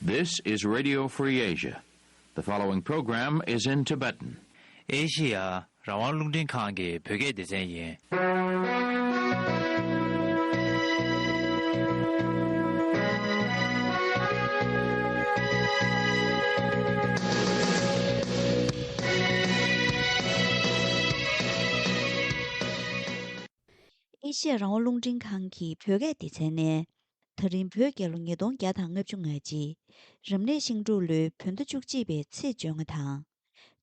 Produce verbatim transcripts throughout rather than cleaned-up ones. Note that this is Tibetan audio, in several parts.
This is Radio Free Asia. The following program is in Tibetan. ཨེ་ཤི་ཡ་རང་དབང་རླུང་འཕྲིན་ཁང་གི་བོད་སྐད་སྡེ་ཚན་ཡིན། ཨེ་ཤི་ཡ་རང་དབང་རླུང་འཕྲིན་ཁང་གི་བོད་སྐད་སྡེ་ཚན་ནས། ད་རིང་བོད་རྒྱལ་ལོ་ཉིས་སྟོང་བརྒྱ་དང་ལྔ་བཅུ་ང་གཅིག་རབ་གནས་ཤིང་འབྲུག་ལོའི་བོད་ཟླ་བཅུ་གཅིག་པའི་ཚེས་བཅོ་ལྔ་དང་།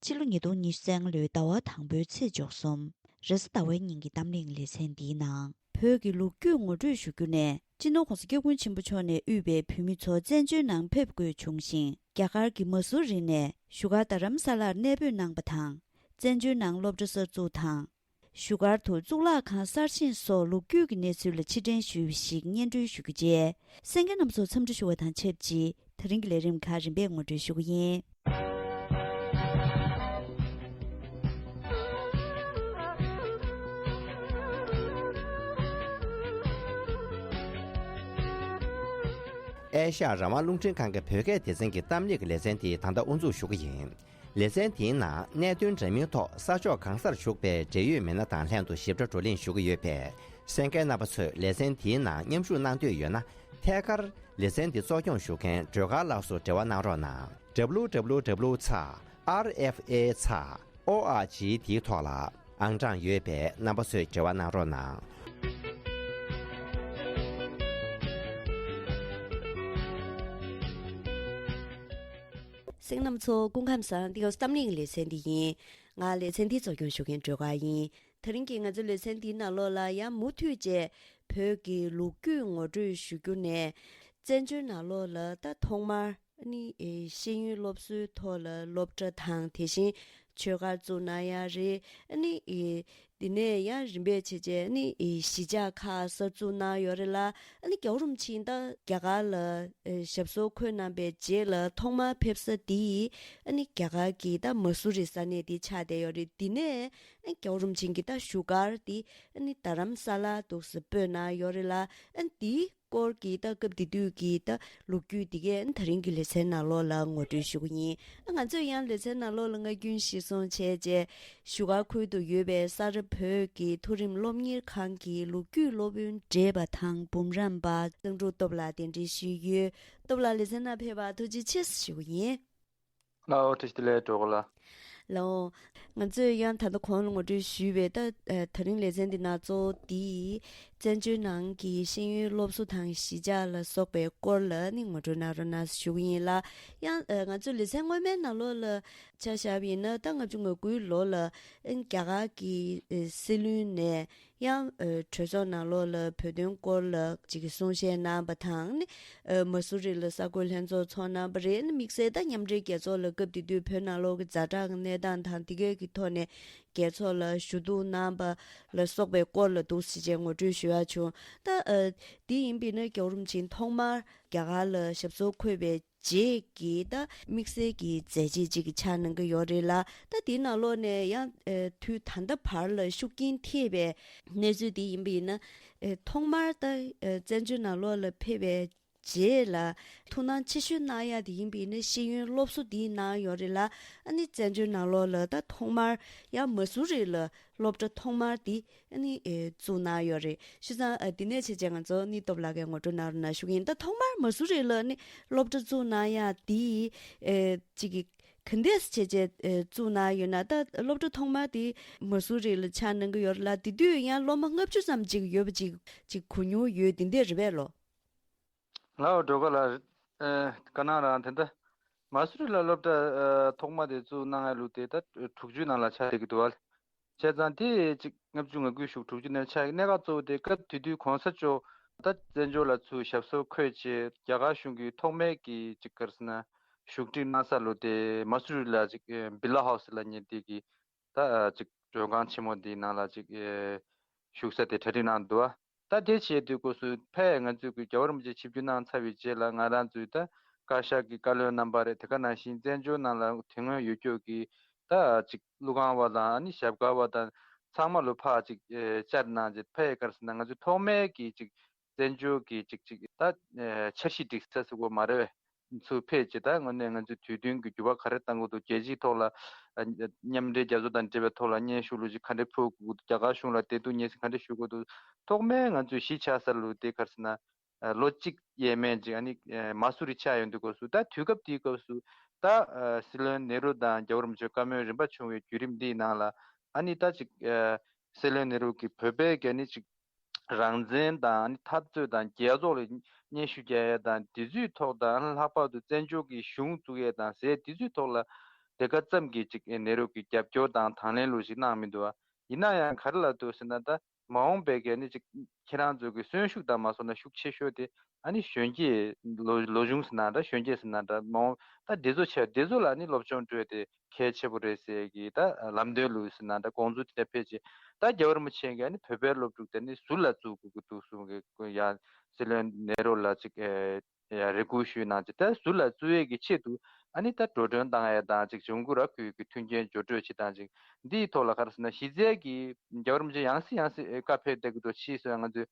ཕྱི་ལོ་ཉིས་སྟོང་ཉི་ཤུ་རྩ་ལྔ་ལོའི་ཟླ་བ་དང་པོའི་ཚེས་བཅུ་གསུམ། རེས་གཟའ་ཟླ་བའི་ཉིན་གྱི་གཏམ་གླེང་ལེ་ཚན་འདིའི་ནང་། བོད་ཀྱི་ལོ་རྒྱུས་ངོ་སྤྲོད་ཞུ་རྒྱུ་ནས། སྤྱི་ནོར་༸གོང་ས་༸སྐྱབས་མགོན་ཆེན་པོ་མཆོག་ནས་དབུས་པའི་བོད་མི་ཚོ་བཙན་བྱོལ་ནང་ཕེབས་དགོས་བྱུང་ཞིང་། རྒྱ་གར་གྱི་མ་སུ་རི་ནས་བཞུགས་སྒར་རྡ་རམ་ས་ལར་གནས་སྤོས་གནང་པ་དང་། བཙན་བྱོལ་ནང་སློབ་གྲྭ་གསར་འཛུགས་དང་། བཞུགས་སྒར་དུ་གཙུག་ལག་ཁང་གསར་བཞེངས་སོགས་ལོ་རྒྱུས་ཀྱི་གནས་ཚུལ་ལ་ཕྱིར་དྲན་ཞུས་པ་ཞིག་སྙན་སྒྲོན་ཞུ་རྒྱུ་བཅས། གསན་མཁན་རྣམ་ཚོ་འཚམས་འདྲི་ཞུ་བ་དང་ཆབས་ཅིག་ད་རིང་གི་ལས་རིམ་ཁག་རིམ་པས་ངོ་སྤྲོད་ཞུ་གི་ཡིན། ཨེ་ཤ་ཡ་རང་དབང་རླུང་འཕྲིན་ཁང་གི་བོད་སྐད་སྡེ་ཚན་གྱི་གཏམ་གླེང་གི་ལེ་ཚན་དེ་ད་ལྟ་དབུ་འཛུགས་ཞུ་གི་ཡིན། ལེ་ཚན་དེའི་ནང་གནད་དོན་འདྲ་མིན་ཐོག་ས་ཕྱོགས་གང་སར་བཞུགས་པའི་འབྲེལ་ཡོད་མི་སྣ་དང་ལྷན་དུ་ཞིབ་ཕྲ་བགྲོ་གླེང་ཞུ་གི་ཡོད་པས། གསན་མཁན་རྣམ་པ་ཚོས་ལེ་ཚན་དེའི་ནང་མཉམ་ཞུགས་གནང་འདོད་ཡོད་ན། ཐད་ཀར་ལེ་ཚན་འདི་གཙོ་སྐྱོང་ཞུ་མཁན་སྒྲོལ་དཀར་ལགས་སུ་འབྲེལ་བ་གནང་རོགས་གནང་། W W W ཚེག་R F A ཚེག O R G དེའི་ཐོག་ལ་ཨང་གྲངས་ཡོད་པས་རྣམ་པ་ཚོས་འབྲེལ་བ་གནང་རོགས་གནང་། གསན་མཁན་རྣམ་པ་ཚོ་སྐུ་ཁམས་བཟང་། འདི་ག་གཏམ་གླེང་ལེ་ཚན་འདི་ཡིན། ང་ལེ་ཚན་འདི་གཙོ་སྐྱོང་ཞུ་མཁན་སྒྲོལ་དཀར་ཡིན། དེ་རིང་གི་ང་ཚོའི་ལེ་ཚན་འདིའི་ནང་ལོགས་ལ་ཡང་མུ་མཐུད་བཅས་བོད་ཀྱི་ལོ་རྒྱུས་ངོ་སྤྲོད་ཞུ་རྒྱུ་ནས། བཙན་བྱོལ་ནང་ལོགས་ལ་ད་ཐོག་མར་ཨ་ནི་ཨེ་ཤེས་ཡོན་སློབ་གསོའི་ཐོག་ལ་སློབ་གྲྭ་དང་། དེ་བཞིན་ཆོས་སྒར་བཙུགས་གནང་ཡ་རེད། ཨ་ནི་ཨེ་དེ་ནས་ཡང་རིམ་པས་བྱས་བྱས་ཨ་ནི་ཨེ་གཞིས་ཆགས་ཁག་གསར་འཛུགས་གནང་ཡོད་རེད་ལ། ཨ་ནི་རྒྱལ་བ་རིན་པོ་ཆེ་ད་རྒྱ་གར་ལ་ཨེ་ཞབས་སོར་འཁོད་གནང་པའི་རྗེས་ལ་ཐོག་མར་ཕེབས་ས་དེ་ཨ་ནི་རྒྱ་གར་གྱི་ད་མ་སུ་རི་ས་གནས་དེ་ཆགས་བསྡད་ཡོད་རེད། དེ་ནས་ཨ་ནི་རྒྱལ་བ་རིན་པོ་ཆེ་གི་ད་བཞུགས་སྒར་དེ་ཨ་ནི་རྡ་རམ་ས་ལ་འདུག་སེ་སྤོས་གནང་ཡོད་རེད་ལ། ཨ་ནི་དེའི་སྐོར་གྱི་ད་སྐབས་དེ་དུས་ཀྱི་ད་ལོ་རྒྱུས་དེ་གས་ཨ་ནི་ད་རིང་གི་ལེ་ཚན་ནང་ལོགས་ལ་ངོ་སྤྲོད་ཞུ་གི་ཡིན། ཨ་ང་ཚོས་ཡང་ལེ་ཚན་ནང་ལོགས་ལ་སྔ་རྒྱུན་གཞིར་བཟུང་བྱས་རྗེས་བཞུགས་སྒར་ཁུལ་དུ་ཡོད་པའི་ས་རཱ་བོད་ཀྱི་མཐོ་རིམ་སློབ་གཉེར་ཁང་གི་ལོ་རྒྱུས་སློབ་དཔོན་བགྲེས་པ་དང་འབུམ་རམས་པ་གཙང་ཕྲུག་སྟོབས་ལགས་གདན་འདྲེན་ཞུས་ཡོད། སྟོབས་ལགས་ལེ་ཚན་ནང་ཕེབས་པར་ཐུགས་རྗེ་ཆེ་ཞུ་གི་ཡིན། ལའོ། བཀྲ་ཤིས་བདེ་ལེགས་སྒྲོལ་དཀར་ལགས། ལའོ། ང་ཚོས་ཡང་ད་ལྟ་གོང་ལ་ངོ་སྤྲོད་ཞུས་པའི་ད་ཨ་ད་རིང་ལེ་ཚན་འདི་ནང་གཙོ་བོ་འདི་བཙན་བྱོལ་ནང་གི་ཤེས་ཡོན་སློབ་གསོ་དང་གཞིས་ཆགས་ལ་སོགས་པའི་སྐོར་ལ་ནི་ངོ་སྤྲོད་གནང་རོགས་གནང་ཞུ་གི་ཡིན་ལ། ཡང་ཨ་ང་ཚོའི་ལེ་ཚན་སྔོན་མའི་ནང་ལོགས་ལ་ཆ་བཞག་པ་ཡིན་ན། ད་ལྔ་བཅུ་ང་དགུའི་ལོ་ལ་ཨ་རྒྱ་གར་གྱི་ཨ་སྲིད་བློན་ནས་ཡང་ཨ་གྲོས་ཚོགས་ནང་ལོགས་ལ་བོད་དོན་སྐོར་ལ་ཅིག་གསུང་བཤད་གནང་བ་དང་ནི། ཨ་མ་སུ་རི་ལ་གསར་འགོད་ལྷན་ཚོགས་ཚོགས་གནང་བ་རེད། ཨ་ནི་དམིགས་བསལ་ད་མཉམ་འབྲེལ་རྒྱལ་ཚོགས་ལ་སྐབས་དེ་དུས་བོད་ནང་ལོགས་ཀྱི་ཛ་དྲག་གི་གནས་སྟངས་དང་དེ་གའི་གི་ཐོག་ནས་རྒྱལ་ཚོགས་ལ་ཞུ་གཏུག་གནང་བ་ལ་སོགས་པའི་སྐོར་ལ་འདུག་སེ་བྱས་ངོ་སྤྲོད་ཞུ་ཡ་བྱུང་། ད་ཨ་དེ་ཡིན་པས་ན་རྒྱལ་བ་རིན་པོ་ཆེ་ཐོག་མར་རྒྱ་གར་ལ་ཞབས་སོར་འཁོད་པའི་རྗེས་ཀྱི་ད་དམིགས་བསལ་གྱི་མཛད་རྗེས་ཅིག་གི་ཆགས་གནང་གི་ཡོད་རེད་ལ། ད་དེའི་ནང་ལོགས་ནས་ཡང་ཨ་དུས་ད་ལྟ་བར་ལ་ཤུགས་རྐྱེན་ཐེབས་པའི་གནས་ཚུལ་དེ་ཡིན་པ་ཡིན་ན། ཨ་ཐོག་མར་ད་ཨ་བཙན་བྱོལ་ནང་ལོགས་ལ་ཕེབས་པའི་རྗེས་ལ་ཐུགས་སྣང་ཆེ་ཤོས་གནང་ཡ་དེ་ཡིན་པ་ཡིན་ན་ཤེས་ཡོན་སློབ་གསོ་དེ་གནང་ཡོད་རེད་ལ། ཨ་ནི་བཙན་བྱོལ་ནང་ལོགས་ལ་ད་ཐོག་མར་ཡང་མ་སུ་རི་ལ་སློབ་གྲྭ་ཐོག་མར་དེ་ཨ་ནི་ཨེ་བཙུགས་གནང་ཡོད་རེད། བྱས་ཙང་ཨ་དེ་ནས་བྱས་རྗེས་ང་ཚོ་ནི་སྟོབས་ལགས་ཀྱིས་ངོ་སྤྲོད་གནང་རོགས་གནང་ཞུ་གི་ཡིན། ད་ཐོག་མར་མ་སུ་རི་ལ་ནི་སློབ་གྲྭ་བཙུགས་གནང་ཡ་དེ་ཨེ་ཅིག་གི་ག་འདྲས་བྱས་རྗེས་ཨེ་བཙུགས་གནང་ཡོད་ན། ད་སློབ་གྲྭ་ཐོག་མ་དེ་མ་སུ་རི་ལ་ཆགས་གནང་གི་ཡོད་རེད་ལ། དེ་དུས་ཡང་སློབ་མ་ལྔ་བཅུ་ཙམ་ཅིག་ཡོད་པ་ཅིག་ཅིག་གོ་མྱོང་ཡོད། དེ་འདྲས་རེད་པས་ལོ། ལའོ། སྒྲོལ་དཀར་ལགས། ཨེ་ག་ནང་རང་དེ་འདྲ་མ་སུ་རི་ལ་སློབ་གྲྭ་ཨེ་ཐོག་མ་དེ་བཙུགས་གནང་ཡ་ལུགས་དེ་ད་དྲུག་ཅུའི་ནང་ལ་ཆགས་བསྡད་ཀྱི་འདུག་བ། བྱས་ཙང་དེ་ཅིག་ལྔ་བཅུ་ང་དགུའི་གཞུག་དྲུག་ཅུ་ནས་ཆགས་ཀྱི་གནད་འགག་གཙོ་བོ་དེ་སྐབས་དེ་དུས་གོང་ས་མཆོག་ད་བཙན་བྱོལ་ལ་ཚུར་ཞབས་སོར་འཁོད་རྗེས་རྒྱ་གར་གཞུང་གིས་ཐོག་མའི་གི་ཅིག་ག་རེ་ཟེར་ན་བཞུགས་ཁྲི་གནང་ས་ལུགས་དེ་མ་སུ་རི་ལ་ཅིག་ཨེ་བི་ལ་ཧའུ་སི་ལབ་མཁན་དེ་གི་ད་ཅིག་མགྲོན་ཁང་ཆེན་མོ་འདིའི་ནང་ལ་ཅིག་ཨེ་བཞུགས་ས་དེ་གྲ་སྒྲིག་གནང་འདུག་བ། ད་དེ་བྱས་དུས་སྐབས་སུ་ཕར་ང་ཚོས་ཀྱི་རྒྱལ་བ་རིན་པོ་ཆེ་ཆིབས་བསྒྱུར་གནང་ཚར་བའི་རྗེས་ལ་ང་རང་ཚོའི་ད་བཀའ་ཤག་གི་བཀའ་བློན་རྣམ་པ་རེད། དེ་ག་ནང་བཞིན་བཙན་བྱོལ་ནང་ལ་དེ་སྔོན་ཡོད་རྒྱུ་གི་ད་ཅིག་ཀླུ་ཁང་བ་དང་ཨ་ནི་ཞབས་དཀར་བ་དང་ཚང་མ་ལོ་ཕར་ཅིག་ཨེ་བཅར་གནང་རྗེས་ཕར་ག་རེ་ཟེར་ན་ང་ཚོས་ཐོག་མའི་གི་ཅིག་བཙན་བྱོལ་གྱི་ཅིག་ཅིག་ད་ཨེ་འཆར་གཞི་སྒྲིག་ས་ཟེར་དགོས་མ་རེད་པས། ཚུར་ཕེབས་བྱས། ད་དངོས་གནས་ང་ཚོས་དུས་མཐུན་གྱི་འགྱུར་བ་ག་རེ་གཏང་དགོས་འདུག་རྒྱལ་སྤྱིའི་ཐོག་ལ་ཨ་མཉམ་འབྲེལ་རྒྱལ་ཚོགས་དང་འབྲེལ་བའི་ཐོག་ལ་སྙན་ཞུ་ལོ་ཅིག་ག་འདྲ་ཕུལ་དགོས་འདུག་རྒྱ་གར་གཞུང་ལ་བདེ་སྡུག་སྙན་སེང་ག་འདྲ་ཞུ་དགོས་འདུག་ཐོག་མའི་ང་ཚོས་གཞིས་ཆགས་ས་ལུ་དེ་ག་རེ་ཟེར་ན། ལོ་གཅིག་ཡས་མས་ཅིག་ཨ་ནི་མ་སུ་རི་ཆགས་ཡོང་དུས་སྐབས་སུ། ད་དུས་སྐབས་དེའི་སྐབས་སུ་ད་སྲིད་བློན་ནེ་རུ་དང་རྒྱལ་བ་རིན་པོ་ཆེ་བཀའ་མོལ་རིམ་པ་བྱུང་བའི་བརྒྱུད་རིམ་འདིའི་ནང་ལ། ཨ་ནི་ད་ཅིག་སྲིད་བློན་ནེ་རུ་གིས་བོད་པའི་ག་ནི་ཅིག་རང་བཙན་དང་། ཨ་ནི་འཐབ་རྩོད་དང་རྒྱལ་ཚོགས་ལ་སྙན་ཞུ་རྒྱག་ཡ་དང་། དེ་ཚོའི་ཐོག་དང་། ཨ་ནི་ལྷག་པར་དུ་བཙན་བྱོལ་གྱི་གཞུང་བཙུགས་ཡས་དང་ཟེར། དེ་ཚོའི་ཐོག་ལ་དེ་ག་ཙམ་གྱི་ཅིག་ནེ་རུ་གིས་རྒྱབ་སྐྱོར་དང་དང་ལེན་ལུགས་ཤིག་གནང་མི་འདུག་བ། ཡིན་ན་ཡང་ག་རེ་ལབ་འདུག་ཟེར་ན། ད་མ་འོངས་པའི་ག་ནི་ཅིག་ཁྱེད་རང་ཚོ་གི་གསོན་ཤུགས་དང་མ་སོང་ན་ཤུགས་ཆེ་ཤོས་དེ་ཨ་ནི་གཞོན་སྐྱེས་ལོ་ལོ་ཆུང་ཟེར་ན་འདྲ། གཞོན་སྐྱེས་ཟེར་ན་འདྲ། མ་འོངས་ད་འདི་ཚོ་ཆེ་འདི་ཚོ་ལ་ནི་སློབ་སྦྱོང་སྤྲོད་དེ་གལ་ཆེ་པོ་རེད་ཟེར་གི། ད་ལམ་སྟོན་ལུགས་ཟེར་ན་འདྲ། དགོངས་ཚུལ་དེ་ཕེབས་རྗེས། ད་རྒྱལ་བ་རིན་པོ་ཆེ་གིས་ནི་བོད་པའི་སློབ་ཕྲུག་དེ་ནི་ཟུར་ལ་བཙུགས་དགོས་ཀྱི་འདུག་གསུང་གི། ཡ་སྲིད་བློན་ནེ་རུ་ལ་ཅིག་ཨེ་ཡ་རེ་སྐུལ་ཞུས་གནང་རྗེས། ད་ཟུར་ལ་བཙུགས་ཡས་ཀྱི་ཆེད་དུ་ཨ་ནི་ད་འགྲོ་གྲོན་བཏང་ཡས་དང་། ཅིག་འབྱུང་འགྱུར་ར་ཁུལ་གྱི་མཐུན་རྐྱེན་སྦྱོར་སྤྲོད་བྱེད་སྟངས་ཅིག་འདིའི་ཐོག་ལ་ག་རེ་ཟེར་ན། གཞི་རྩའི་གི་རྒྱལ་བ་རིན་པོ་ཆེ་ཡང་སེ་ཡང་སེ་བཀའ་ཕེབས་བསྡད་ཀྱི་འདུག་ཕྱིས་སུ་ང་ཚོས་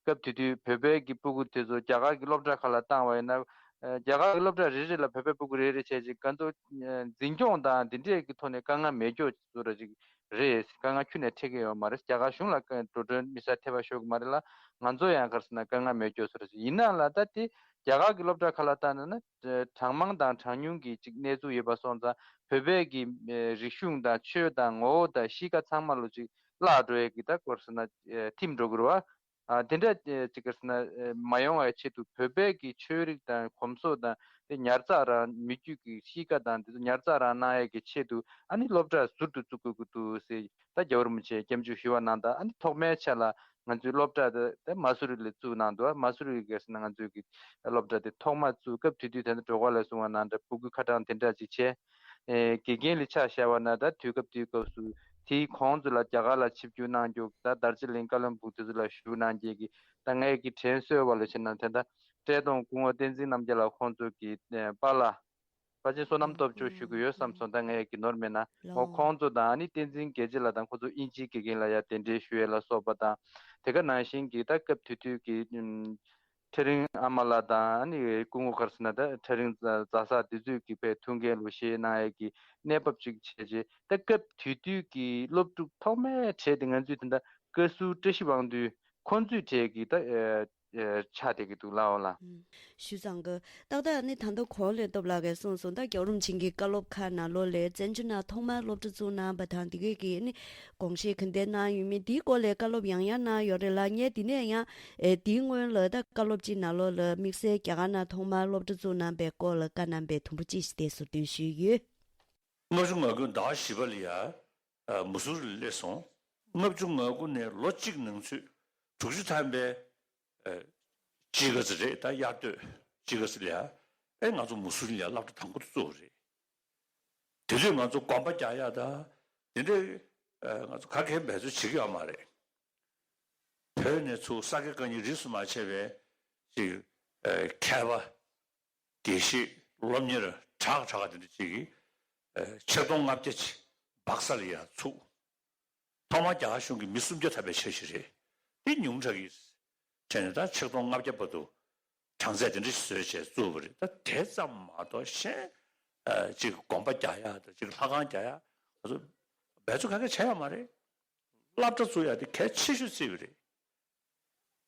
སྐབས་དེ་དུས་བོད་པའི་གི་སྤུ་གུ་དེ་ཚོ་རྒྱ་གར་གྱི་སློབ་གྲྭ་ཁག་ལ་བཏང་བ་ཡིན་ན། ཨ་རྒྱ་གར་གྱི་སློབ་གྲྭ་རེ་རེ་ལ་བོད་པའི་སྤུ་གུ་རེ་རེ་བྱས་ཅིག་ག་ཚོད་ཨ་འཛིན་སྐྱོང་དང་འདི་འདྲས་ཀྱི་ཐོག་ནས་དཀའ་ངལ་མེད་ཀྱོག་བཟོ་འདྲ་ཅིག་རེད། དཀའ་ངལ་ཁྱོན་ནས་འཕྲད་ཀྱི་ཡོད་མ་རེད། རྒྱ་གར་གཞུང་ལ་འགྲོ་གྲོན་དམིགས་བསལ་ཐེབས་པ་ཤོར་གྱི་མ་རེད་ལ། ང་ཚོ་ཡང་ག་རེ་ཟེར་ན་དཀའ་ངལ་མེད་ཀྱོག་བཟོ་འདྲ་ཅིག་ཡིན་ན་ལ། ད་དེ་རྒྱ་གར་གྱི་སློབ་གྲྭ་ཁག་ལ་བཏང་ན་ན། གྲངས་མང་དང་གྲངས་ཉུང་གི་ཅིག་གནས་ཚུལ་ཡོད་པ་སོང་ཙང་། བོད་པའི་གི་ཨ་རིག་གཞུང་དང་ཆོས་དང་ངོ་བོ་དང་གཤིས་ཀ་ཚང་མ་ལོ་ཅིག་བརླག་འགྲོ་ཡས་ཀྱི་ད་ག་རེ་ཟེར་ན་ཨ་ཐིམ་འགྲོ་གི་རེད་བ། ཨ་དེ་འདྲ་ཨ་ཅིག་ག་རེ་ཟེར་ན་ཨ་མ་ཡོང་བའི་ཆེད་དུ། བོད་པའི་གི་ཆོས་རིག་དང་གོམས་སྲོལ་དང་དེ་ཉར་ཚགས་རང་། མི་རྒྱུད་ཀྱི་གཤིས་ཀ་དང་དེ་ཚོ་ཉར་ཚགས་རང་གནང་ཡས་ཀྱི་ཆེད་དུ་ཨ་ནི་སློབ་གྲྭ་ཟུར་དུ་བཙུགས་དགོས་ཀྱི་འདུག་ཟེར། ད་རྒྱལ་བ་རིན་པོ་ཆེས་སྐྱབས་འཇུག་ཞུ་བ་གནང་སྟངས། ཨ་ནི་ཐོག་མའི་ཆ་ལ་ང་ཚོའི་སློབ་གྲྭ་དེ་དེ་མ་སུ་རི་ལ་བཙུགས་གནང་འདུག་མ་སུ་རི་ག་རེ་ཟེར་ན་ང་ཚོའི་གི་སློབ་གྲྭ་དེ་ཐོག་མ་བཙུགས་སྐབས་དེ་དུས་དེ་ཚོ་སྒྲོལ་དཀར་ལགས་གསུངས་པ་ནང་འདྲ་སྤུ་གུ་ཁ་གྲངས་དེ་འདྲ་ཅིག་བྱས། ཨེ་དགེ་རྒན་ལ་ཆ་བཞག་པ་ན། ད་དུས་སྐབས་དེའི་སྐབས་སུ་དེའི་གོང་ཚོ་ལ་རྒྱ་གར་ལ་ཆིབས་བསྒྱུར་གནང་རྒྱུ། ད་དར་ཇི་ལིང་། ཀ་ལོན་སྦུག་དེ་ཚོ་ལ་བཞུགས་གནང་མཁན་གྱི། ད་ངས་ཀྱི་དྲན་གསོས་པ་ལ་བྱས་ན། དེ་ད་བཀྲས་མཐོང་སྐུ་ངོ་བསྟན་འཛིན་རྣམ་རྒྱལ་ལགས་ཁོང་ཚོ་གི་ཨེ་པཱ་ལགས། པ་ཅིན་བསོད་ནམས་སྟོབས་མཆོག་ཞུ་གི་ཡོད་བསམ་སོང་། ད་ངས་ཀྱི་ནོར་མེད་ན། འོ་ཁོང་ཚོ་དང་། ཨ་ནི་བསྟན་འཛིན་རྒྱལ་གཅེས་ལགས་དང་། ཁོང་ཚོ་དབྱིན་ཇིའི་དགེ་རྒན་ལ་ཡ་གདན་འདྲེན་ཞུ་ཡས་ལ་སོགས་པ་དང་། དེ་ག་ནང་བཞིན་གྱི་ད་སྐབས་དེ་དུས་ཀྱི་ཨུམ་ཁྲ་རིང་ཨ་མ་ལགས་དང་། ཨ་ནི་སྐུ་ངོ་ག་རེ་ཟེར་ན་ད་ཁྲ་རིང་རྫ་ས་དེ་ཚོས་ཀྱི་དཔེ་ཐུགས་འགན་ལོ་བཞེས་གནང་ཡས་ཀྱི་གནས་བབ་ཅིག་བྱས་རྗེས། ད་སྐབས་དེ་དུས་ཀྱི་སློབ་ཕྲུག་ཐོག་མའི་གྲས་དེ་ང་ཚོས་དེ་འདྲ་བཀའ་ཟུར་བཀྲ་ཤིས་དབང་འདུས་ཁོང་ཚོའི་གྲས་ཀྱི་ད་ཨེ་ཨེ་ཆགས་བསྡད་ཀྱི་འདུག་ལགས། འོ་ལགས། ཞུས་ཙང་གི། ཏག་ཏག་ནི་ད་ལྟ་གོང་ལ་སྟོབས་ལགས་ཀྱིས་གསུངས་སོང་། ད་རྒྱལ་བ་རིན་པོ་ཆེ་གི་བཀའ་སློབ་ཁག་ནང་ལོགས་ལ་བཙན་བྱོལ་ནང་ཐོག་མར་སློབ་གྲྭ་བཙུགས་གནང་བ་དང་། དེ་གའི་གི་ནི་དགོངས་བཞེས་ག་འདྲ་གནང་ཡོད་མེད། དེའི་སྐོར་ལ་བཀའ་སློབ་ཡང་ཡང་གནང་ཡོད་རེད་ལ། ངས་དེ་ནས་ཡང་ཨེ་དེའི་སྔོན་ལ་ད་བཀའ་སློབ་ཅིག་ནང་ལོགས་ལ་དམིགས་བསལ་རྒྱ་གར་ནང་ཐོག་མར་སློབ་གྲྭ་བཙུགས་གནང་བའི་སྐོར་ལ་བཀའ་གནང་བའི་དུམ་བུ་གཅིག་ཞིག་དེ་ཟུར་འདོན་ཞུས་ཡོད། ལྔ་བཅུ་ང་དགུ་ཟླ་བ་བཞི་པ་ལ་ཡ། ཨ་མུ་སུ་རི་ལ་སླེབས་སོང་། ལྔ་བཅུ་ང་དགུ་ནས་ལོ་གཅིག་ནང་ཚུད་དྲུག་ཅུ་ཐམ་པའི་ཨ་དཔྱིད་ཀ་ཙམ་རེད། ད་དབྱར་སྟོད་དཔྱིད་ཀ་ཙམ་ལ་ཡ། ཨེ་ང་ཚོ་མུ་སུ་རི་ལ་ཡ་སློབ་གྲྭ་དང་པོ་དེ་བཙུགས་པ་རེད། དེ་དུས་ང་ཚོ་གོམ་པ་རྒྱག་ཡ་དང་དེ་འདྲའི་ཨ་ང་ཚོ་ག་གེ་འབད་རྩོལ་བྱེད་ཀྱི་ཡོད་མ་རེད། བོད་ནས་ཚུར་ས་དགེ་བཀའ་རྙིང་རིས་སུ་མ་ཆད་པའི་ཅིག་ཨ་མཁས་པ་དགེ་བཤེས་སློབ་གཉེར་གྲགས་གྲགས་དེ་འདྲ་ཅིག་གིས་ཨ་ཆིག་སྟོང་ལྔ་བརྒྱ་ཅིག་སྦག་ས་ལ་ཡ་ཚུགས། ཐོག་མར་རྒྱ་གར་གཞུང་གིས་མི་སུམ་བརྒྱ་ཐམ་པའི་འཆར་གཞི་རེད། འདི་ཉུང་དྲགས་ཀྱི་བྱས་ནས་ད་ཆིག་སྟོང་ལྔ་བརྒྱ་བར་དུ་གྲངས་ཚད་དེ་འདྲ་ཞིག་བཟོས་བྱས་བཙུགས་པ་རེད། ད་དེ་ཙམ་མ་གཏོགས་གཞན་ཨ་ཅིག་གོམ་པ་རྒྱག་ཡ་དང་། ཅིག་ལྷ་ཁང་རྒྱག་ཡ། ང་ཚོ་འབད་རྩོལ་ག་གེ་བྱས་ཡོད་མ་རེད། སློབ་གྲྭ་བཙུགས་ཡ་དེ་གལ་ཆེ་ཤོས་བརྩིས་པ་རེད།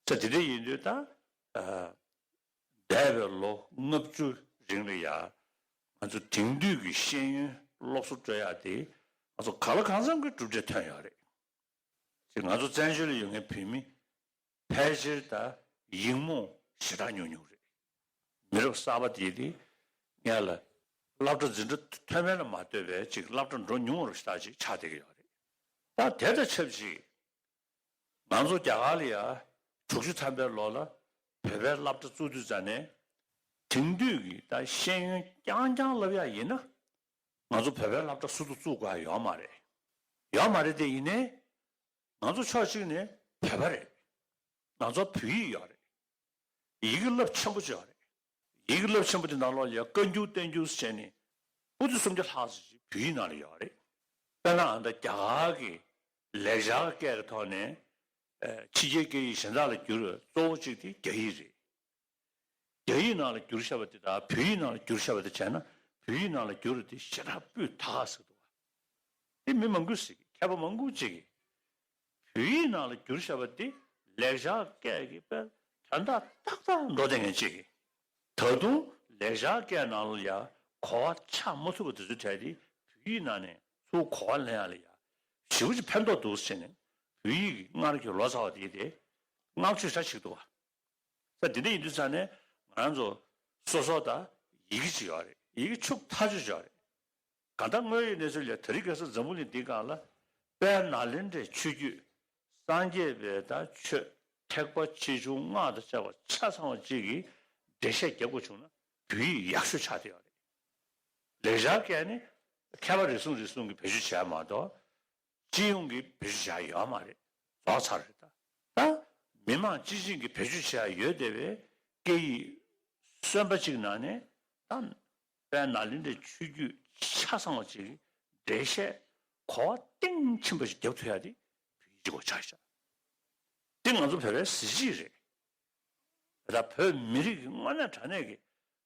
ས་དེ་འདྲ་ཡིན་དུས་ད་ཨ་འདས་པའི་ལོ་ལྔ་བཅུ་རིང་ལ་ཡ་ང་ཚོ་དེང་དུས་ཀྱི་ཤེས་ཡོན་སློབ་གསོ་སྤྲོད་ཡ་དེ་ང་ཚོ་གང་ལ་གང་འཚམ་གྱི་གྲུབ་འབྲས་ཐོན་ཡོད་རེད། ཅིག་ང་ཚོ་བཙན་བྱོལ་ལ་ཡོད་མཁན་བོད་མི་ཕལ་ཆེར་ད་ཡིག་རྨོངས་ཞེ་དྲག་ཉུང་ཉུང་རེད། མི་རབས་གསར་པ་དེ་དེ་ངས་ལ་སློབ་གྲྭ་འཛིན་གྲྭ་མཐོ་དམན་ལ་མ་ལྟོས་པའི་ཅིག་སློབ་གྲྭ་འགྲོ་མྱོང་བ་ཞེ་དྲག་ཅིག་ཆགས་བསྡད་ཀྱི་ཡོད་རེད། ད་དེ་དང་ཆབས་ཅིག་ང་ཚོ་རྒྱ་གར་ལ་ཡ་དྲུག་ཅུ་ཐམ་པའི་ལོ་ལ་བོད་པའི་སློབ་གྲྭ་བཙུགས་དུས་ཙ་ནས་དེང་དུས་ཀྱི་ད་ཤེས་ཡོན་རྐྱང་རྐྱང་བསླབ་ཡ་ཡིན་ན། ང་ཚོ་བོད་པའི་སློབ་གྲྭ་ཟུར་དུ་བཙུགས་དགོས་ཡ་ཡོད་མ་རེད། ཡོད་མ་རེད་དེ། ཡིན་ནའི་ང་ཚོ་ཕྱོགས་གཅིག་ནས་བོད་པ་རེད། ང་ཚོ་བོད་ཡིག་ཡོད་རེད། ཡི་གེ་རླབས་ཆེན་པོ་ཅིག་ཡོད་རེད། ཡི་གེ་རླབས་ཆེན་པོ་དེ་ནང་ལོགས་ལ་ཡ་བཀའ་འགྱུར་བསྟན་འགྱུར་ཟེར་ནས་པོ་ཏི་སུམ་བརྒྱ་ལྷག་ཙམ་ཅིག་བོད་ཡིག་ནང་ལ་ཡོད་རེད། དཔེར་ན་ཨ་ད་རྒྱ་གར་གྱི་ལེགས་སྦྱར་སྐད་ཀྱི་ཐོག་ནས་ཨ་ཕྱི་རྒྱལ་སྐད་ཡིག་གཞན་དག་ལ་བསྒྱུར་བའི་གཙོ་བོ་གཅིག་དེ་རྒྱ་ཡིག་རེད། བོད་ཡིག་ནང་ལ་བསྒྱུར་བཞག་པ་དེ་དང་བོད་ཡིག་ནང་ལ་བསྒྱུར་བཞག་པ་དེ་བྱས་ན། བོད་ཡིག་ནང་ལ་བསྒྱུར་དེ་ཞེ་དྲག་སྤུས་དག་ཟེར་འདུག་བ། དེ་མི་མང་པོས་ཟེར་གི། མཁས་པ་མང་པོ་ཅིག་གིས་བོད་ཡིག་ནང་ལ་བསྒྱུར་བཞག་པ་དེ་ལེགས་སྦྱར་སྐད་ཀྱི་དཔེ་དོན་དག་ཏག་ཏག་འགྲོ་བསྡད་མཁན་ཅིག་གིས། ད་དུང་ལེགས་སྦྱར་སྐད་ནང་ལ་ཡང་གོ་བ་ཆགས་མ་ཐུབ་པ་དེ་ཚོའི་གྲས་དེ་བོད་ཡིག་ནང་ནས་ཚུར་གོ་བ་ལེན་ཡག་ལ་ཡང་ཞེ་པོ་ཅིག་ཕན་ཐོགས་འདུག་ཟེར་ནས། བོད་ཡིག་གི་སྔར་གྱི་ལོ་ཙཱ་བ་དེ་དེ་བསྔགས་བརྗོད་ཞེ་དྲག་བྱེད་ཀྱི་འདུག་བ། ས་དེ་འདྲ་ཡིན་དུས་ཙང་ནས་ང་རང་ཚོ་སོ་སོ་ད་ཡི་གེ་ཅིག་ཡོད་རེད། ཡི་གེ་ཕྱུག་ཐག་ཆོད་ཅིག་ཡོད་རེད། གང་ལྟར་དངོས་ཡོད་གནས་ཚུལ་ལ་དེ་རིང་ཁ་སང་འཛམ་བུ་གླིང་འདིའི་སྒང་ལ་དཔལ་ནཱ་ལེནྡྲའི་ཆོས་བརྒྱུད་སངས་རྒྱས་པའི་ད་ཆོས་ཐེག་པ་ཆེ་ཆུང་སྔགས་དང་བཅས་པ་ཆ་ཚང་བ་ཅིག་གི་འགྲེལ་བཤད་རྒྱབ་དགོས་བྱུང་ན་བོད་ཡིག་ཡག་ཤོས་ཆགས་བསྡད་ཡོད་རེད། ལེགས་སྦྱར་སྐད་ནི་མཁས་པ་རེ་ཟུང་རེ་ཟུང་གིས་བེད་སྤྱོད་བྱས་མ་གཏོགས། སྤྱི་ཡོངས་ཀྱིས་བེད་སྤྱོད་བྱ་ཡ་ཡོད་མ་རེད། རྫོགས་ཚར་རེད་ད། ད་མི་མང་སྤྱི་བྱིངས་ཀྱིས་བེད་སྤྱོད་བྱ་ཡ་ཡོད་བསྡད་པའི་སྐད་ཡིག་གསོན་པ་ཅིག་ནང་ནས་ད་དཔལ་ནཱ་ལེནྡྲའི་ཆོས་བརྒྱུད་ཆ་ཚང་བ་ཅིག་གི་འགྲེལ་བཤད་གོ་བ་གཏིང་ཕྱིན་པ་ཞིག་རྒྱབ་ཐུབ་ཡ་དེ་བོད་ཡིག་གཅིག་པོ་ཆགས་ཤག་དེ་ང་ཚོ་བོད་པའི་གཟི་བརྗིད་རེད། ད་བོད་མི་རིགས་ཀྱི་དངོས་གནས་དྲང་གནས་ཀྱི་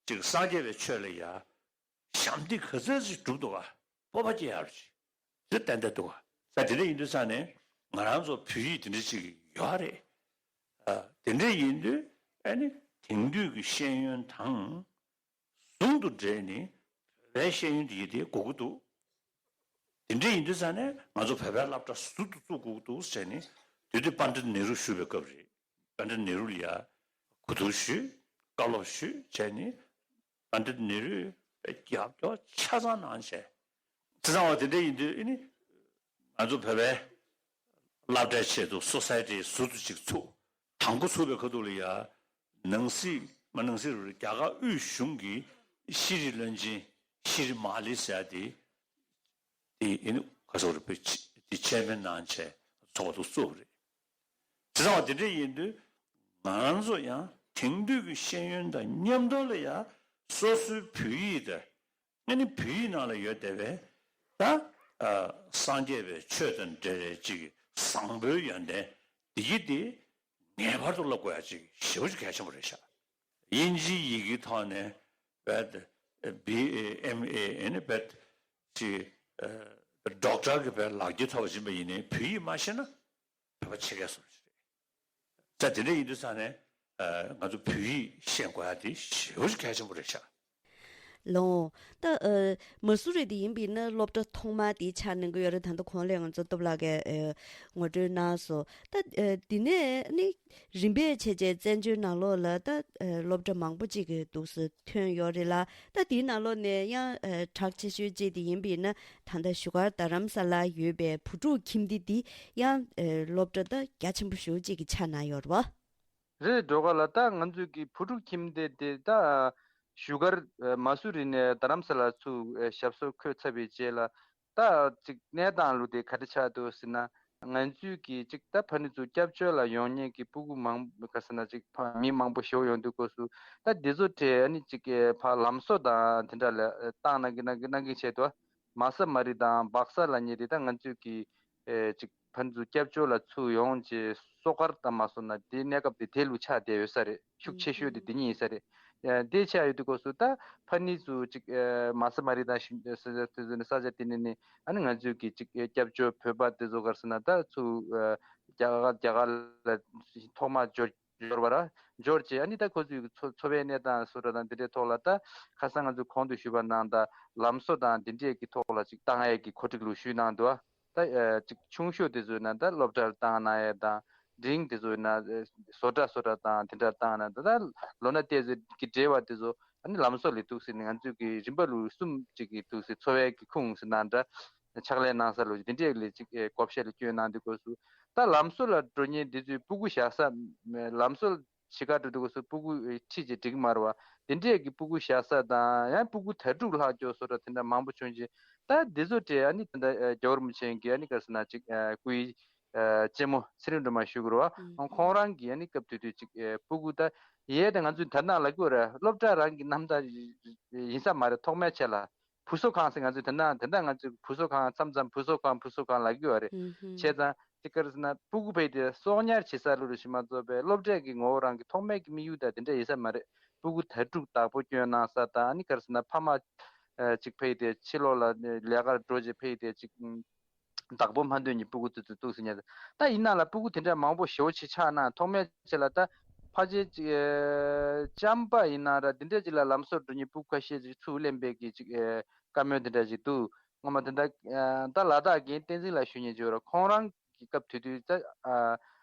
ཅིག་སངས་རྒྱས་པའི་ཆོས་ལ་ཡ། ཞབས་འདེགས་ག་ཚོད་ཅིག་བསྒྲུབས་འདུག་ག་སྤོབས་པ་སྐྱེ་ཡག་ཅིག་དེ་ཏན་ཏན་འདུག་ག་ས་དེ་འདྲ་ཡིན་དུས་ཙང་ནས་ང་རང་ཚོ་བོད་ཡིག་དེ་འདྲ་ཅིག་ཡོད་རེད། ཨ། དེ་འདྲ་ཡིན་དུས་ཨ་ནི་དེང་དུས་ཀྱི་ཤེས་ཡོན་དང་ཟུང་དུ་འབྲེལ་ནས་བོད་པའི་ཤེས་ཡོན་དེ་ཡིན་དེ་དགོས་ཀྱི་འདུག་དེ་འདྲ་ཡིན་དུས་ཙང་ནས་ང་ཚོ་བོད་པའི་སློབ་གྲྭ་ཟུར་དུ་བཙུགས་དགོས་ཀྱི་འདུག་ཟེར་ནས་དེ་དུས་པཎྜི་ཏ་ནེ་རུ་བཞུགས་པའི་སྐབས་རེད། པཎྜི་ཏ་ནེ་རུ་ལ་ཡ་གོ་བསྡུར་ཞུས། བཀའ་སློབ་ཞུས་བྱས་ནས་པཎྜི་ཏ་ནེ་རུས་རྒྱབ་སྐྱོར་ཆ་ཚང་གནང་བྱས། བྱས་ཙང་བ་དེ་འདྲ་ཡིན་དུས་ཨ་ནི་ང་ཚོ་བོད་པའི་སློབ་གྲྭའི་ཆེད་དུ་སོ་སའི་ཊི་ཟུར་དུ་ཅིག་ཚུགས། དང་པོ་ཚུགས་པའི་ཁ་ཐུག་ལ་ཡ་ནང་སྲིད་མ་ནང་སྲིད་རེད། རྒྱ་གར་དབུས་གཞུང་གི་ཤེས་རིག་བློན་ཆེན་ཤྲི་མ་ལི་ཟེར་ཡ་དེ། དེ་ཨ་ནི་ག་ཚོད་རེད་པས། དེ་ཆེར་མེན་གནང་བྱས་ཚོགས་པ་དེ་བཙུགས་པ་རེད། བྱས་ཙང་བ་དེ་འདྲ་ཡིན་དུས་ང་རང་ཚོ་ཡང་དེང་དུས་ཀྱི་ཤེས་ཡོན་དང་མཉམ་དུ་ལ་ཡང་སོ་སོའི་བོད་ཡིག་དེ་ཨ་ནི་བོད་ཡིག་ནང་ལ་ཡོད་བསྡད་པའི་ད་ཨ་སངས་རྒྱས་པའི་ཆོས་དང་འབྲེལ་བའི་ཅིག་བཟང་པོའི་ཡོན་ཏན་འདི་ཡིག་དེ་ངེས་པར་དུ་བསླབ་དགོས་ཡ་ཅིག་ཞེ་པོ་ཅིག་གལ་ཆེན་པོ་རེད་ཤག་དབྱིན་ཇིའི་ཡི་གེའི་ཐོག་ནས་བེད་བི་ཨེ་ཨེམ་ཨེ་ཨེ་ནི་བེད་ཅིག་ཨ་ཌོག་ཊར་གྱི་བེད་ལག་འཁྱེར་ཐོབ་པ་ཡིན་པ་ཡིན་ནའི་བོད་ཡིག་མ་ཤེས་ན་བོད་པ་ཕྱེད་ཀ་བཟོ་འདྲ་ཞིག་རེད། ད་དེ་འདྲ་ཡིན་དུས་ཙང་ནས་ཨ་ང་ཚོ་བོད་ཡིག་ཤེས་དགོས་ཡ་དེ་ཞེ་པོ་ཅིག་གལ་ཆེན་པོ་རེད་ཤག་ལོ། ད་ཨ་མ་སུ་རི་དེ་ཡིན་པས་ན་སློབ་གྲྭ་ཐོག་མ་དེ་ཆགས་གནང་གི་ཡོད་རེད། ད་ལྟ་གོང་ལ་ང་ཚོ་སྟོབས་ལགས་ཀྱིས་ཨ་ངོ་སྤྲོད་གནང་སོང་། ད་ཨ་དེ་ནས་ནི་རིམ་པས་བྱས་བྱས་བཙན་བྱོལ་ནང་ལོགས་ལ་ད་ཨ་སློབ་གྲྭ་མང་པོ་ཅིག་གི་འདུག་སེ་ཐོན་ཡོད་རེད་ལ། ད་དེའི་ནང་ལོགས་ནས་ཡང་ཨ་གྲགས་ཆེ་ཤོས་གཅིག་དེ་ཡིན་པས་ན་ད་ལྟ་བཞུགས་སྒར་རྡ་རམ་ས་ལ་ཡོད་པའི་བུ་ཕྲུག་ཁྱིམ་སྡེ་འདི་ཡང་ཨ་སློབ་གྲྭ་ད་རྒྱ་ཆེན་པོ་ཞེ་པོ་ཅིག་གི་ཆགས་གནང་ཡོད་རེད་བ། རེད། སྒྲོལ་དཀར་ལགས། ད་ང་ཚོའི་གི་བུ་ཕྲུག་ཁྱིམ་སྡེ་དེ་ད་བཞུགས་སྒར་མ་སུ་རི་ནས་རྡ་རམ་ས་ལ་ཚུར་ཞབས་སོར་འཁོད་ཚར་བའི་རྗེས་ལ་ད་ཅིག་གནས་སྟངས་ལུགས་དེ་ག་འདྲ་ཆགས་འདུག་ཟེར་ན། ང་ཚོའི་གི་ཅིག་ད་ཕ་ནི་ཚོ་སྐྱབས་བཅོལ་ལ་ཡོང་མཁན་གི་སྤུ་གུ་མང་ག་ཟེར་ན་ཅིག་ཕ་མི་མང་པོ་ཞིག་ཡོང་དུས་སྐབས་སུ་ད་འདི་ཚོ་གྲས་ཨ་ནི་ཅིག་ཕ་ལམ་བཟོ་དང་དེ་འདྲ་ལ་བཏང་གནང་གི་གནང་གི་གནང་གི་བྱས་འདུག་མ་ས་མ་རི་དང་སྦག་ས་ལབ་མཁན་དེ་ད་ང་ཚོའི་གི་ཨེ་ཅིག་ཕན་ཚུན་སྐྱབས་བཅོལ་ལ་ཚུར་ཡོང་རྗེས་གསོག་སྒར་དང་མ་སོང་ན་དེའི་གནས་སྐབས་དེ་དེ་ལུ་ཆགས་བསྡད་ཡོད་ས་རེད། ཤུགས་ཆེ་ཤོས་དེ་དེ་གཉིས་ཡིན་ས་རེད། ཨེ་དེ་ཆགས་ཡོད་དུས་སྐབས་སུ་ད་ཕ་ནི་ཚུ་ཅིག་ཨེ་མ་ས་མ་རི་དང་ཞིང་ས་ཆ་དེ་ཚོ་ནས་ས་ཆ་དེ་ནས་ནི་ཨ་ནི་ང་ཚོའི་གི་ཅིག་ཨེ་སྐྱབས་བཅོལ་བོད་པ་དེ་ཚོ་ག་རེ་ཟེར་ན་ད་ཚུར་ཨེ་རྒྱ་གར་རྒྱ་གར་ལ་ཐོག་མར་འབྱོར་འབྱོར་བ་ར་འབྱོར་རྗེས་ཨ་ནི་ད་ཁོ་ཚོའི་གི་འཚོ་འཚོ་བའི་གནས་སྟངས་བཟོ་གྲྭ་དང་དེ་འདྲའི་ཐོག་ལ་ད་ཁ་སང་ང་ཚོས་གོང་དུ་ཞུས་པ་ནང་ད་ལམ་བཟོ་དང་དེ་འདྲའི་གི་ཐོག་ལ་ཅིག་བཏང་ཡས་ཀྱི་གོ་སྒྲིག་ལུགས་ཞུས་གནང་འདུག་ད་ཨ་ཅིག་ཆུང་ཤོས་དེ་ཚོའི་ནང་ད་སློབ་གྲྭར་བཏང་གནང་ཡས་དང་འབྲིང་དེ་ཚོའི་ནང་བཟོ་གྲྭ་བཟོ་གྲྭ་དང་དེ་འདྲ་བཏང་གནང་ད་ད་ལོ་ན་བལྟས་ཚེ་གི་འབྲེལ་བ་དེ་ཚོ་ཨ་ནི་ལམ་བཟོ་ལས་འདུག་ཟེར་ནས་ང་ཚོས་གི་རིམ་པ་ལུགས་གསུམ་ཅིག་གི་འདུག་ཟེར་འཚོ་བའི་གི་ཁུངས་ཟེར་ནང་འདྲ། ཕྱག་ལས་གནང་ས་ལོ་དེ་འདྲས་ལས་ཅིག་ཨེ་བགོ་བཤའ་ལ་བསྐྱོན་གནང་དུས་སྐབས་སུ་ད་ལམ་བཟོ་ལ་འགྲོ་མཁན་འདི་ཚོའི་སྤུ་གུ་བཞག་ས་ལམ་བཟོ་ལ་ཕྱི་ཁར་འགྲོ་དུས་སྐབས་སུ་སྤུ་གུ་ཨེ་ཁྲིད་ཅིག་འགྲིག་མ་རེད་བ། དེ་འདྲས་ཀྱི་སྤུ་གུ་བཞག་ས་དང་ཡང་སྤུ་གུ་དྭ་ཕྲུག་ལྷག་སྐྱོ་བཟོ་འདྲ་དེ་འདྲ་མང་པོ་བྱུང་རྗེས་ད་འདི་ཚོ་གྲས་ཨ་ནི་ད་ལྟ་ཨེ་རྒྱལ་བ་རིན་པོ་ཆེ་གི་ཨ་ནི་ག་རེ་ཟེར་ན་ཅིག་ཨེ་སྐུའི་ཨེ་གཅེན་མོ་ཚེ་རིང་སྒྲོལ་མ་ཞུ་དགོས་རེད་བ། ཁོང་རང་གི་ཨ་ནི་སྐབས་དེ་དུས་ཅིག་ཨེ་སྤུ་གུ་ད་ཡས་ད་ང་ཚོས་ད་ནང་ལ་སྐྱོ་རེད། སློབ་གྲྭ་རང་གི་རྣམ་ཐར་ཡིན་ས་མ་རེད། ཐོག་མའི་ཆེད་ལ། བུ་གསོ་ཁང་ཟེར་ང་ཚོས་དེ་འདྲ་དེ་འདྲ་ང་ཚོས་བུ་གསོ་ཁང་མཚམས་མཚམས་བུ་གསོ་ཁང་བུ་གསོ་ཁང་ལབ་ཀྱི་ཡོད་རེད། ཨུ་ཧུམ། བྱས་ཙང་ ཅིག་ག་རེ་ཟེར་ན་སྤུ་གུ་ཕ་གི་དེ་གསོག་ཉར་བྱེད་ས་ལུ་རུ་ཞིག་མ་གཏོགས་པའི་སློབ་གྲྭའི་གི་ངོ་བོ་རང་གི་ཐོག་མའི་གི་དམིགས་ཡུལ་དང་དེ་འདྲ་ཡིན་ས་མ་རེད། སྤུ་གུ་དྭ་ཕྲུག་བདག་པོ་སྐྱོན་གནང་ས་དང་ཨ་ནི་ག་རེ་ཟེར་ན་ཕ་མ་ཅིག་ཕ་གི་དེ་ཕྱི་ལོགས་ལ་ལས་ཀར་འགྲོ་རྗེས་ཕ་གི་དེ་ཅིག་བདག་པོ་མ་འདོད་ནི་སྤུ་གུ་དེ་ཚོ་འདུག་ཟེར་ཉན། ད་ཡིན་ན་ལ་སྤུ་གུ་དེ་འདྲ་མང་པོ་ཞེ་པོ་ཅིག་ཆགས་ན་ཐོག་མའི་ཆེད་ལ་ད་ཕལ་ཆེར་ཅིག་ཨེ་ལྕམ་པ་ཡིན་ན་ར་དེ་འདྲ་ཅིག་ལ་ལམ་སང་འགྲོ་ཉི་སྤུ་གུ་ཁ་ཤས་ཅིག་ཚུར་ལེན་པའི་གི་ཅིག་ཨེ་བཀའ་མོལ་དེ་འདྲ་ཅིག་འདུག་སྔོན་མ་དེ་འདྲ་ཨེ་ད་ལ་དྭགས་རྒན་བསྟན་འཛིན་ལགས་ཞུ་ཉན་ཅིག་ཡོད་ར། ཁོང་རང་གི་སྐབས་དེ་དུས་ད་ཨ་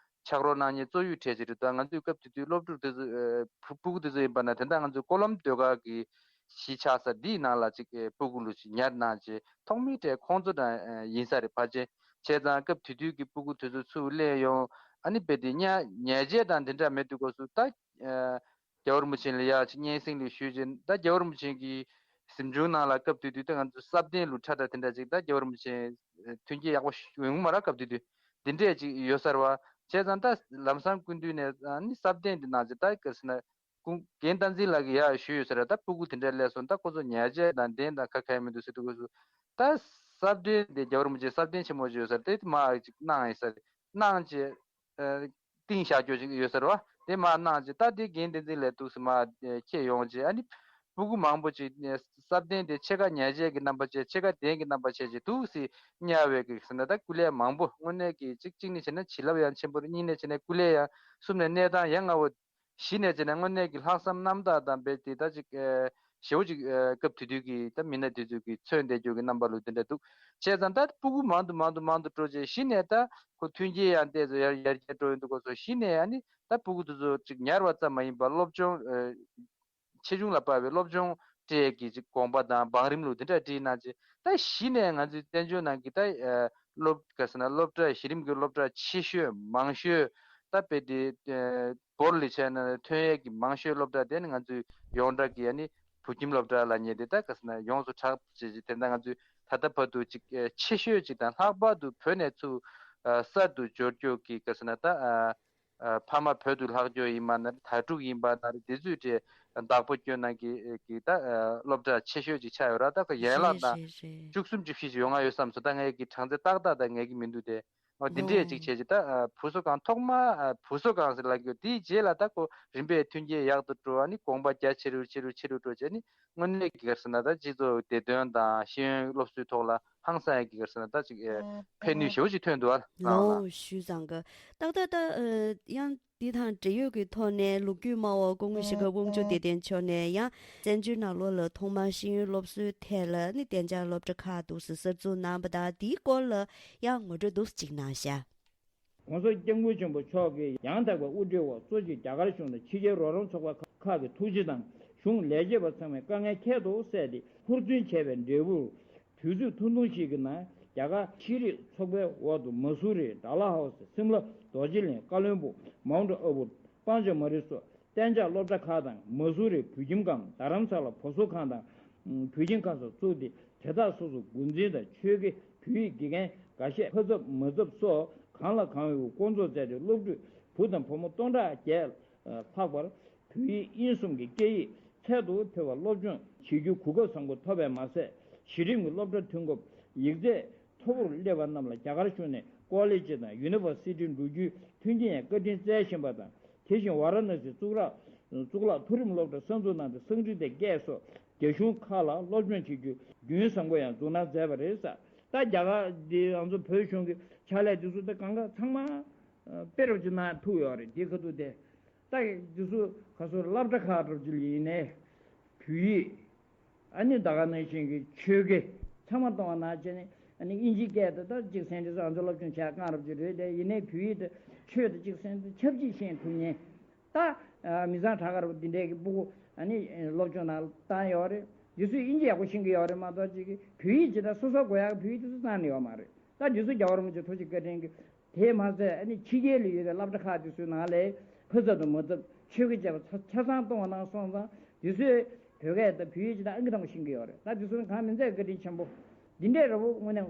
ཕྱག་རོགས་གནང་མཁན་གཙོ་ཡུལ་གྲས་ཅིག་རེད། ད་ང་ཚོའི་སྐབས་དེ་དུས་སློབ་ཕྲུག་དེ་ཚོ་ཨེ་ཕྲུ་སྤུ་གུ་དེ་ཚོ་ཡིན་པ་ན་དེ་འདྲ་ང་ཚོའི་ཀོ་ལོམ་ཟློས་གར་གི་གཞིས་ཆགས་ས་འདིའི་ནང་ལ་ཅིག་ཨེ་སྤུ་གུ་ལུ་ཅིག་ཉར་གནང་རྗེས་ཐོག་མའི་གྲས་ཁོང་ཚོ་དང་ཨེ་ཡིན་ས་རེད། ཕལ་ཆེར་བྱས་ཙང་སྐབས་དེ་དུས་ཀྱི་སྤུ་གུ་དེ་ཚོ་ཚུར་ལེན་ཡོང་ཨ་ནི་རྦད་དེ་ཉ་ཉལ་ཆས་དང་འདི་འདྲ་མེད་དུས་སྐབས་སུ་ད་ཨེ་རྒྱལ་བ་རིན་པོ་ཆེ་ལ་ཡ་ཅིག་སྙན་སེང་ལས་ཞུས་རྗེས་ད་རྒྱལ་བ་རིན་པོ་ཆེ་གི་གཟིམ་ཆུང་ནང་ལ་སྐབས་དེ་དུས་ད་ང་ཚོ་སྲབ་གདན་ལུ་ཁྲ་ཁྲ་དེ་འདྲ་ཅིག་ད་རྒྱལ་བ་རིན་པོ་ཆེ་ཨེ་མཐུན་རྐྱེན་ཡག་པོ་ཞིག་ཡོང་གི་མ་རེད། སྐབས་དེ་དུས་འདི་འདྲས་ཅིག་ཡོད་ས་རེད་བ། བྱས་ཙང་ད་ལམ་སང་སྐུ་མདུན་ནས་ཨ་ནི་སྲབ་གདན་འདི་ནང་ཅིག་ད་ག་ཟེར་ན། ཀུན་རྒན་བསྟན་འཛིན་ལགས་ཀྱིས་ཡར་ཞུས་ཡོད་ས་རེད། ད་སྤུ་གུ་དེ་འདྲ་སླེབས་སོང་། ད་ཁོ་ཚོ་ཉལ་ཆས་དང་གདན་དང་ཁ་ཁ་ཡ་མི་འདུག་ཟེར་དུས་སྐབས་སུ། ད་སྲབ་གདན་དེ་རྒྱལ་བ་རིན་པོ་ཆེ་སྲབ་གདན་ཆེན་མོ་ཅིག་ཡོད་ས་རེད། དེ་མར་ཅིག་གནང་ཡིན་ས་རེད། གནང་རྗེས་ཨ་ཏིང་བཞག་རྒྱུ་ཅིག་ཡོད་ས་རེད་བ། དེ་མར་གནང་རྗེས་ད་དེ་རྒན་བསྟན་འཛིན་ལགས་འདུག་སེ་མར་ཁྱེར་ཡོང་རྗེས་ཨ་ནི་སྤུ་གུ་མང་པོ་ཅིག་སྲབ་གདན་དེ་ཕྱེད་ཀ་ཉལ་ཆས་ཀྱི་རྣམ་པ་བྱས། ཕྱེད་ཀ་གདན་གྱི་རྣམ་པ་བྱས་རྗེས་འདུག་སེ་གཉར་བའི་གི་ཟེར་ན་ད་སྐུ་ལས་མང་པོ་དངོས་གནས་ཀྱི་ཅིག་གཅིག་ནས་བྱས་ན་བྱིན་རླབས་ཡང་ཆེན་པོ་རེད། གཉིས་ནས་བྱས་ན་སྐུ་ལས་ཡང་། གསུམ་ནས་གནས་སྟངས་ཡ་ང་བོ། བཞི་ནས་བྱས་ན་དངོས་གནས་ཀྱི་ལྷག་བསམ་རྣམ་དག་དང་རྦད་དེ་ད་ཅིག་ཨེ་ཞེ་པོ་ཅིག་ཨེ་སྐབས་དེ་དུས་ཀྱི་ད་མི་སྣ་དེ་ཚོ་གི་མཚོན་བསྡད་རྒྱུ་གི་རྣམ་པ་ལུ་དེ་འདྲ་འདུག་བྱས་ཙང་ད་སྤུ་གུ་མང་དུ་མང་དུ་མང་དུ་འགྲོ་རྗེས་གཞི་ནས་ད་ཁོ་མཐུན་རྐྱེན་ཡང་ཏོག་ཙམ་ཡར་ཡར་རྒྱས་འགྲོ་ཡོང་དུས་སྐབས་སུ་གཞི་ནས་ཨ་ནི་ད་སྤུ་གུ་དེ་ཚོ་ཅིག་ཉར་བ་ཙམ་མ་ཡིན་པར་སློབ་སྦྱོང་ཨེ་ཆེ་ཆུང་ལ་དཔག་པའི་སློབ་སྦྱོང་སྤྲད་ཀྱི་ཅིག་དགོངས་པ་དང་བང་རིམ་ལུ་དེ་འདྲ་བསྒྲིགས་གནང་རྗེས་ད་གཞི་ནས་ང་ཚོའི་བཙན་བྱོལ་ནང་གི་ད་ཨེ་སློབ་ག་ཟེར་ན་སློབ་གྲྭ་གཞི་རིམ་གྱི་སློབ་གྲྭ་ཆེ་ཤོས་མང་ཤོས་ད་དཔེ་དེ་ཨེ་བོར་ལི་ཆེ་ན་ཐོན་ཡས་ཀྱི་མང་ཤོས་སློབ་གྲྭ་དེ་ནི་ང་ཚོའི་ཡོངས་གྲགས་ཀྱི་ཨ་ནི་བོད་ཁྱིམ་སློབ་གྲྭ་ལབ་མཁན་དེ་ད་ག་ཟེར་ན་ཡོངས་སུ་གྲགས་བྱེད་ཀྱི་དེ་ད་ང་ཚོའི་ད་ལྟ་བར་དུ་ཅིག་ཨེ་ཆེ་ཤོས་ཅིག་དང་ལྷག་པར་དུ་བོད་ནས་ཚུར་ཨ་གསར་དུ་འབྱོར་རྒྱུ་གི་ག་ཟེར་ན་ད་ཨ་ཨ་ཕ་མ་བོད་དུ་ལྷག་རྒྱུ་ཡིན་པ་ན་རེད། དྭ་ཕྲུག་ཡིན་པ་ན་རེད། དེ་ཚོའི་གྲས་བདག་པོ་སྐྱོན་གནང་གི་གི་ད་ཨ་སློབ་གྲྭ་ཆེ་ཤོས་ཅིག་ཆགས་ཡོད་ར། ད་ག་ཡན་ལག་རེད་ད་རེད་རེད། བཅུ་གསུམ་བཅུ་བཞི་ཅིག་ཡོང་ང་ཡོད་བསམ་སོང་། ད་ངས་ཀྱི་གྲངས་ཚད་ཏག་ཏག་ད་ངས་ཀྱི་མི་འདུག་དེ། འོ་དེ་འདྲས་ཅིག་བྱས་ཅིག་ད་ཨ་བུ་གསོ་ཁང་ཐོག་མ་ཨ་བུ་གསོ་ཁང་ཟེར་ལབ་རྒྱུ་དེའི་རྗེས་ལ་ད་ཁོ་རིམ་པས་མཐུན་རྐྱེན་ཡག་ཏུ་འགྲོ། ཨ་ནི་དགོངས་པ་རྒྱ་ཆེ་རུ་ཆེ་རུ་ཆེ་རུ་འགྲོ་བྱས་ནི་དངོས་གནས་ཀྱི་ག་ཟེར་ན་ད་སྤྱི་ཚོགས་བདེ་དོན་དང་ཤེས་ཡོན་སློབ་གསོའི་ཐོག་ལ་ཧང་སང་ཡག་གི་ག་ཟེར་ན་ད་ཅིག་ཨེ་ཕན་ནུས་ཞེ་པོ་ཅིག་ཐོན་འདུག་ཨ་ལགས། ལགས་ལགས། ཞུས་ཙང་གི་ཏག་ཏག་ད་ཨ་ཡང་འདི་དང་འབྲེལ་ཡོད་ཀྱི་ཐོག་ནས་ལོ་རྒྱུས་སྨྲ་བ་སྐུ་ངོ་ཞྭ་སྒབ་དབང་ཕྱུག་བདེ་ལྡན་མཆོག་ནས་ཡང་བཙན་བྱོལ་ནང་ལོགས་ལ་ཐོག་མར་ཤེས་ཡོན་སློབ་གསོའི་ཐད་ལ་ནི་གཏན་འཇགས་སློབ་གྲྭ་ཁག་འདུག་སེ་གསར་འཛུགས་གནང་བ་དང་དེའི་སྐོར་ལ་ཡང་ངོ་སྤྲོད་འདུག་སེ་ཅིག་གནང་ཤག་གོང་ས་སྐྱབས་མགོན་ཆེན་པོ་མཆོག་གིས་ཡང་དག་པའི་དབུ་ཁྲིད་འོག་གཙོ་བྱས་རྒྱ་གར་གཞུང་དང་ཕྱི་རྒྱལ་རོགས་རམ་ཚོགས་པ་ཁག་གི་ཐུགས་རྗེ་དང་གཞུང་ལས་བྱེད་པ་ཚང་མའི་དཀའ་ངལ་ཁྱད་དུ་བསད་དེ་ཧུར་བརྩོན་བྱས་པའི་འབྲས་བུར། དུས་ཚོད་ཐུང་ཐུང་ཞིག་གི་ནང་རྒྱ་གར་ཤེས་རིག་ཚོགས་པའི་འོག་ཏུ་མ་སུ་རི། ཌལ་ཧོ་སི། སིམ་ལ། རྡོ་རྗེ་གླིང་། ཀ་ལོན་སྦུག། མའུན་ཊི་ཨ་བུ། པང་ཇ་མ་རི་སོགས་གཏན་འཇགས་སློབ་གྲྭ་ཁག་དང་མ་སུ་རི་བོད་ཁྱིམ་ཁང་། རྡ་རམ་ས་ལ་བུ་གསོ་ཁང་དང་བོད་ཁྱིམ་ཁང་སོགས་བཙུགས་ཏེ་དེ་དག་སོ་སོ་འགོ་འཛིན་དང་ཆོས་དགེ་བོད་ཡིག་དགེ་རྒན་འགའ་ཤས་ཕ་ཚབ་མ་ཚབ་སོགས་གང་ལ་གང་འོས་སྐོང་ཚོགས་མཛད་དེ་སློབ་ཕྲུག་བུ་དང་བུ་མོ་སྟོང་ཕྲག་བརྒལ་ལྷག་པར། བོད་ཡིག་དབྱིན་གསུམ་གྱི་སྐད་ཡིག་ཚད་དུ་ཕེབས་པར་སློབ་སྦྱོང་བྱེད་རྒྱུའི་གོ་སྐབས་བཟང་པོ་ཐོབ་པས་མ་ཟད། གཞི་རིམ་གྱི་སློབ་གྲྭ་ཐོན་སྐབས་ཡིག་ཚད་མཐོ་པོར་སླེབས་པ་རྣམས་ལ་རྒྱ་གར་གཞུང་ནས་ཀོ་ལེ་ཇི་དང་ཡུ་ནི་ཝར་སི་ཊི་འགྲོ་རྒྱུའི་མཐུན་རྐྱེན་ཡང་བཀའ་དྲིན་སྩལ་བཞིན་པ་དང་། དེ་བཞིན་ཝཱ་ར་ཎ་སི་གཙུག་ལག་གཙུག་ལག་མཐོ་རིམ་སློབ་གྲྭ་གསར་འཛུགས་གནང་སྟེ་སང་ཀྲི་ཏའི་སྐད་སོགས་རྒྱ་གཞུང་ཁག་ལ་སློབ་སྦྱོང་བྱེད་རྒྱུའི་རྒྱུན་བཟང་པོ་ཡང་འཛུགས་གནང་མཛད་པ་རེད་ཟེར། ད་རྒྱ་གར་འདི་ང་ཚོ་བོད་གཞུང་གི་ཕྱག་ལས་འདི་ཚོ་ད་གང་ག་ཚང་མ་དཔེ་རབ་ཅིག་གནང་ཐུབ་ཡོད་རེད། འདི་ཁ་ཐུག་དེ། ད་འདི་ཚོ་ག་ཚོད་སློབ་གྲྭ་ཁག་འདྲ་པོ་ཅིག་ལ་ཡིན་ནའི་བོད་ཡིག་ཨ་ནི་ད་ག་ནང་བཞིན་གྱི་ཆོས་དགེ་ཚང་མ་གཏོང་བ་ན་བྱས་ནས་ཨ་ནི་དབྱིན་ཇིའི་སྐད་དེ་ད་གཅིག་གསན་དེ་ང་ཚོ་སློབ་སྦྱོང་བྱས་རྐང་རབ་ཅིག་རེད་དེ། ཡིན་ནའི་བོད་ཡིག་དེ་ཆོས་དེ་གཅིག་གསན་དེ་ཆབས་ཅིག་ཤེས་ཐུབ་མཁན། ད་མི་ཚང་གྲགས་ཁ་རབ་འདི་འདྲའི་གི་སྤུ་གུ་ཨ་ནི་སློབ་སྦྱོང་ནང་བཏང་ཡོད་རེད། འདི་ཚོས་དབྱིན་ཇི་ཡག་པོ་ཤེས་ཀྱི་ཡོད་རེད་མ་གཏོགས་ཅིག་གི་བོད་ཡིག་ཅིག་ད་སོ་སོ་དགོས་ཡག་བོད་ཡིག་དེ་ཚོ་རྩ་ནས་ཡོད་མ་རེད། ད་འདི་ཚོ་རྒྱལ་བ་རིན་པོ་ཆེ་ཐུགས་རྗེ་བཀའ་དྲིན་གྱིས། དེས་མ་ཟད་ཨ་ནི་ཕྱི་རྒྱལ་ལ་ཡོད་པའི་སློབ་གྲྭ་ཁག་དེ་ཚོའི་ནང་ལ་ཕ་ཚབ་དང་མ་ཚབ་ཆོས་དགེ་བཅས་པ་ཆ་ཆ་ཚང་གཏོང་བ་གནང་སོང་ཙང་། དེ་ཚོས་བོད་སྐད་དང་བོད་ཡིག་ཇི་ལྟར་ཨང་ཀི་བཏང་བ་ཤེས་ཀྱི་ཡོད་རེད། ད་དེ་ཚོ་ནི་གང་མིན་ཚད་བཀའ་དྲིན་ཆེན་པོ། འདི་འདྲའི་རི་བོ་དངོས་གནས་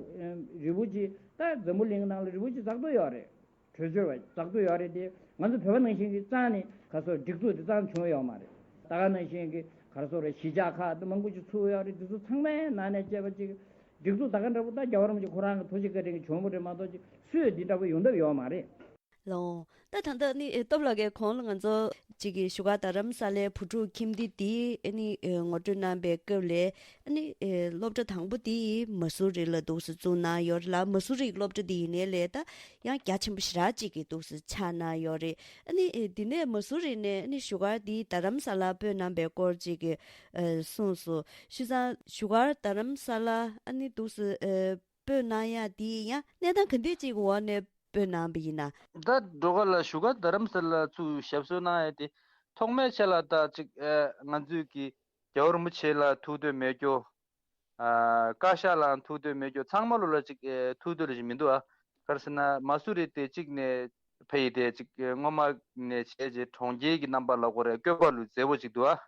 རི་བོ་ཆེ། ད་འཛམ་བུ་གླིང་ནང་ལ་རི་བོ་ཆེ་ཛག་ཏུ་ཡོད་རེད། བྲོས་བྱོལ་བ་ཛག་ཏུ་ཡོད་རེད་དེ། ང་ཚོ་བོད་པ་ནང་བཞིན་གྱི་རྩ་ནས་ག་སོ་སྒྲིག་འཛུགས་དེ་རྩ་བྱུང་ཡོད་མ་རེད། ད་ག་ནང་བཞིན་གྱི་ག་སོ་རེད། གཞིས་ཆགས་ཁག་དེ་མང་པོ་ཅིག་ཚུགས་ཡོད་རེད། དེ་ཚོ་ཚང་མའི་ནང་ནས་བཅས་པ་ཅིག་སྒྲིག་འཛུགས་ད་ག་འདྲ་པོ་ད་རྒྱལ་བ་རིན་པོ་ཆེ་ཁོ་རང་གི་ཐུགས་རྗེ་བཀའ་དྲིན་གྱིས་བྱུང་བ་རེད་མ་གཏོགས་ཅིག་སུས་འདི་འདྲ་པོ་ཡོང་ཐབས་ཡོད་མ་རེད། ལོ། ད་ད་ལྟ་ནི་ཨེ་སྟོབས་ལགས་ཀྱིས་གོང་ལ་ང་ཚོ་གཅིག་གི་བཞུགས་སྒར་རྡ་རམ་ས་ལའི་བུ་ཕྲུག་ཁྱིམ་སྡེ་དེ་ཨ་ནི་ཨེ་ངོ་སྤྲོད་གནང་པའི་སྐབས་ལས་ཨ་ནི་ཨེ་སློབ་གྲྭ་དང་པོ་དེ་མ་སུ་རི་ལ་འདུག་སེ་བཙུགས་གནང་ཡོད་རེད་ལ། མ་སུ་རི་གི་སློབ་གྲྭ་དེ་ཡིན་ནའི་ལས་ད་ཡང་རྒྱ་ཆེན་པོ་ཞེ་དྲག་ཅིག་གི་འདུག་སེ་ཆགས་གནང་ཡོད་རེད། ཨ་ནི་ཨེ་དེ་ནས་མ་སུ་རི་ནས་ཨ་ནི་བཞུགས་སྒར་དེ་རྡ་རམ་ས་ལ་སྤོས་གནང་པའི་སྐོར་ཅིག་གི་ཨེ་གསུངས་སོང་། བྱས་ཙང་བཞུགས་སྒར་རྡ་རམ་ས་ལ་ཨ་ནི་འདུག་སེ་ཨེ་སྤོས་གནང་ཡ་དེ་ཡང་གནས་སྟངས་ག་འདྲས་ཅིག་འོག་ནས་སྤོས་གནང་བ་ཡིན་ན། ད་འགྲོ་ག་ལ་བཞུགས་སྒར་རྡ་རམ་ས་ལ་ཚུར་ཞབས་སོར་གནང་ཡ་དེ་ཐོག་མའི་ཆ་ལ་ད་ཅིག་ཨ་ང་ཚོས་ཀྱི་རྒྱལ་བ་རིན་པོ་ཆེ་ལ་ཐུགས་འདོད་མེད་རྒྱུ། ཨ་བཀའ་ཤག་ལའང་ཐུགས་འདོད་མེད་རྒྱུ། ཚང་མ་ལོ་ལ་ཅིག་ཨེ་ཐུགས་འདོད་ལ་ཅིག་མི་འདུག་ཨ། ག་རེ་ཟེར་ན་མ་སུ་རི་དེ་གཅིག་ནས་ཕ་ཡི་དེ་ཅིག་ཨེ་སྔོན་མ་ནས་བྱས་རྗེས་གྲོང་ཁྱེར་གྱི་རྣམ་པ་ལ་གོ་རེ་བཀོད་པ་ལུ་མཛེས་པོ་ཅིག་འདུག་ཨ།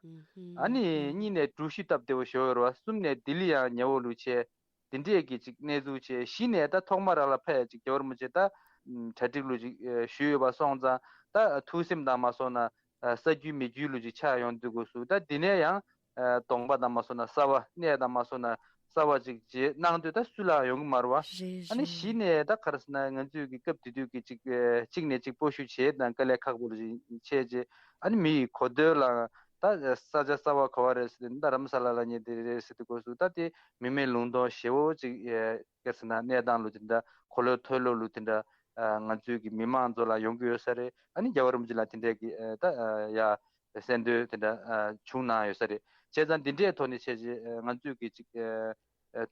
ཨ་ནི་གཉིས་ནས་གྲུ་བཞི་སྟབས་བདེ་བོ་ཞོ་ཡོད་རེད་བ། གསུམ་ནས་ལྡི་ལི་ཡང་ཉེ་བོ་ལུ་བྱས། དེ་འདྲས་ཀྱི་ཅིག་གནས་ཚུལ་བྱས། གཞི་ནས་ད་ཐོག་མ་རང་ལ་ཕ་ཡ་ཅིག་རྒྱལ་བ་རིན་པོ་ཆེ་ད་གྲ་སྒྲིག་ལུ་ཅིག་ཞུས་ཡོད་པ་སོང་ཙང་ད་ཐུགས་སེམས་དང་མ་སོང་ན་ས་རྒྱུས་མི་རྒྱུས་ལུ་ཅིག་ཆགས་ཡོང་དུས་སྐབས་སུ་ད་འདི་ནས་ཡང་གདོང་པ་དང་མ་སོང་ན་གསར་པ། གནས་དང་མ་སོང་ན་གསར་པ་ཅིག་བྱེད་གནང་དུས་ད་སུ་ལའང་ཡོང་གི་མ་རེད་བ། རེད་ཨ་ནི་རེད། གཞི་ནས་ད་ག་རེ་ཟེར་ན་ང་ཚོས་ཀྱི་སྐབས་དེ་དུས་ཀྱི་ཅིག་གཅིག་ནས་གཅིག་སྤོ་བཤུད་བྱེད་དང་དཀའ་ལས་ཁག་པོ་ལ་ཅིག་བྱས་རྗེས་ཨ་ནི་མི་ཡི་གོ་ཐོས་ལའང་ད་ས་ཆ་གསར་པ་ག་བ་རེད་ཟེར་ཏེ་རྡ་རམ་ས་ལ་ལབ་མཁན་དེ་རེད་ཟེར་དུས་སྐབས་སུ་ད་དེ་མི་མེད་ལུང་སྟོང་ཞེ་བོ་ཅིག་ག་རེ་ཟེར་ན་གནས་སྟངས་ལུ་དེ་འདྲ་གོ་ལོག་ཐོས་ལོག་ལུ་དེ་འདྲ་ང་ཚོའི་གི་མི་མང་ཚོ་ལ་ཡོང་གི་ཡོད་ས་རེད། ཨ་ནི་རྒྱལ་བ་རིན་པོ་ཆེ་ལ་དེ་འདྲའི་གི་ད་ཡ་གསལ་འདོད་དེ་འདྲ་བྱུང་གནང་ཡོད་ས་རེད། བྱས་ཙང་འདི་འདྲའི་ཐོག་ནས་བྱས་རྗེས་ང་ཚོའི་གི་ཅིག་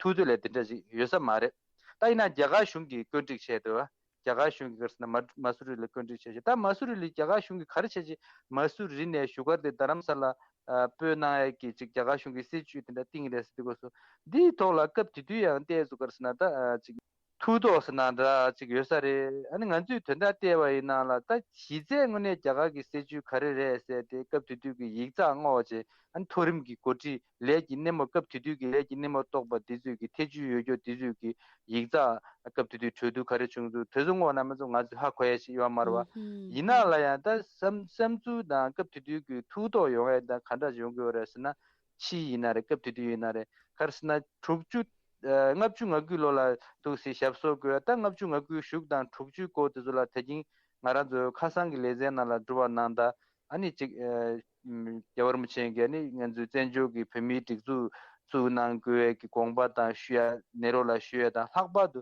ཐུགས་འདོད་ལས་དེ་འདྲ་ཅིག་ཡོད་ས་མ་རེད། ད་ཡིན་ན་རྒྱ་གར་གཞུང་གིས་བཀོད་སྒྲིག་བྱས་འདུག་རྒྱ་གར་གཞུང་གིས་ག་རེ་ཟེར་ན་མ་མ་སུ་རི་ལ་བཀོད་སྒྲིག་བྱས་ཤག་ད་མ་སུ་རི་ལ་རྒྱ་གར་གཞུང་གིས་ག་རེ་བྱས་ཅི། མ་སུ་རི་ནས་བཞུགས་སྒར་དེ་རྡ་རམ་ས་ལ་ཨ་སྤོས་གནང་ཡས་ཀྱི་ཅིག་རྒྱ་གར་གཞུང་གི་སྲིད་བྱུས་དེ་འདྲ་བཏིང་རེད་ཟེར་དུས་སྐབས་སུ་འདིའི་ཐོག་ལ་སྐབས་དེ་དུས་ཡང་ཏོག་ཙམ་ག་རེ་ཟེར་ན་ད་ཨ་ཅིག་ཐུགས་དོགས་ཟེར་ན་འདྲ་ཅིག་ཡོད་ས་རེད། ཨ་ནི་ང་ཚོས་དོན་དག་བལྟས་པ་ཡིན་ན་ལ་ད་གཞི་རྩའི་དངོས་གནས་རྒྱ་གར་གྱི་སྲིད་བྱུས་ག་རེ་རེད་ཟེར་ཏེ་སྐབས་དེ་དུས་ཀྱི་ཡིག་ཚགས་བསྔོགས་བྱས། ཨ་ནི་མཐོ་རིམ་གྱི་འགོ་ཁྲིད་ལས་ཀྱི་སྣེ་མོ་སྐབས་དེ་དུས་ཀྱི་ལས་ཀྱི་སྣེ་མོ་གཏོགས་པ་འདི་ཚོས་ཀྱི་ཐེ་བྱུས་ཡོད་རྒྱུ་འདི་ཚོས་ཀྱི་ཡིག་ཚགས་སྐབས་དེ་དུས་གྲོས་བསྡུར་ག་རེ་བྱུང་འདུག་དེ་ཚོ་བསྔོགས་ན་མ་ཚོ་ང་ཚོས་ཧ་གོ་ཡ་ཞིག་ཡོད་མ་རེད་བ། ཡིན་ན་ལ་ཡང་ད་བསམ་བསམ་ཚུལ་དང་སྐབས་དེ་དུས་ཀྱི་ཐུགས་དོགས་ཡོང་ཡ་དང་ག་འདྲ་ཞིག་ཡོང་གི་ཡོད་རེད་ཟེར་ན། ཕྱི་ཡིན་ན་རེད། སྐབས་དེ་དུས་ཡིན་ན་རེད། ག་རེ་ཟེར་ན་དྲུག་ཅུ་ལྔ་བཅུ་ང་དགུའི་ལོ་ལ་འདུག་སེ་ཞབས་སོར་བཀོད། ད་ལྔ་བཅུ་ང་དགུའི་གཞུག་དང་དྲུག་ཅུའི་འགོ་དེ་ཚོ་ལ་ད་གིན་ང་རང་ཚོའི་ཁ་སང་གི་ལེ་ཚན་ནང་ལ་འགྲོ་བ་གནང་ད། ཨ་ནི་ཅིག་ཨ་རྒྱལ་བ་རིན་པོ་ཆེ་གིས་ཨ་ནི་ང་ཚོའི་བཙན་བྱོལ་གྱི་བོད་མིའི་སྒྲིག་འཛུགས་བཙུགས་གནང་དགོས་ཡས་ཀྱི་དགོངས་པ་དང་ཞུ་ཡ་ནེ་རོ་ལ་ཞུ་ཡ་དང་། ལྷག་པར་དུ་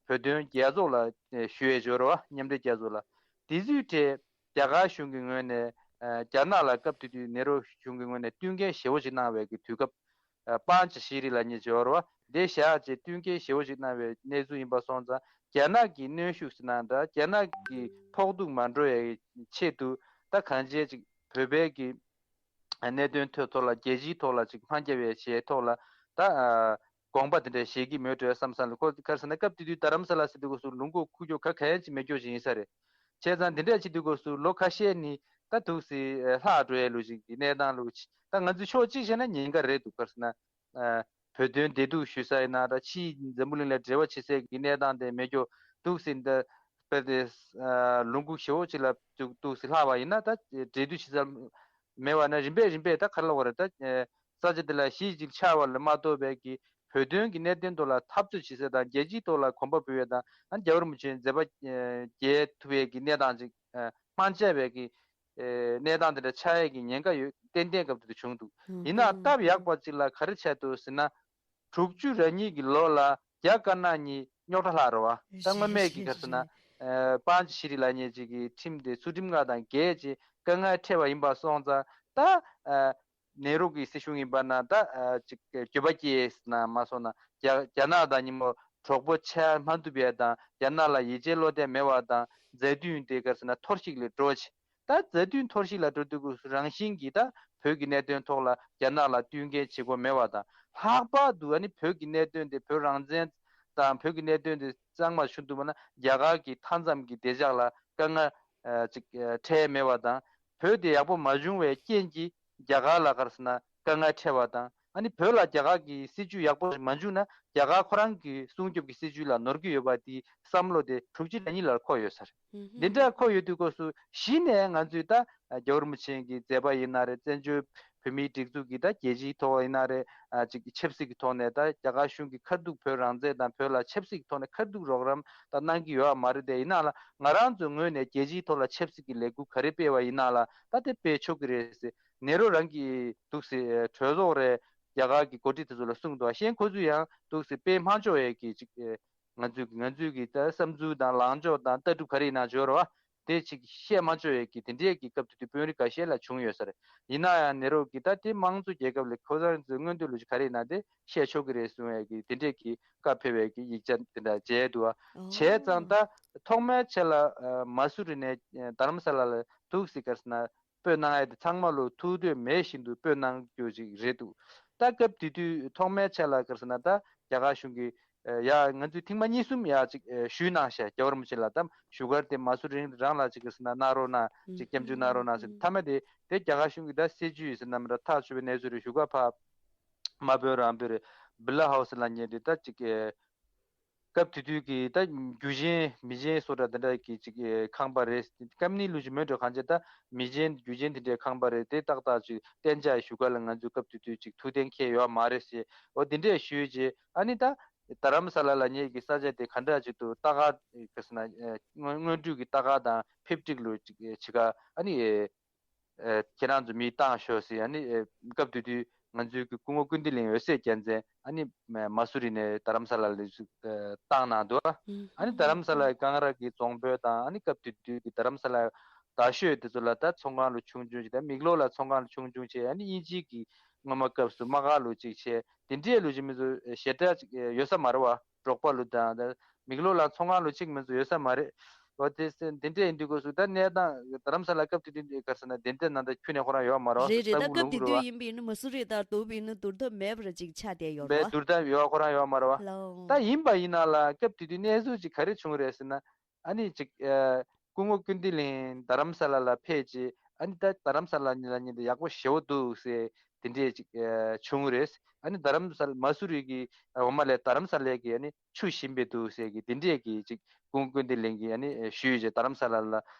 བོད་དོན་རྒྱལ་ཚོགས་ལ་ཞུ་ཡས་འབྱོར་བ་མཉམ་འབྲེལ་རྒྱལ་ཚོགས་ལ། དེ་ཚོའི་གྲས་རྒྱ་གར་གཞུང་གི་ངོས་ནས་ཨ་རྒྱ་ནག་ལ་སྐབས་དེ་དུས་ནེ་རོ་གཞུང་གི་ངོས་ནས་བསྟུན་མཁས་ཞེ་བོ་ཅིག་གནང་བའི་གི་དུས་སྐབས། ཨ་པཱན་ཅ་ཤི་རི་ལབ་མཁན་ཅིག་ཡོད་རེད་བ། དེ་བཞག་བྱས་བསྟུན་མཁས་ཞེ་བོ་ཅིག་གནང་བའི་གནས་ཚུལ་ཡིན་པ་སོང་ཙང་རྒྱ་ནག་གི་གནོན་ཤུགས་ཟེར་ན་འདྲ། རྒྱ་ནག་གི་ཕོག་ཐུག་མ་འགྲོ་བའི་ཆེད་དུ་ད་གང་བྱས་ཅིག་བོད་པའི་གི་གནད་དོན་ཐོག་ཐོག་ལ་རྒྱལ་སྤྱིའི་ཐོག་ལ་ཅིག་མ་རྒྱབ་པའི་ཆེད་ཐོག་ལ་ད་ཨ་དགོངས་པ་དེ་འདྲ་བཞེས་ཀྱི་མེད་འགྲོ་བསམ་བསམ་ལ། ཁོ་ག་རེ་ཟེར་ན་སྐབས་དེ་དུས་རྡ་རམ་ས་ལ་ཟེར་དུས་སྐབས་སུ་ལུང་ཁུག་ཁུག་ཀྱོག་ག་ག་ཡང་ཅིག་མེད་ཀྱོག་ཅིག་ཡིན་ས་རེད། བྱས་ཙང་འདི་འདྲ་བྱེད་དུས་སྐབས་སུ་ལོ་ཁ་ཤས་ནི་ད་འདུག་སེ་ལྷག་འགྲོ་ཡས་ལུགས་ཅིག་གི་གནས་སྟངས་ལུགས་ཅིག་ད་ང་ཚོས་ཕྱོགས་གཅིག་བྱས་ན་ཉེན་ཁ་རེད་འདུག་ག་རེ་ཟེར་ན། ཨ་བོད་དོན་བདེ་སྡུག་ཞུ་ས་ཡིན་ན་འདྲ། ཕྱིའི་འཛམ་བུ་གླིང་ལ་འབྲེལ་བ་བྱེད་སའི་གི་གནས་སྟངས་དེ་མེད་ཀྱོག་འདུག་སེ་འདི་དཔེ་དེ་ཨ་ལུང་ཁུག་ཞེ་བོ་ཅིག་ལ་འདུག་འདུག་སེ་ལྷག་པ་ཡིན་ན་ད་འབྲེལ་མཐུད་བྱེད་ས་མེད་པ་ན་རིམ་པས་རིམ་པས་ད་ག་རེ་ལབ་དགོས་རེད། ད་ས་ཆ་དེ་ལ་གཞིས་ཅིག་ཆགས་པ་ལ་མ་གཏོགས་པའི་གི་བོད་དོན་གྱི་གནད་དོན་ཐོག་ལ་འཐབ་རྩོད་བྱེད་ས་དང་རྒྱལ་སྤྱིའི་ཐོག་ལ་གོམ་པ་སྤོས་ཡས་དང་ཨ་རྒྱལ་བ་རིན་པོ་ཆེའི་མཛད་པ་ཨ་རྒྱས་ཐུབ་ཡས་ཀྱི་གནས་སྟངས་ཅིག་ཨ་མ་མཇལ་བའི་གི་ཨེ་གནས་སྟངས་དེ་འདྲ་ཆགས་ཡས་ཀྱི་ཉེན་ཁ་ཡོད་ཏན་ཏན་སྐབས་དེ་དུས་བྱུང་འདུག་ཨང་། ཡིན་ནའང་སྟབས་ཡག་པ་ཅིག་ལ་ག་རེ་བྱས་འདུག་ཟེར་ན། དྲུག་ཅུ་རེ་གཉིས་ཀྱི་ལོ་ལ་རྒྱ་དཀར་ནག་གཉིས་རྙོག་དྲ་ལྷག་རེད་བ། ད་སྔོན་མའི་གི་ག་རེ་ཟེར་ན་ཨེ་པཱན་ཅ་ཤི་རི་ལབ་མཁན་ཅིག་གི་ཁྲིམས་དེ་ཚུལ་ཁྲིམས་ལྔ་དང་འགལ་ཅིག་དཀའ་ངལ་འཕྲད་པ་ཡིན་པ་སོང་ཙང་ད་ཨེ་ནེ་རུ་གི་སྲིད་གཞུང་ཡིན་པ་ན་ད་ཨ་ཅིག་འགྱོད་པ་སྐྱེས་ན་མ་སོང་ན་རྒྱ་རྒྱ་ནག་དང་ཉིན་མོ་གྲོགས་པོ་ཆགས་མ་ཐུབ་ཡས་དང་རྒྱ་ནག་ལ་ཡིད་ཆེས་བློ་གཏད་མེད་པ་དང་མཛའ་མཐུན་དེ་ག་རེ་ཟེར་ན་འཐོར་ཞིག་ལ་འགྲོ་ཆེ། ད་མཛའ་མཐུན་འཐོར་ཞིག་ལ་འགྲོ་དུས་སྐབས་སུ་རང་བཞིན་གྱིས་ད་བོད་ཀྱི་གནད་དོན་ཐོག་ལ་རྒྱ་ནག་ལ་བསྟུན་མཁས་བྱེད་དགོས་མེད་པ་དང་། ལྷག་པར་དུ་ཨ་ནི་བོད་ཀྱི་གནད་དོན་དེ་བོད་རང་བཙན་དང་བོད་ཀྱི་གནད་དོན་དེ་གཙང་མ་བྱུང་ཐུབ་པ་ན་རྒྱ་གར་གྱི་མཐའ་མཚམས་ཀྱི་བདེ་འཇགས་ལ་དཀའ་ངལ་ཨ་ཅིག་ཨ་འཕྲད་མེད་པ་དང་། བོད་དེ་ཡག་པོ་མ་བྱུང་བའི་རྐྱེན་གྱིས་རྒྱ་གར་ལ་ག་རེ་ཟེར་ན་དཀའ་ངལ་འཕྲད་པ་དང་ ཨ་ནི་བོད་ལ་རྒྱ་གར་གྱི་སྲིད་ཇུས་ཡག་པོ་ཞིག་མ་འཇུག་ན་རྒྱ་གར་ཁོ་རང་གི་སྲུང་སྐྱོབ་ཀྱི་སྲིད་ཇུས་ལ་ནོར་གྱི་ཡོད་པ་དེ་བསམ་བློ་དེ་དྲུག་ཅུ་རེ་གཉིས་ལ་འཁོར་ཡོད་ས་རེད། འདི་འདྲ་འཁོར་ཡོད་དུས་སྐབས་སུ་གཞི་ནས་ང་ཚོས་ད་རྒྱལ་བ་རིན་པོ་ཆེ་གི་མཛད་པ་ཡིན་ན་རེད། བཙན་བྱོལ་བོད་མིའི་སྒྲིག་འཛུགས་ཀྱི་ད་རྒྱལ་སྤྱིའི་ཐོག་ཡིན་ན་རེད། ཨ་ཅིག་ཆབ་སྲིད་ཀྱི་ཐོག་ནས་ད་རྒྱ་གར་གཞུང་གིས་ཁ་ཐུག་བོད་རང་བཙན་དང་བོད་ལ་ཆབ་སྲིད་ཀྱི་ཐོག་ནས་ཁ་ཐུག་རོགས་རམ་ད་གནང་གི་ཡོད་མ་རེད། དེ་ཡིན་ན་ལ་ང་རང་ཚོའི་ངོས་ནས་རྒྱལ་སྤྱིའི་ཐོག་ལ་ཆབ་སྲིད་ཀྱི་ལས་འགུལ་ག་རེ་སྤེལ་བ་ཡིན་ན་ལ་ད་དེ་སྤེལ་ཆོག་གི་རེད་ཟེར། ནེ་རོ་རང་གིས་འདུག་ཟེར་གྲོས་ཚོགས་རེད། རྒྱ་གར་གྱི་འགོ་ཁྲིད་དེ་ཚོ་ལ་གསུངས་འདུག་གཞན་ཁོ་ཚོས་ཡང་འདུག་ཟེར་སྤེལ་མ་ཆོག་ཡས་ཀྱི་ཅིག་ང་ཚོས་ང་ཚོས་ཀྱི་ད་བསམ་ཚུལ་དང་ལངས་ཕྱོགས་དང་ལྟ་གྲུབ་ག་རེ་ཡིན་ན་འབྱོར་བ་དེ་ཅིག་བཤད་མ་ཆོག་ཡས་ཀྱི་དེ་འདྲས་ཀྱི་སྐབས་དེ་དུས་དཔོན་རིགས་འགའ་ཤས་ལ་བྱུང་ཡོད་ས་རེད། ཡིན་ན་ཡང་ནེ་རོ་གིས་ད་དེ་དམངས་གཙོ་རྒྱལ་ཁབ་ལ་ཁོ་རང་ཚོའི་མངོན་འདོད་ལུགས་ཀྱི་ག་རེ་ཡིན་ན་དེ་བཤད་ཆོག་གི་རེད་གསུང་ཡས་ཀྱི་དེ་འདྲས་ཀྱི་བཀའ་ཕེབས་པའི་གི་ཡིག་ཆ་དེ་འདྲ་མཇལ་འདུག་བ། བྱས་ཙང་ད་ཐོག་མའི་ཆ་ལ་མ་སུ་རི་ནས་རྡ་རམ་ས་ལ་ལ་འདུག་ཟེར་ག་རེ་ཟེར་ན། སྤོས་གནང་ཡ་དེ་ཚང་མ་ལོ་ཐུགས་འདོད་མེད་བཞིན་དུ་སྤོས་གནང་རྒྱུ་ཅིག་རེད་འདུག་ད་སྐབས་དེ་དུས་ཐོག་མའི་ཆ་ལ་ག་རེ་ཟེར་ན་ད་རྒྱ་གར་གཞུང་གིས་ཡ་ང་ཚོས་ཐེངས་མ་གཉིས་གསུམ་ཡ་ཅིག་ཞུས་གནང་ཤག་རྒྱལ་བ་རིན་པོ་ཆེ་ལ་ད་བཞུགས་སྒར་དེ་མ་སུ་རི་རང་ལ་ཅིག་ག་རེ་ཟེར་ན་གནང་རོགས་གནང་། ཅིག་སྐྱབས་འཇུག་གནང་རོགས་གནང་ཟེར། མཐའ་མ་དེ་དེ་རྒྱ་གར་གཞུང་གིས་ད་སྲིད་ཇུས་ཟེར་ན་མི་འདྲ་ཐག་ཆོད་པའི་གནས་ཚུལ་རེད། བཞུགས་སྒར་ཕར་མ་བོད་རང་བོད་རེད། སྦི་ལ་ཧའུ་སི་ལ་ཉེ་དེ་ད་ཅིག་སྐབས་དེ་དུས་ཀྱི་ད་རྒྱུ་ཆེན་མི་ཆེན་སོགས་འདྲ་དེ་འདྲ་གི་ཅིག་ཨེ་ཁང་པ་རེད། སྐབས་ནི་ལུས་ཀྱི་མོན་གྲོ་གང་ཅི་ད་མི་ཆེན་རྒྱུ་ཆེན་དེ་འདྲའི་ཁང་པ་རེད། དེ་ཏག་ཏག་ཅིག་གཏན་འཇགས་བཞུགས་སྒར་ལ་ང་ཚོས་སྐབས་དེ་དུས་ཅིག་ཐུགས་གཏན་འཁེལ་ཡོད་མ་རེད་ཟེར། འོ་དེ་འདྲས་ཞུས་རྗེས་ཨ་ནི་ད་རྡ་རམ་ས་ལ་ལ་ཉེ་གི་ས་ཆ་དེ་ག་འདྲ་ཅིག་ཏུ་ལྟ་ག་ག་ཟེར་ན་ཨེ་སྔོན་སྔོན་འགྲོའི་གི་ལྟ་ག་དང་ཕེབས་སྒྲིག་ལུ་ཅིག་ཨེ་བྱེད་ག་ཨ་ནི་ཨེ། ཨེ་ཁྱེད་རང་ཚོ་མི་བཏང་ཤོག་ཟེར། ཨ་ནི་ཨེ་སྐབས་དེ་དུས་ང་ཚོའི་གི་སྐུ་ངོ་ཀུན་བདེ་གླིང་འོད་ཟེར་རྒྱལ་མཚན་ཨ་ནི་མ་སུ་རི་ནས་རྡ་རམ་ས་ལ་ལ་ཅིག་ཨེ་བཏང་གནང་འདུག་ཨ་ནི་རྡ་རམ་ས་ལའི་གངས་ར་གི་རྫོང་དཔོན་དང་ཨ་ནི་སྐབས་དེ་དུས་ཀྱི་རྡ་རམ་ས་ལ་རྡ་ཤོད་དེ་ཚོ་ལ་ད་ཚོང་ཁང་ལུ་ཆུང་ཆུང་ཅིག་ད་མིག་ལོག་ལ་ཚོང་ཁང་ལུ་ཆུང་ཆུང་བྱས། ཨ་ནི་དབྱིན་ཇིའི་གི་སྔོན་མ་སྐབས་སུ་དམག་སྒར་ལུ་ཅིག་བྱས། དེ་འདྲའི་ལུ་ཅིག་མི་ཚོ་ཞེ་དྲག་ཅིག་ཡོད་ས་མ་རེད་བ། འབྲོག་པ་ལུ་དང་ད་མིག་ལོག་ལ་ཚོང་ཁང་ལུ་གཅིག་མིན་ཚུལ་ཡོད་ས་མ་རེད། འོ་དེ་སེ་དེ་འདྲས་ཡིན་དུས་སྐབས་སུ་ད་གནས་སྟངས་རྡ་རམ་ས་ལ་སྐབས་དེ་དུས་ག་ཟེར་ན་དེ་འདྲས་ནང་ད་ཁྱོན་ནས་ཁོ་རང་ཡོད་མ་རེད། རེད་རེད། ད་ས་སྐུ་སྐབས་དེ་ལུང་རེད་དུས་བ། ཡིན་པ་ཡིན་ན་མ་སུ་རི་དང་རྡོ་བི་ནི་དུར་ཐབས་མེད་པར་ཅིག་ཆགས་བསྡད་ཡོད་པའི་རེད་བ། དུར་ཐབས་ཡོད་ཁོ་རང་ཡོད་མ་རེད་བ། ལའོ། ད་ཡིན་པ་ཡིན་ན་ལ་སྐབས་དེ་དུས་གནས་ཚུལ་ཅིག་ག་རེ་བྱུང་རེད་ཟེར་ན། ཨ་ནི་ཅིག་ཨ་སྐུ་ངོ་ཀུན་བདེ་གླིང་རྡ་རམ་ས་ལ་ལ་ཕེབས་རྗེས་ཨ་ནི་ད་རྡ་རམ་ས་ལ་ཉིད་ལ་ཉིད་དུ་ཡག་པོ་ཞེ་བོ་འདུག་ཟེར་དེ་འདྲས་ཅིག་ཨ་བྱུང་རེད། ཨ་ནི་རྡ་རམ་ས་ལ་མ་སུ་རི་གི་ཨ་འོ་མ་ལས་རྡ་རམ་ས་ལའི་གི་ཨ་ནི་ཆུ་ཞིམ་པོ་འདུག་ཟེར་གི་དེ་འདྲས་ཀྱི་ཅིག་སྐུ་ངོ་ཀུན་བདེ་གླིང་གིས་ཨ་ནི་ཞུས་རྗེས་རྡ་རམ་ས་ལ་ལ་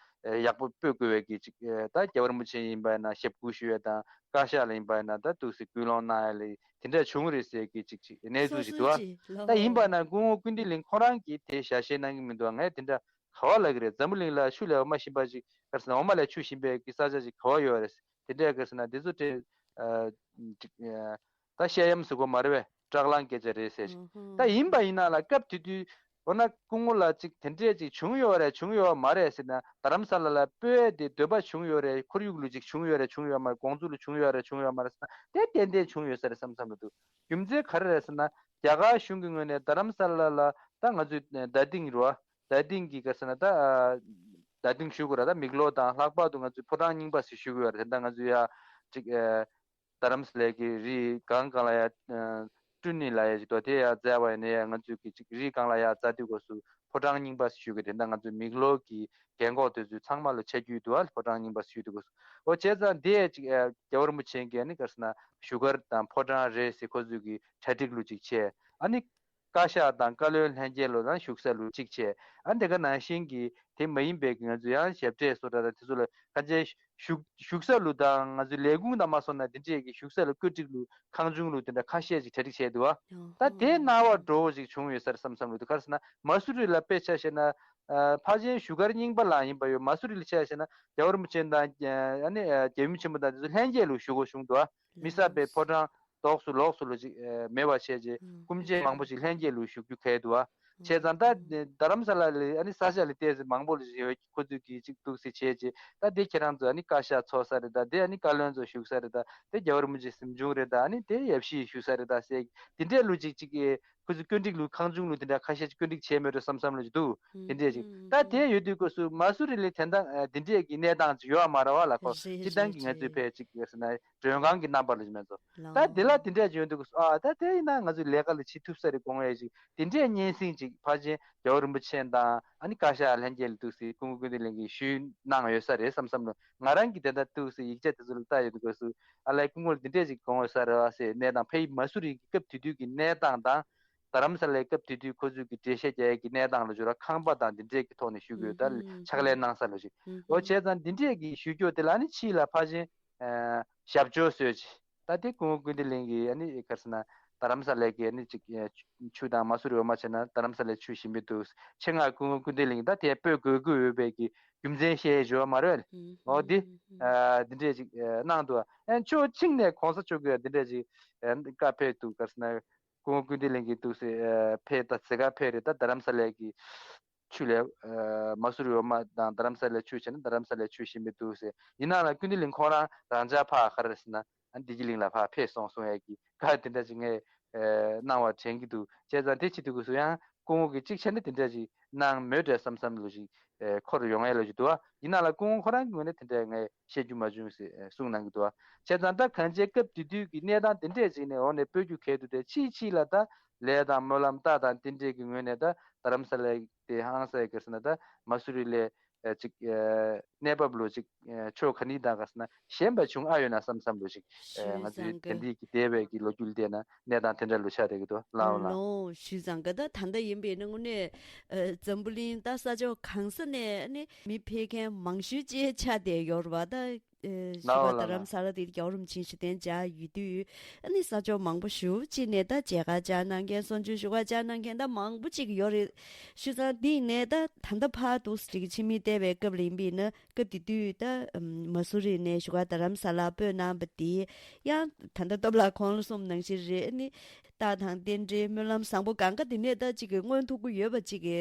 ཡག་པོ་སྤོ་དགོས་པའི་གི་ཅིག་ད་རྒྱལ་བ་རིན་པོ་ཆེ་ཡིན་པ་ཡིན་ན་ཞབས་སྐུ་ཞུ་ཡས་དང་བཀའ་ཤག་ལ་ཡིན་པ་ཡིན་ན་ད་འདུག་སེ་སྐུལ་སློང་གནང་ཡས་ལ་དེ་འདྲ་བྱུང་རེད་ཟེར་གི་ཅིག་ཅིག་གནས་ཚུལ་ཞིག་འདུག་ཨ། ད་ཡིན་པ་ན་སྐུ་ངོ་ཀུན་བདེ་གླིང་ཁོ་རང་གིས་དེ་ཞལ་བཞེས་གནང་གི་མི་འདུག་ཨ། ངས་དེ་འདྲ་ག་བ་ལབ་གི་རེད། འཛམ་བུ་གླིང་ལ་ཆུ་ལས་འོ་མ་ཞིམ་པ་ཅིག་ག་རེ་ཟེར་ན་འོ་མ་ལས་ཆུ་ཞིམ་པའི་གི་ས་ཆ་ཅིག་ག་བ་ཡོད་རེད། དེ་འདྲས་ག་རེ་ཟེར་ན་དེ་ཚོ་དེ་ཨ་ཅིག་ཨ། ད་བཤད་ཡམ་ཟེར་དགོས་མ་རེད་པས། སྐྲག་ལངས་སྐད་ཆ་རེད་ཟེར་ཞིག་ད་ཡིན་པ་ཡིན་ན་ལ་སྐབས་དེ་དུས་འོ་ན་སྐུ་ངོ་ལ་ཅིག་དེ་འདྲས་ཅིག་བྱུང་ཡོད་རེད་བྱུང་ཡོད་མ་རེད་ཟེར་ན་རྡ་རམ་ས་ལ་ལ་སྤོ་ཡས་དེ་འདོད་པ་བྱུང་ཡོད་རེད། ཁོར་ཡུག་ལུ་ཅིག་བྱུང་ཡོད་རེད་བྱུང་ཡོད་མ་རེད། དགོངས་ཚུལ་ལུ་བྱུང་ཡོད་རེད་བྱུང་ཡོད་མ་རེད་ཟེར་ན་དེ་ཏན་ཏན་བྱུང་ཡོད་ས་རེད་བསམ་བསམ་ལ་འདུག་རྒྱུ་མཚན་ག་རེ་རེད་ཟེར་ན་རྒྱ་གར་གཞུང་གི་ངོས་ནས་རྡ་རམ་ས་ལ་ལ་ད་ང་ཚོའི་རྡ་སྟེང་རུ་བ་རྡ་སྟེང་གི་ག་རེ་ཟེར་ན་ད་རྡ་སྟེང་ཞུ་དགོས་ར་ད་མིག་ལོག་དང་ལྷག་པར་དུ་ང་ཚོའི་ཕོ་བྲང་རྙིང་པ་ཟེར་ཞུ་གི་ཡོད་རེད། དེ་འདྲ་ང་ཚོའི་ཡ་ཅིག་རྡ་རམ་ས་ལའི་གི་རི་སྒང་སྒང་ལ་ཡ་བསྐྲུན་ནི་ལ་ཡ་ཅིག་དོ་དེ་ཡ་མཛད་པ་ཡིན་ན་ཡ་ང་ཚོའི་གི་ཅིག་རི་སྒང་ལ་ཡ་རྩ་དུས་སྐབས་སུ་ཕོ་བྲང་རྙིང་པ་ཞུ་གི་དེ་འདྲ་ང་ཚོའི་མིག་ལོག་གི་རྒན་གོག་དེ་ཚོའི་ཚང་མ་ལ་ཆ་རྒྱུས་འདུག་ཨ། ཕོ་བྲང་རྙིང་པ་ཞུ་དུས་སྐབས་སུ་འོ་བྱས་ཙང་དེ་ཡ་ཅིག་རྒྱལ་བ་རིན་པོ་ཆེ་གི་ཨ་ནི་ག་རེ་ཟེར་ན་བཞུགས་སྒར་དང་ཕོ་བྲང་རེད་ཟེར་ཁོ་ཚོའི་གི་གྲ་སྒྲིག་ལུ་ཅིག་བྱས་ཨ་ནི། བཀའ་ཤག་དང་བཀའ་བློན་ལྷན་རྒྱས་ལོ་དང་བཞུགས་ས་ལུ་གཅིག་བྱས། ཨ་འདི་ག་ནང་བཞིན་གྱི་དེ་མ་ཡིན་པའི་གི་ང་ཚོ་ཡང་ཞབས་གྲས་སོ་ད་དང་དེ་ཚོ་ལ་ག་ཚད་བཞུགས་བཞུགས་ས་ལུ་དང་ང་ཚོའི་ལས་ཁུངས་དང་མ་སོང་ན་དེ་འདྲས་ཀྱི་བཞུགས་ས་ལ་བཀོད་སྒྲིག་ལུ་ཁང་ཆུང་ལུ་དེ་འདྲ་ཁ་ཤས་ཅིག་གྲ་སྒྲིག་བྱས་འདུག་ཨ། ད་དེ་སྣང་བ་འགྲོ་བོ་ཅིག་བྱུང་ཡོད་ས་རེད་བསམ་བསམ་ལུ་འདུག་ག་རེ་ཟེར་ན་མ་སུ་རི་ལ་དཔེ་ཆ་བཞག་ན་ཕལ་ཆེར་བཞུགས་སྒར་རྙིང་པ་ལ་ཡིན་པ་ཡོད། མ་སུ་རི་ལ་ཆ་བཞག་ན་རྒྱལ་བ་རིན་པོ་ཆེ་དང་ཨ་ནི་རྒྱལ་ཡུམ་ཆེན་པོ་དང་དེ་ཚོ་ལྷན་རྒྱས་ལུ་བཞུགས་དགོས་བྱུང་འདུག་ཨ། མི་གསར་པའི་ཕོ་བྲང་། ལོགས་སུ་ལོགས་སུ་ལོ་ཅིག་ཨེ་མེད་པ་བྱས་རྗེས་ཨུམ། སྐུ་མཆེད་མང་པོ་ཅིག་ལྷན་རྒྱས་ལུ་བཞུགས་རྒྱུ་གལ་འདུག་བ། བྱས་ཙང་ད་ཨུམ། རྡ་རམ་ས་ལ་ལ་ཨ་ནི་ས་ཆ་ལ་བལྟས་ཚེ་མང་པོ་ལ་ཞེས་ཁོ་ཚོས་ཀྱིས་ཅིག་འདུག་སེ་བྱས་རྗེས་ད་དེ་ཁྱེད་རང་ཚོ་ཨ་ནི་བཀའ་ཤག་ཚོགས་ས་རེད། ད་དེ་ཨ་ནི་བཀའ་བློན་ཚོ་བཞུགས་ས་རེད། ད་དེ་རྒྱལ་བ་རིན་པོ་ཆེ་གཟིམ་ཆུང་རེད། ད་ཨ་ནི་དེ་ཡབ་གཞིས་བཞུགས་ས་རེད། ད་ཟེར་དེ་འདྲས་ལུ་ཅིག་ཅིག་ཨེ་ཁོ་ཚོ་བཀོད་སྒྲིག་ལུ་ཁང་ཆུང་ལུ་དེ་འདྲ་ཁ་ཤས་ཅིག་བཀོད་སྒྲིག་བྱས་མེད་འགྲོ་བསམ་བསམ་ལུ་ཅིག་འདུག་ཨུམ། དེ་འདྲས་ཅིག་ཨུམ། ད་དེ་ཡོད་དུས་སྐབས་སུ་མ་སུ་རི་ལི་དེ་འདྲ་ཨེ་དེ་འདྲས་ཀྱི་གནས་སྟངས་ཅིག་ཡོད་མ་རེད་བ་ལ། ཁོ་རེད་སྤྱིར་བཏང་གི་རེད་ང་ཚོའི་རེད། ཕལ་ཅིག་ཟེར་ན། མགྲོན་ཁང་གི་རྣམ་པ་ལ་ཞིག་མེད་ཚོ། ལགས། ད་དེ་ལ་དེ་འདྲས་ཡོང་དུས་ཨ་ད་དེ་ཡིན་ན་ང་ཚོའི་ལས་ཀ་ལ་བྱེད་ཐུབ་ས་རེད་དགོངས་ཡས་ཞིག་དེ་འདྲས་སྙན་སེང་ཅིག་ ཕལ་ཆེར་རྒྱལ་བ་རིན་པོ་ཆེ་དང་ཨ་ནི་བཀའ་ཤག་ལྷན་རྒྱས་ལ་འདུག་སེ་སྐུ་ངོ་ཀུན་བདེ་གླིང་གིས་ཞུས་གནང་ཡོད་ས་རེད་བསམ་བསམ་བློ། ང་རང་གིས་དེ་ལྟར་འདུག་སེ་ཡིག་ཆ་དེ་ཚོ་ལ་ལྟ་ཡོང་དུས་སྐབས་སུ་ཨ་ལས་སྐུ་ངོ་ལ་འདི་འདྲས་ཅིག་དགོངས་ཡོད་ས་རེད་བ་ཟེར་གནས་སྟངས། ཕ་ཡི་མ་སུ་རི་གི་སྐབས་དེ་དུས་ཀྱི་གནས་སྟངས་དང་། རྡ་རམ་ས་ལའི་སྐབས་དེ་དུས་ཁོ་ཚོས་ཀྱི་འགྲེལ་བཤད་རྒྱག་ཡས་ཀྱི་གནས་སྟངས་ལ་འབྱོར་བ་ཁང་པ་དང་འདི་འདྲས་ཀྱི་ཐོག་ནས་ཞུ་དགོས། ད་ཕྱག་ལས་གནང་ས་ལ་ཞིག་འོ་བྱས་ཙང་འདི་འདྲས་ཀྱི་ཞུ་སྐྱོ་དེ་ལ་ནི་ཕྱིས་ལ་ཕལ་ཆེར་ཞབས་ཕྱི་བཟོས་ཅི། ད་དེ་སྐུ་ངོ་ཀུན་བདེ་གླིང་གིས་ཨ་ནི་ག་རེ་ཟེར་ན་རྡ་རམ་ས་ལའི་གི་ཨ་ནི་ཅིག་ཆུ་དང་མ་སུ་རི་འོ་མ་བྱས་ན་རྡ་རམ་ས་ལའི་ཆུ་ཞིམ་པོ་འདུག་ཆེད་མངགས་སྐུ་ངོ་ཀུན་བདེ་གླིང་ད་དེ་སྤོ་དགོས་ཀྱི་ཡོད་པའི་གི་རྒྱུ་མཚན་བཤད་ཡས་འབྱོར་བ་མ་རེད། འོ་འདི་འདི་འདྲས་ཅིག་གནང་འདུག་ཨ་ཕྱོགས་གཅིག་ནས་གོང་ས་མཆོག་གིས་འདི་འདྲས་ཅིག་བཀའ་ཕེབས་འདུག་ག་རེ་ཟེར་ན། སྐུ་ངོ་ཀུན་བདེ་གླིང་གིས་འདུག་སེ་ཕེབས་ད་ཟེ་ག་ཕེབས་རེད། ད་རྡ་རམ་ས་ལའི་གི་ཆུ་ལས་མ་སུ་རི་འོ་མ་དང་རྡ་རམ་ས་ལའི་ཆུ་བྱས་ན་རྡ་རམ་ས་ལའི་ཆུ་ཞིམ་པོ་འདུག་ཟེར། ཡིན་ནའང་ཀུན་བདེ་གླིང་ཁོ་རང་རང་ཅག་ཕ་ག་རེ་ཟེར་ན་བདེ་སྐྱིད་གླིང་ལ་ཕར་ཕེབས་སོང་གསུང་ཡས་ཀྱི་བཀའ་དེ་འདྲ་ཅིག་ངས་གནང་བ་དྲན་གྱི་འདུག་བྱས་ཙང་དེ་བྱེད་དུས་སྐབས་སུ་ཡང་སྐུ་ངོ་གིས་གཅིག་བྱས་ན་དེ་འདྲ་ཅིག་གནང་མོད་འདྲ་བསམ་བསམ་ལོ་ཞིག་འཁོར་ཡོང་ཡས་ལོ་ཞིག་འདུག་བ། ཡིན་ནའང་སྐུ་ངོ་ཁོ་རང་གི་ངོས་ནས་དེ་འདྲ་ངས་བཤད་རྒྱུ་མ་བྱུང་ཟེར་གསུངས་གནང་གི་འདུག་བ། བྱས་ཙང་ད་གང་ཅིའི་སྐབས་དེ་དུས་ཀྱི་གནས་སྟངས་དེ་འདྲས་ཅིག་ནས་འོག་ནས་སྤོ་རྒྱུ་གལ་འདུག་སྟེ། ཕྱིས་ཕྱིས་ལ་ད་ལས་དང་སྨོན་ལམ་རྟགས་དང་དེ་འདྲས་ཀྱི་ངོས་ནས་ད་རྡ་རམ་ས་ལ་དེ་ཧང་སངས་ག་རེ་ཟེར་ན་ད་མ་སུ་རི་ལས་ཅིག་གནས་བབ་ལོ་ཅིག་ཕྱོགས་ག་ནི་དང་ག་རེ་ཟེར་ན་ཞན་པ་བྱུང་ཨ་ཡོད་ན་བསམ་བསམ་ལོ་ཞིག་ཞུས་ང་ཚོའི་ཙང་གི་དེ་འདྲས་ཀྱི་འདས་པའི་གི་ལོ་རྒྱུས་ལ་བལྟས་ན་གནས་སྟངས་དེ་འདྲ་ལོ་ཆགས་བསྡད་ཀྱི་འདུག་ལའོ་ལ། ལོ་ཞུས་ཙང་གི་ད་ད་ལྟ་ཡིན་པས་ན་དངོས་གནས་འཛམ་བུ་གླིང་ད་ས་ཕྱོགས་གང་ས་ནས་ནི་མི་ཕེབས་མཁན་མང་ཤོས་ཅིག་ཆགས་བསྡད་ཡོད་རེད་བ། ད་ཨེ་བཞུགས་སྒར་རྡ་རམ་ས་ལ་དེ་རྒྱལ་བ་རིན་པོ་ཆེ་ཞུ་རྟེན་མཇལ་ཡོད་དུས། ཨ་ནི་ས་ཕྱོགས་མང་པོ་ཞེ་པོ་ཅིག་ནས་ད་མཇལ་ཁ་བཅར་གནང་མཁན་གསུང་ཆོས་ཞུ་ག་བཅར་གནང་མཁན་ད་མང་པོ་ཅིག་ཡོད་རེད། བྱས་ཙང་འདི་ནས་ད་ད་ལྟ་ཕར་འདུག་སེ་ཕྱི་མིག་བལྟས་པའི་སྐབས་ལ་ཡིན་པས་ན་སྐབས་དེ་དུས་ད་མ་སུ་རི་ནས་བཞུགས་སྒར་རྡ་རམ་ས་ལ་སྤོས་གནང་བ་དེ་ཡང་ད་ལྟ་སྟོབས་ལགས་ཁོང་ལ་གསུངས་ནང་བཞིན་རེད། ཨ་ནི། རྟགས་དང་རྟེན་འབྲེལ་སྨོན་ལམ་བཟང་པོ་གང་ག་དེ་ནས་ད་ཅིག་གི་མངོན་ཐུབ་ཀྱི་ཡོད་པ་ཅིག་གི་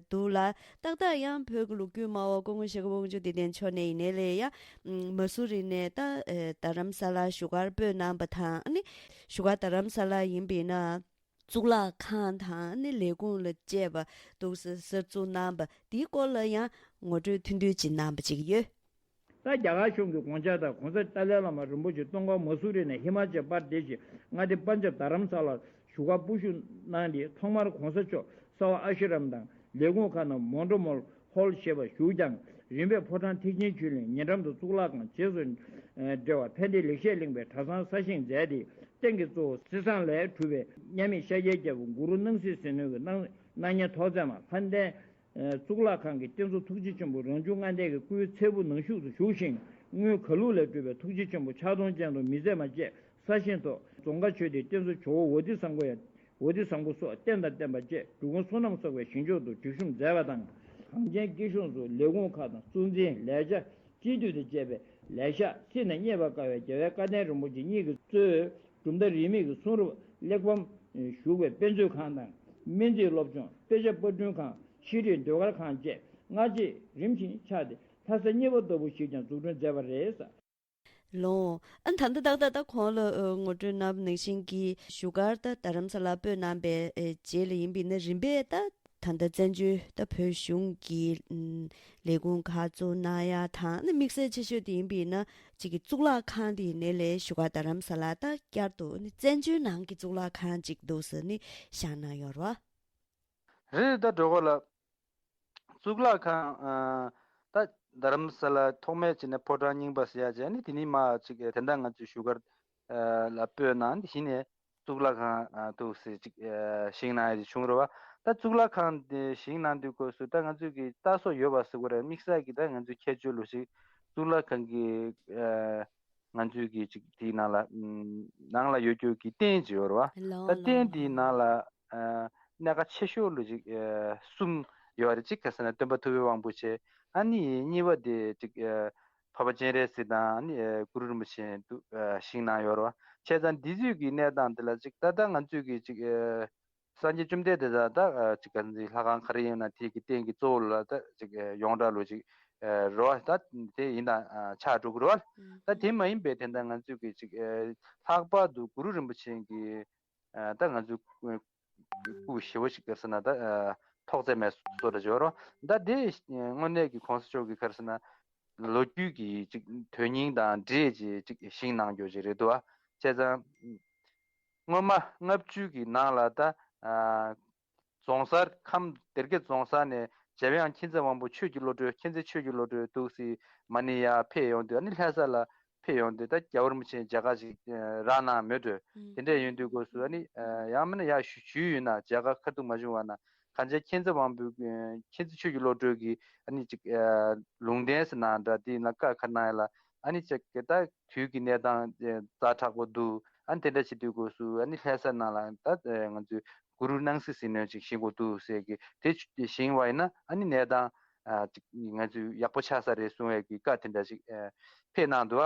འདུག་ལ། ཏག་ཏག་ཡང་བོད་ཀྱི་ལོ་རྒྱུས་སྨྲ་བ་སྐུ་ངོ་ཤེས་རབ་དབང་ཕྱུག་བདེ་ལྡན་མཆོག་ནས་ཡིན་ནའི་ལས་ཡ། མ་སུ་རི་ནས་ད་རྡ་རམ་ས་ལ་བཞུགས་སྒར་སྤོས་གནང་བ་དང་ཨ་ནི་བཞུགས་སྒར་རྡ་རམ་ས་ལ་ཡིན་པས་ན་གཙུག་ལག་ཁང་དང་ཨ་ནི་ལས་ཁུངས་ལ་བཅས་པ་འདུག་སེ་གསར་འཛུགས་གནང་བ་དེའི་སྐོར་ལ་ཡང་ངོ་སྤྲོད་ཐུང་ཐུང་ཅིག་གནང་བ་ཅིག་ཡོད། ད་རྒྱ་གར་གཞུང་གི་དགོངས་འཆར་ལྟར་གོང་ས་ཏཱ་ལའི་བླ་མ་རིན་པོ་ཆེ་སྟོན་ཁ་མ་སུ་རི་ནས་ཧི་མ་ཅལ་པར་དེ་ཤི་མངའ་སྡེ་པན་ཇབ་རྡ་རམ་ས་ལར་བཞུགས་སྒར་སྤོ་བཞུད་གནང་སྟེ། ཐོག་མར་གོང་ས་མཆོག་གསར་པ་ཨ་ཤུ་རམ་དང་ལས་ཁུངས་ཁག་ནང་མོན་ཊ་མོལ་ཧོལ་ཞེས་པར་བཞུགས་ཀྱང་། རིམ་པས་ཕོ་བྲང་ཐེག་ཆེན་ཆོས་གླིང་ཉེ་འགྲམ་དུ་གཙུག་ལག་ཁང་རྗེས་སུ་འབྲེལ་བ་ཕན་བདེ་ལེགས་བཤད་གླིང་པའི་གྲྭ་ཚང་གསར་བཞེངས་མཛད་དེ། རྟེན་གྱི་གཙོ་བོ་གསེར་ཟངས་ལས་གྲུབ་པའི་མཉམ་མེད་ཤཱཀྱའི་རྒྱལ་པོ་གུ་རུ་སྣང་སྲིད་ཟིལ་གནོན་གྱི་སྣང་སྣང་བརྙན་ཐོག་བརྩེགས་མ་ལྷ་ལྡན། གཙུག་ལག་ཁང་གི་རྟེན་གཙོ་ཐུགས་རྗེ་ཆེན་པོ་རང་བྱུང་ལྔ་ལྡན་གྱི་སྐུའི་ཚལ་བུ་ནང་བཞུགས་སུ་བཞུགས་ཤིང་། དངུལ་གར་ལུགས་ལས་གྲུབ་པའི་ཐུགས་རྗེ་ཆེན་པོ་ཕྱག་སྟོང་སྤྱན་སྟོང་མི་ཟད་མ་བཅས་གསར་བཞེངས་ཐོག་རྫོང་དཀར་ཆོས་སྡེའི་རྟེན་གཙོ་ཇོ་བོ་ཝ་ཏི་བཟང་པོ་ཡང་ཝ་ཏི་བཟང་པོ་སོགས་རྟེན་དང་བརྟེན་པ་བཅས་འབྲི་གུང་བསོད་ནམས་གསོག་པའི་ཞིང་མཆོག་ཏུ་སྒྲིག་གཤོམ་མཛད་པ་དང་། གངས་ཅན་སྐྱིད་གཤོངས་སུ་ལས་ཁུངས་ཁག་དང་གཙོ་འཛིན་ལས་བྱ་སྤྱི་འཐུས་དང་བཅས་པའི་ལས་ཤག་སྲིད་ནས་རྙེད་པར་དཀའ་བའི་རྒྱལ་བའི་བཀའ་བསྟན་རིན་པོ་ཆེ་གཉིས་ཀྱིས་གཙོས། གྲུབ་མཐའ་རིས་མེད་ཀྱི་གསུང་རབ་གླེགས་བམ་བཞུགས་པའི་དཔེ་མཛོད་ཁང་དང་། སྨན་རྩིས་སློབ་སྦྱོང་དཔེ་ཆ་པར་སྐྲུན་ཁང་། ཤེས་རིག་ཟློས་གར་ཁང་བཅས་སྔ་རྗེས་རིམ་བཞིན་ཆགས་ཏེ་ལྷ་ས་གཉིས་པ་ལྟ་བུ་ཞིག་ཀྱང་འཛུགས་སྐྲུན་མཛད་པ་རེད། ལོ། ཨ་ད་ལྟ་ཏག་ཏག་ད་ཁོང་ལ་ངོ་སྤྲོད་གནང་བ་ནང་བཞིན་གྱི་བཞུགས་སྒར་ད་རྡ་རམ་ས་ལ་སྤོས་གནང་པའི་རྗེས་ལ་ཡིན་པས་ན་རིམ་པས་ད་ད་ལྟ་བཙན་བྱོལ་ད་བོད་གཞུང་གི་ལས་ཁུངས་ཁག་གཙོ་གནང་ཡ་དང་ནི་དམིགས་བསལ་ཆེ་ཤོས་དེ་ཡིན་པས་ན་གཅིག་གི་གཙུག་ལག་ཁང་དེ་ཡིན་ནའི་ལས་བཞུགས་སྒར་རྡ་རམ་ས་ལ་ད་བསྐྱར་དུ་ནི་བཙན་བྱོལ་ནང་གི་གཙུག་ལག་ཁང་གཅིག་འདུག་ཟེར་ནི་བཞག་གནང་ཡོད་རེད་བ། རེད། ད་འགྲོ་གོ་ལ། གཙུག་ལག་ཁང་ཨ་ད་རྡ་རམ་ས་ལ་ཐོག་མའི་ཆེད་ནས་ཕོ་བྲང་རྙིང་པ་ཟེར་ཡ་བྱས་ནི་དེ་ནི་མ་ཅིག་དེ་འདྲ་ང་ཚོའི་བཞུགས་སྒར་ལ་སྤོས་གནང་དེ་གཞི་ནས་གཙུག་ལག་ཁང་འདུག་སེ་ཅིག་བཞེངས་གནང་ཡ་ཅིག་བྱུང་རེད་བ། ད་གཙུག་ལག་ཁང་དེ་བཞེངས་གནང་དུས་སྐབས་སུ་ད་ང་ཚོས་ཀྱི་ལྟ་སོགས་ཡོད་པ་ཟེར་དགོས་རེད། དམིགས་བསལ་གྱི་ད་ང་ཚོའི་ཁྱད་ཆོས་ལོ་ཞིག་གཙུག་ལག་ཁང་གི་ང་ཚོས་ཀྱི་ཅིག་དེའི་ནང་ལ་ནང་ལ་ཡོད་རྒྱུ་གི་རྟེན་ཅིག་ཡོད་རེད་བ། ད་རྟེན་དེའི་ནང་ལ། གནད་འགག་ཆེ་ཤོས་ལོ་ཅིག་གསུམ་ཡོད་རེད། གཅིག་ག་ཟེར་ན་སྟོན་པ་ཐུབ་པའི་དབང་པོ་ཆེ། ཨ་ནི་གཉིས་པ་དེ་ཅིག་འཕགས་པ་སྤྱན་རས་གཟིགས་དང་ཨ་ནི་གུ་རུ་རིན་པོ་ཆེ་འདུག་བཞེངས་གནང་ཡོད་རེད་བ། བྱས་ཙང་འདི་ཚོས་ཀྱི་གནས་སྟངས་འདི་ལ་ཅིག་ད་ལྟ་ང་ཚོས་ཀྱི་ཅིག་སངས་རྒྱས་བཅོམ་ལྡན་འདས་དང་ད་ཅིག་ག་ཚོད་ལྷ་ཁང་ག་རེ་ཡིན་ན་དེ་གི་རྟེན་གྱི་གཙོ་བོ་ལ་ད་ཅིག་ཡོངས་གྲགས་ལོ་ཅིག་རེད་བ། ད་དེ་ཡིན་དང་ཆགས་འགྲོ་གི་རེད་བ། ད་དེ་མ་ཡིན་པའི་དེ་འདྲ་ང་ཚོས་ཀྱི་ཅིག་ལྷག་པར་དུ་གུ་རུ་རིན་པོ་ཆེ་གི་ད་ང་ཚོའི་སྐུ་ཞེ་པོ་ཞིག་ག་རེ་ཟེར་ན་ད་ཐོག་བརྩེགས་མའི་བཟོ་འདྲ་ཅིག་ཡོད་རེད། ད་དེ་དངོས་གནས་ཀྱི་གོང་ས་མཆོག་གིས་ག་རེ་ཟེར་ན་ལོ་རྒྱུས་ཀྱི་ཅིག་དོན་སྙིང་དང་འབྲེལ་ཅིག་ཅིག་བཞེངས་གནང་རྒྱུ་ཅིག་རེད་འདུག་བ། བྱས་ཙང་སྔོན་མ་ལྔ་བཅུ་གི་ནང་ལ་ད་ རྫོང་སར་ཁམས་སྡེ་དགེ་རྫོང་སར་ནས་འཇམ་དབྱངས་མཁྱེན་བརྩེ་དབང་པོ་ཆོས་ཀྱི་བློ་གྲོས། མཁྱེན་བརྩེ་ཆོས་ཀྱི་བློ་གྲོས་འདུག་སེ་མ་ཎི་ཡར་ཕེབས་ཡོང་དུས། ཨ་ནི་ལྷ་ས་ལ་ཕེབས་ཡོང་དུས། ད་རྒྱལ་བ་རིན་པོ་ཆེ་མཇལ་ཁ་ཅིག་རག་གནང་མོད་འགྲོ། དེ་འདྲ་ཡོང་དུས་སྐབས་སུ་ཨ་ནི་ཡང་མིན་ན་ཡར་ཞུ་ཞུས་ཡོད་ན། མཇལ་ཁ་ཁ་ཐུག་མ་བྱུང་བ་ན། གང་ཅི་མཁྱེན་བརྩེ་དབང་པོའི་མཁྱེན་བརྩེ་ཆོས་ཀྱི་བློ་གྲོས་ཀྱི་ཨ་ནི་ཅིག་ལུང་བསྟན་ཟེར་ན་འདྲ། དེ་ན་བཀའ་ཁ་གནང་ཡ་ལ་ཨ་ནི་ཅིག་ད་དུས་ཀྱི་གནས་སྟངས་ཛ་དྲག་པོ་འདུག། ཨ་ནི་དེ་འདྲ་བྱེད་དུས་སྐབས་སུ་ཨ་ནི་ལྷ་ས་ནང་ལ་ད་ང་ཚོས་གུ་རུ་སྣང་སྲིད་ཟིལ་གནོན་ཅིག་བཞེངས་དགོས་འདུག་ཟེར་གི། དེ་བཞེངས་པ་ཡིན་ན་ཨ་ནི་གནས་སྟངས་ཅིག་ང་ཚོས་ཡག་པོ་ཆགས་ས་རེད་གསུང་བའི་གི་བཀའ་དེ་འདྲ་ཅིག་ཕེབས་གནང་འདུག།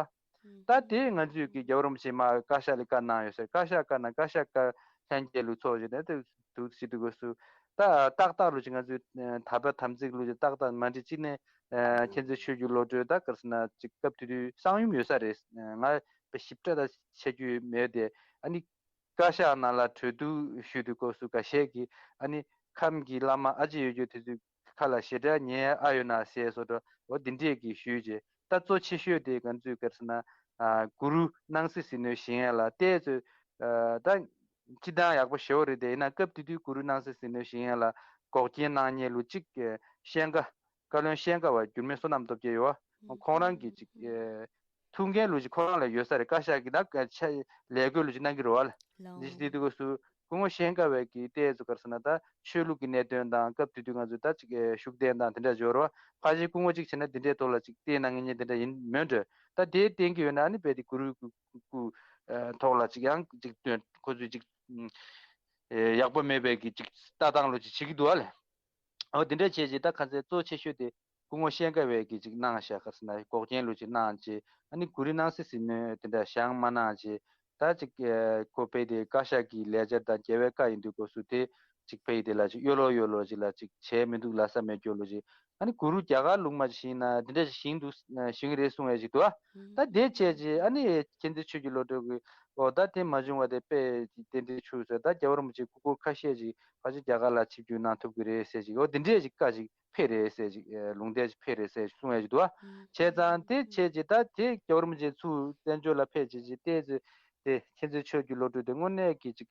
ཨ་ད་དེ་ང་ཚོས་གི་རྒྱལ་བ་རིན་པོ་ཆེ་མར་བཀའ་ཤག་ལ་བཀའ་གནང་ཡོད་ཟེར། བཀའ་ཤག་བཀའ་གནང་། བཀའ་ཤག་བཀའ་ལྷན་རྒྱས་ལུགས་ཚོགས་བཞིན་དུ་འདུག་ཟེར་དུས་སྐབས་སུ། ད་ཏག་ཏག་ལུགས་ཅིག་ང་ཚོས་ད་ལྟ་དམ་ཚིག་ལུགས་ཅིག་ཏག་ཏག་མ་འགྲིག་ཅིག་ནས་མཁྱེན་བརྩེ་ཆོས་ཀྱི་བློ་གྲོས་ད་ག་རེ་ཟེར་ན་ཅིག་སྐབས་དེ་དུས་གསང་ཡུམ་ཡོད་ས་རེད། ང་དཔེ་ཞིབ་ཕྲ་ད་བྱ་རྒྱུ་མེད་དེ། ཨ་ནི་བཀའ་ཤག་ནང་ལ་གྲོས་བསྡུར་ཞུ་དུས་སྐབས་སུ་འགའ་ཤས་ཀྱིས་ཨ་ནི་ཁམས་ཀྱི་བླ་མ་ཨ་ཅེ་ཡོད་རྒྱུ་དེ་ཚོའི་ཁ་ལ་ཞེ་དྲག་ཉན་ཨ་ཡོད་ན་ཟེར་སོགས་འདྲ་འོ་འདི་འདྲས་ཀྱིས་ཞུས་རྗེས། ད་གཙོ་ཆེ་ཤོས་དེ་ང་ཚོས་ག་རེ་ཟེར་ན་གུ་རུ་སྣང་སྲིད་ཟིལ་གནོན་བཞེངས་ཡ་ལ་བལྟས་ཚོད་ད་སྤྱི་བཏང་ཡག་པོ་ཞེ་པོ་རེད་དེ། ཡིན་ན་སྐབས་དེ་དུས་གུ་རུ་སྣང་སྲིད་ཟིལ་གནོན་བཞེངས་ཡ་ལ་འགོག་རྐྱེན་གནང་མཁན་ལུགས་གཅིག་ཤན་ཀ་བཀའ་བློན་ཤན་ཀ་བ་འགྱུར་མེད་བསོད་ནམས་སྟོབས་རྒྱལ་ཡོད་བ། ཁོང་རང་གི་ཅིག་ཐུགས་འགན་ལུགས་ཅིག་ཁོ་རང་ལ་ཡོད་ས་རེད། བཀའ་ཤག་གི་ད་ཆ་ལས་བགོས་ལུགས་ཅིག་གནང་གི་རེད་བ། ལ་འདི་ཞིག་དེ་དུས་སྐབས་སུ་སྐུ་ངོ་ཤན་ཀ་བས་ཀྱི་ཏོག་ཙམ་ག་རེ་ཟེར་ན་ད་ཆོས་ལུགས་ཀྱི་གནད་དོན་དང་སྐབས་དེ་དུས་ང་ཚོ་ད་ཅིག་ཤུགས་ལྡན་དང་དེ་འདྲ་འབྱོར་བ། ཕལ་ཆེར་སྐུ་ངོ་གཅིག་བྱས་ན་འདི་འདྲའི་ཐོག་ལ་ཅིག་བལྟས་གནང་མཁན་དེ་འདྲ་ཡིན་མོད་འགྲོ། ད་དེའི་སྟེང་གི་ཡོད་ན་ཨ་ནི་རྦད་དེ་གུ་རུའི་སྐུ་ཐོག་ལ་ཅིག་ཡང་ཅིག་ཁོ་ཚོས་ཅིག་ཡག་པོ་མེད་པའི་གི་ཅིག་ལྟ་སྟངས་ལུགས་ཅིག་བྱེད་ཀྱི་འདུག་ཨ་ལས། འོ་དེ་འདྲ་བྱས་རྗེས་ད་ཁ་སང་གཙོ་ཆེ་ཤོས་དེ་སྐུ་ངོ་ཤན་ཀ་བས་ཀྱིས་ཅིག་གནང་བཞག་ག་རེ་ཟེར་ན་འགོག་རྐྱེན་ལུགས་ཅིག་གནང་རྗེས་ཨ་ནི་གུ་རུ་སྣང་སྲིད་ཟིལ་གནོན་དེ་འདྲ་བཞེངས་མ་གནང་རྗེས། ད་ཅིག་ཁོ་ཕེབས་དེ་བཀའ་ཤག་གི་ལས་འཆར་དང་རྒྱལ་བའི་བཀའ་ཡིན་དུས་སྐབས་སུ་དེ་ཅིག་ཕེབས་དེ་ལ་ཅིག་ཡོ་ལོ་ཡོ་ལོ་ཅིག་ལ་ཅིག་བྱས་མི་འདུག་ལབ་ས་མེད་སྐྱོ་ལོ་ཅིག། ཨ་ནི་གུ་རུ་རྒྱ་གར་ལུང་མ་ཅིག་བཞེངས་ན་དེ་འདྲ་ཅིག་བཞེངས་འདུག་བཞེངས་ཀྱི་རེད་གསུང་བས་ཅིག་འདུག་ཨ། ད་དེ་བྱས་རྗེས་ཨ་ནི་མཁྱེན་བརྩེ་ཆོས་ཀྱི་བློ་གྲོས་ཀྱིས་འོ་ད་དེ་མ་བྱུང་བ་དེ་དཔེ་རྟེན་འབྲེལ་ཆུག་ཟེར། ད་རྒྱལ་བ་རིན་པོ་ཆེ་སྐུ་འཁོར་ཁ་ཤས་ཅིག་ཕལ་ཆེར་རྒྱ་གར་ལ་ཆིབས་བསྒྱུར་གནང་ཐུབ་ཀྱི་རེད་ཟེར་ཅིག་འོ་དེ་འདྲས་ཅིག་བཀའ་ཅིག་ཕེབས་རེད་ཟེར་ཅིག་ལུང་བསྟན་ཅིག་ཕེབས་རེད་ཟེར་གསུང་ཡ་ཅིག་འདུག་ཨ། བྱས་ཙང་དེ་བྱས་རྗེས་ད་དེ་རྒྱལ་བ་རིན་པོ་ཆེ་ཚུར་བཙན་བྱོལ་ལ་ཕེབས་བྱས་རྗེས་བལྟས་ཚེ་དེ་མཁྱེན་བརྩེ་ཆོས་ཀྱི་བློ་གྲོས་དེ་དངོས་གནས་ཀྱི་ཅིག་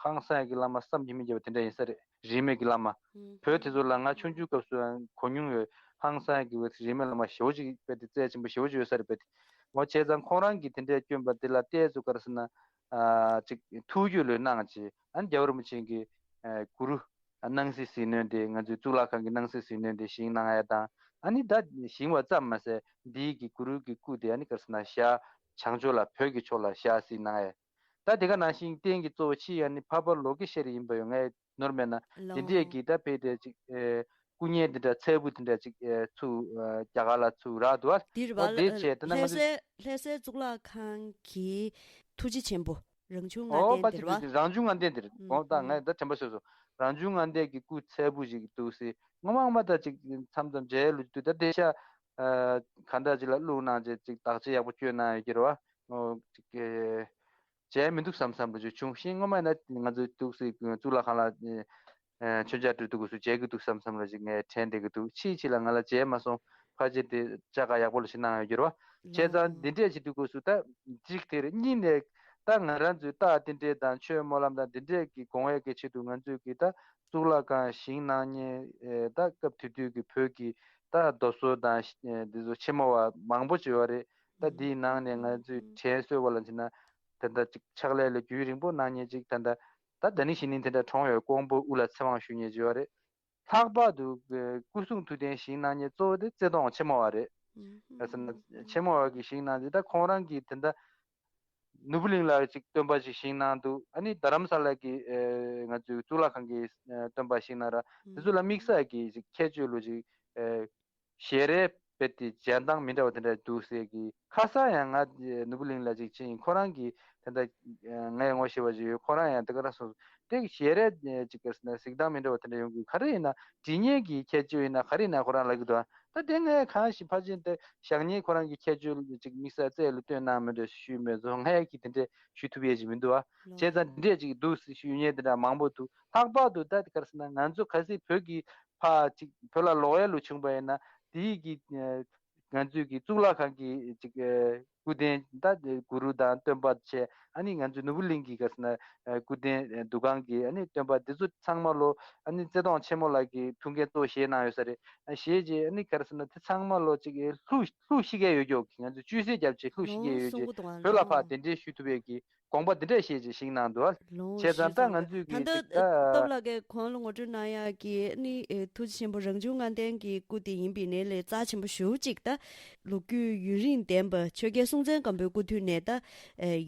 ཧང་སང་གི་བླ་མ་བསམ་གྱིས་མི་ཁྱབ་པ་དེ་འདྲ་ཡིན་ས་རེད། རིས་མེད་ཀྱི་བླ་མ། བོད་དེ་ཚོ་ལ་ང་ཆུང་ཆུང་སྐབས་སུ་གོ་མྱོང་ཡོད། ཧང་སང་གི་བོད་རིས་མེད་བླ་མ་ཞེ་པོ་ཅིག་དཔེ་དེ་རྩལ་ཆེན་པོ་ཞེ་པོ་ཅིག་ཡོད་ས་རེད་དཔེ་དེ། འོ་བྱས་ཙང་ཁོང་རང་གིས་དེ་འདྲའི་བསྐྱོན་པ་དེ་ལ་བལྟས་ཚོད་ག་རེ་ཟེར་ན། ཨ་ཅིག་ཐུགས་རྒྱུད་ལོས་གནང་བྱས་ཨ་ནི་རྒྱལ་བ་རིན་པོ་ཆེ་གི་ཨ་གུ་རུ་སྣང་སྲིད་ཟིལ་གནོན་དེ་ང་ཚོའི་གཙུག་ལག་ཁང་གི་སྣང་སྲིད་ཟིལ་གནོན་དེ་བཞེངས་གནང་ཡ་དང་། ཨ་ནི་ད་བཞེངས་པ་ཙམ་མ་ཟད་འདིའི་གི་གུ་རུ་གི་སྐུ་དེ་ཨ་ནི་ག་རེ་ཟེར་ན་ཞལ་བྱང་ཕྱོགས་ལ་བོད་ཀྱི་ཕྱོགས་ལ་ཞལ་གཟིགས་གནང་ཡ། ད་དེ་ག་ནང་བཞིན་རྟེན་གྱི་གཙོ་བོ་ཕྱི་ཡ་ནི་འཕགས་པ་ལོ་ཀེ་ཤྭ་རི་ཡིན་པ་ཡོད། ངས་ནོར་མེད་ན་འདི་འདྲས་ཀྱི་ད་ཕེབས་དེ་ཅིག་ཨེ་སྐུ་བརྙན་འདི་འདྲ་ཚལ་བུ་འདི་འདྲ་ཅིག་ཨེ་ཚུར་ཨེ་རྒྱ་གར་ལ་ཚུར་རག་འདུག་ཨ། འདིར་འོ་བ་འདི་བྱས་ད་ན་ང་ལྷ་ཚོ་སའི་ལྷ་སའི་གཙུག་ལག་ཁང་གི་ཐུགས་རྗེ་ཆེན་པོ་རང་བྱུང་ལྔ་ཨོ་ལྡན་པ་འདིར་ཅིག་བ། རང་བྱུང་ལྔ་ལྡན་འདིར་ཨུམ་འོ་ད་ཨུམ། ངས་ད་དྲན་པ་གསོས་སོང་། རང་བྱུང་ལྔ་ལྡན་གྱི་སྐུ་ཚལ་བུ་ཞིག་འདུག་སེ་ངོ་མ་ངོ་མ་ད་ཅིག་མཚམས་མཚམས་མཇལ་ལུགས་འདུག་ད་དེ་ཤ་ཨ་ག་འདྲ་ཅིག་ལ་བླུགས་གནང་བྱས་ཅིག་དག་ཆ་ཡག་པོ་བཅོས་གནང་ཡོད་ཀྱི་རེད་བ། ཨོ་ཅིག་ཨེ། བྱས་མི་འདུག་བསམ་བསམ་འདྲ་ཅིག་བྱུང་ཤིང་། སྔོན་མ་ཡིན་ན་ང་ཚོ་འདུག་སེ་གཙུག་ལག་ཁང་ལ་ཨེ་མཆོད་མཇལ་སྤྲོད་དུས་སྐབས་སུ་མཇལ་གྱི་འདུག་བསམ་བསམ་འདྲ་ཅིག་ངས་དྲན་བསྡད་ཀྱི་འདུག་ཕྱིས་ཕྱིས་ལ་ང་ལ་མཇལ་མ་སོང་། ཕལ་ཆེར་དེ་བཅར་ཁ་ཡག་པོ་ལ་ཞིག་གནང་ཡོད་ཀྱི་རེད་བ། བྱས་ཙང་འདི་འདྲས་ཞིག་འདུག་སྐབས་སུ་ད་གཅིག་དེ་རེད། གཉིས་ནས་ད་ང་རང་ཚོའི་རྟགས་འདི་འདྲས་དང་ཆོས་སྨོན་ལམ་དང་འདི་འདྲས་ཀྱི་དགོངས་པའི་གལ་ཆེད་དུ་ང་ཚོས་ཀྱི་ད་གཙུག་ལག་ཁང་བཞེངས་གནང་མཁན་ཨེ་ད་སྐབས་དེ་དུས་ཀྱི་བོད་ཀྱི་ད་རྡོ་སོལ་དང་ཨེ་འདི་ཚོ་ཆེན་མོ་བ་མང་པོ་ཅིག་ཡོད་རེད། ད་འདིའི་ནང་ནས་ང་ཚོས་དྲན་གསོ་བ་ལ་བྱས་ན་ད་ལྟ་ཅིག་ཕྱག་ལས་ལ་རྒྱུན་རིང་པོ་གནང་མཁན་ཅིག་ད་ལྟ་ད་ད་ནི་གཞེས་ནིང་དེ་འདྲ་གྲོངས་ཡོད། ཀོང་པོ་དབུ་ལ་ཚེ་དབང་ཞུ་མཁན་ཅིག་ཡོད་རེད། ལྷག་པར་དུ་སྐུ་གསུང་ཐུགས་རྟེན་བཞེངས་གནང་མཁན་གཙོ་བོ་དེ་རྩེ་གདོང་ཆེན་མོ་བ་རེད། ཨ་ཟེར་ན་ཆེན་མོ་བ་གིས་བཞེངས་གནང་དེ་ད་ཁོང་རང་གིས་དེ་འདྲ་ནོར་བུ་གླིང་ལ་ཅིག་སྟོན་པ་ཅིག་བཞེངས་གནང་འདུག་ཨ་ནི་རྡ་རམ་ས་ལ་གི་ཨེ་ང་ཚོའི་གཙུག་ལག་ཁང་གི་ཨེ་སྟོན་པ་བཞེངས་གནང་ར་དེ་ཚོ་ལ་དམིགས་བསལ་གྱི་ཅིག་ཁྱད་ཆོས་ལོ་ཅིག་ཨེ་ཞལ་རས་རྦད་དེ་མཇལ་སྟངས་མི་འདྲ་བ་དེ་འདྲ་འདུག་ཟེར་གི། ཁ་སང་ཡང་ང་ནོར་བུ་གླིང་ལ་ཅིག་ཕྱིན། ཁོ་རང་གིས་དེ་འདྲ་ངས་ངོ་ཤེས་པ་ཅིག་ཡོད། ཁོ་རང་ཡང་དེ་ག་རང་སོང་དེ་ཞལ་རས་ཅིག་ག་རེ་ཟེར་ན་གཟིགས་སྟངས་མི་འདྲ་བ་དེ་འདྲ་ཡོང་གི། ག་རེ་ཡིན་ན་འབྲི་མཁན་གྱི་ཁྱད་ཆོས་ཡིན་ན་ག་རེ་ཡིན་ན་ཁོ་རང་ལབ་ཀྱི་འདུག་ད་དེ་ངས་གང་ཞིག་ཕལ་ཆེར་དེ་ཞག་ཉིན་ཁོ་རང་གི་ཁྱད་ཆོས་ཅིག་དམིགས་བསལ་རྩལ་ལ་སྟོན་གནང་མི་འདྲ་ཞུས་མེད་ཚོ། ངས་ཀྱིས་དེ་འདྲ་ཞུ་ཐུབ་ཡས་ཅིག་མི་འདུག་ཨ། བྱས་ཙང་འདི་འདྲས་ཅིག་འདུག་ཞུ་མཁན་དེ་འདྲ་མང་པོ་འདུག་ལྷག་པར་དུ་ད་དེ་ག་རེ་ཟེར་ན་ང་ཚོ་གལ་སྲིད་བོད་ཀྱི་ཕར་ཅིག་བོད་ལ་ལོག་ཡ་ལུགས་བྱུང་པ་ཡིན་ན་དེའི་གི་ཨ་ང་ཚོའི་གི་གཙུག་ལག་ཁང་གི་ཅིག་ཨ་ སྐུ་རྟེན་ད་གུ་རུ་དང་སྟོན་པ་བཅས། ཨ་ནི་ང་ཚོའི་ནོར་བུ་གླིང་གི་ག་ཟེར་ན་སྐུ་རྟེན་འདུ་ཁང་གི་ཨ་ནི་སྟོན་པ་འདི་ཚོ་ཚང་མ་ལོ་ཨ་ནི་རྩེ་གདོང་ཆེན་མོ་ལགས་ཀྱིས་ཐུགས་འགན་གཙོ་བོ་བཞེས་གནང་ཡོད་ས་རེད། བཞེས་རྗེས་ཨ་ནི་ག་རེ་ཟེར་ན་དེ་ཚང་མ་ལོ་ཅིག་ལྷུ་ལྷུ་ཤི་ག་ཡོད་ཀྱོག་གི་ང་ཚོ་བཅོས་སེ་རྒྱབ་ཆེད་ལྷུ་ཤི་ག་ཡོད་ཀྱོག་བོད་ལ་ཕར་གདན་འདྲེན་ཞུ་ཐུབ་པའི་གི་དགོངས་པ་འདི་འདྲ་བཞེས་རྗེས་ཤིང་གནང་འདུག་ལོ། བྱས་ཙང་ད་ང་ཚོས་ད་ཀྱི་ལྟ་ཅིག་ད་སྟོབས་ལགས་ཀྱིས་གོང་ལ་ངོ་སྤྲོད་གནང་ཡག་གི་ནི་ཐུགས་རྗེ་ཆེན་པོ་རང་བྱུང་ལྔ་ལྡན་གྱི་སྐུ་དེ་ཡིན་པའི་ནས་ལས་རྩ་ཆེན་པོ་ཞུ་གཅིག་ད་ལོ་རྒྱུས་ཡུན་རིང་ལྡན་པ་ཆོས་རྒྱལ་སྲོང་བཙན་སྒམ་པོའི་སྐུ་དུས་ནས་ད་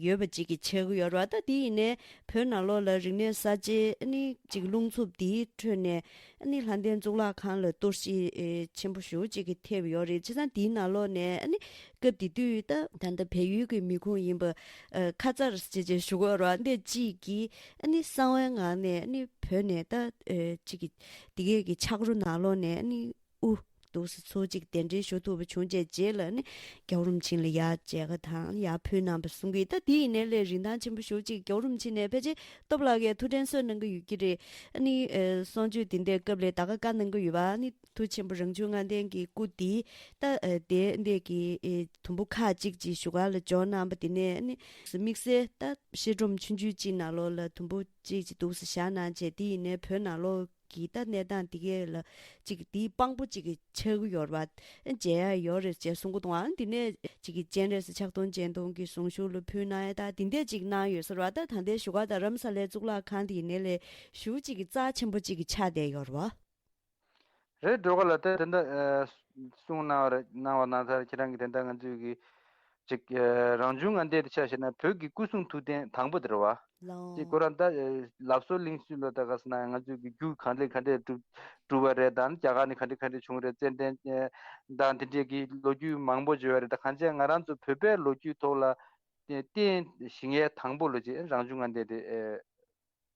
ཡོད་པ་ཅིག་གི་ཆགས་ཀྱི་ཡོད་རེད་བ། ད་དེ་ཡིན་ནས་བོད་ནང་ལོགས་ལ་རིག་གནས་གསར་བརྗེ་ནི་ཅིག་རླུང་འཚུབ་དེའི་ཁྲོད་ནས་ནི་ལྷ་ལྡན་གཙུག་ལག་ཁང་ལ་གཏོར་བཤིག་ཆེན་པོ་ཞུ་གཅིག་གི་ཐེབས་ཡོད་རེད། བྱས་ཙང་དེའི་ནང་ལོགས་ནས་ནི་སྐབས་དེ་དུས་ད་ད་ལྟ་བལ་ཡུལ་གྱི་མི་ཁུངས་ཡིན་པ་ཨ་ཁ་ཙར་ཅེས་ཅེས་ཞུ་དགོས་རོགས་འདི་གཅིག་གིས་ཨ་ནི་གསང་བའི་ངང་ནས་ཨ་ནི་བོད་ནས་ད་ཨ་གཅིག་གིས་དེ་གས་ཀྱི་ཆག་རོ་ནང་ལོགས་ནས་ཨ་ནི་དབུ་འདུག་སེ་ཚུར་གཅིག་གདན་འདྲེན་ཞུ་ཐུབ་པ་བྱུང་རྗེས་རྗེས་ལ་ཨ་ནི་རྒྱལ་བ་རིན་པོ་ཆེ་ལ་ཡར་མཇལ་ཁ་དང་ཡར་ཕུལ་གནང་པ་གསུང་གི། ད་དེ་ཡིན་ནའི་ལས་རིན་ཐང་ཆེན་པོ་ཞུ་གཅིག་རྒྱལ་བ་རིན་པོ་ཆེ་ནས་ཕལ་ཆེར་སྟོབས་ལགས་ཀྱིས་ཐུགས་དྲན་གསོ་གནང་གི་ཡོད་ཀྱི་རེད། ཨ་ནི་ཨ་གསུང་ཆོས་དེ་འདྲའི་སྐབས་ལ་ད་ག་བཀའ་གནང་གི་ཡོད་པ་ཨ་ནི། ཐུགས་ཆེན་པོ་རང་བྱུང་ལྔ་ལྡན་གྱི་སྐུ་དེ་ད་ཨ་དེ་འདས་ཀྱི་ཨེ་དུམ་བུ་ཁག་ཅིག་ཅིག་བཞུགས་སྒར་ལ་འབྱོར་གནང་པ་དེ་ནས་ཨ་ནི་དམིགས་བསལ་ད་བཤད་སྒྲུབ་ཆུང་ཆུང་ཅིག་ནང་ལོགས་ལ་དུམ་བུ་ཅིག་ཅིག་འདུག་སེ་བཞག་གནང་བྱས། དེ་ཡིན་ནའི་བོད་ནང་ལོགས་ཀྱི་ད་གནས་སྟངས་དེ་གས་ལ་ཅིག་དེའི་དཔང་པོ་ཅིག་གི་ཆགས་ཀྱི་ཡོད་རེད་བ། མཇལ་ཡ་ཡོད་རེད་ཅེས་གསུང་གི་འདུག་ཨ་ནི་དེ་ནས་ཅིག་གི་སྤྱན་རས་གཟིགས་ཕྱག་སྟོང་སྤྱན་སྟོང་གི་གཟུངས་གཞུག་ལ་ཕུལ་གནང་ཡ་ད་དེ་འདྲས་ཅིག་གནང་ཡོད་ས་རེད་བ། ད་ད་ལྟའི་བཞུགས་སྒར་རྡ་རམ་ས་ལའི་གཙུག་ལག་ཁང་དེ་ཡིན་ནའི་ལས་ཞུ་ཅིག་གི་རྩ་ཆེན་པོ་ཅིག་གི་ཆགས་བསྡད་ཡོད་རེད་བ། རེད། སྒྲོལ་དཀར་ལགས་དེ་དེ་འདྲ་ཨ་གསུང་གནང་བ་རེད། གནང་བ་གནང་ཚར། ཁྱེད་རང་གིས་དེ་འདྲ་ང་ཚོས་ཀྱི་ཅིག་ཨ་རང་བྱུང་ལྔ་ལྡན་དེ་ཆ་བཞག་ན་བོད་ཀྱི་སྐུ་གསུང་ཐུགས་རྟེན་དང་པོ་དེ་རེད་བ། ལགས། ཅིག་ཁོ་རང་ད་ཨ་ལགས་སོ་གླིང་བཞི་ལོ་ད་ག་ཟེར་ན་ང་ཚོས་ཀྱི་རྒྱུ་གང་འདྲས་གང་འདྲས་གྲུབ་གྲུབ་པ་རེད་དང་རྒྱ་གར་ནས་ག་འདྲས་ག་འདྲས་བྱུང་རེད། ཙན་དན་ཨ་དང་དེ་འདྲས་ཀྱི་ལོ་རྒྱུས་མང་པོ་བརྗོད་པ་རེད། ད་གང་ཅི་ང་རང་ཚོ་བོད་པའི་ལོ་རྒྱུས་ཐོག་ལ་རྟེན་བཞེངས་ཡས་དང་པོ་ལོ་ཅིག་རང་བྱུང་ལྔ་ལྡན་དེ་ཨ།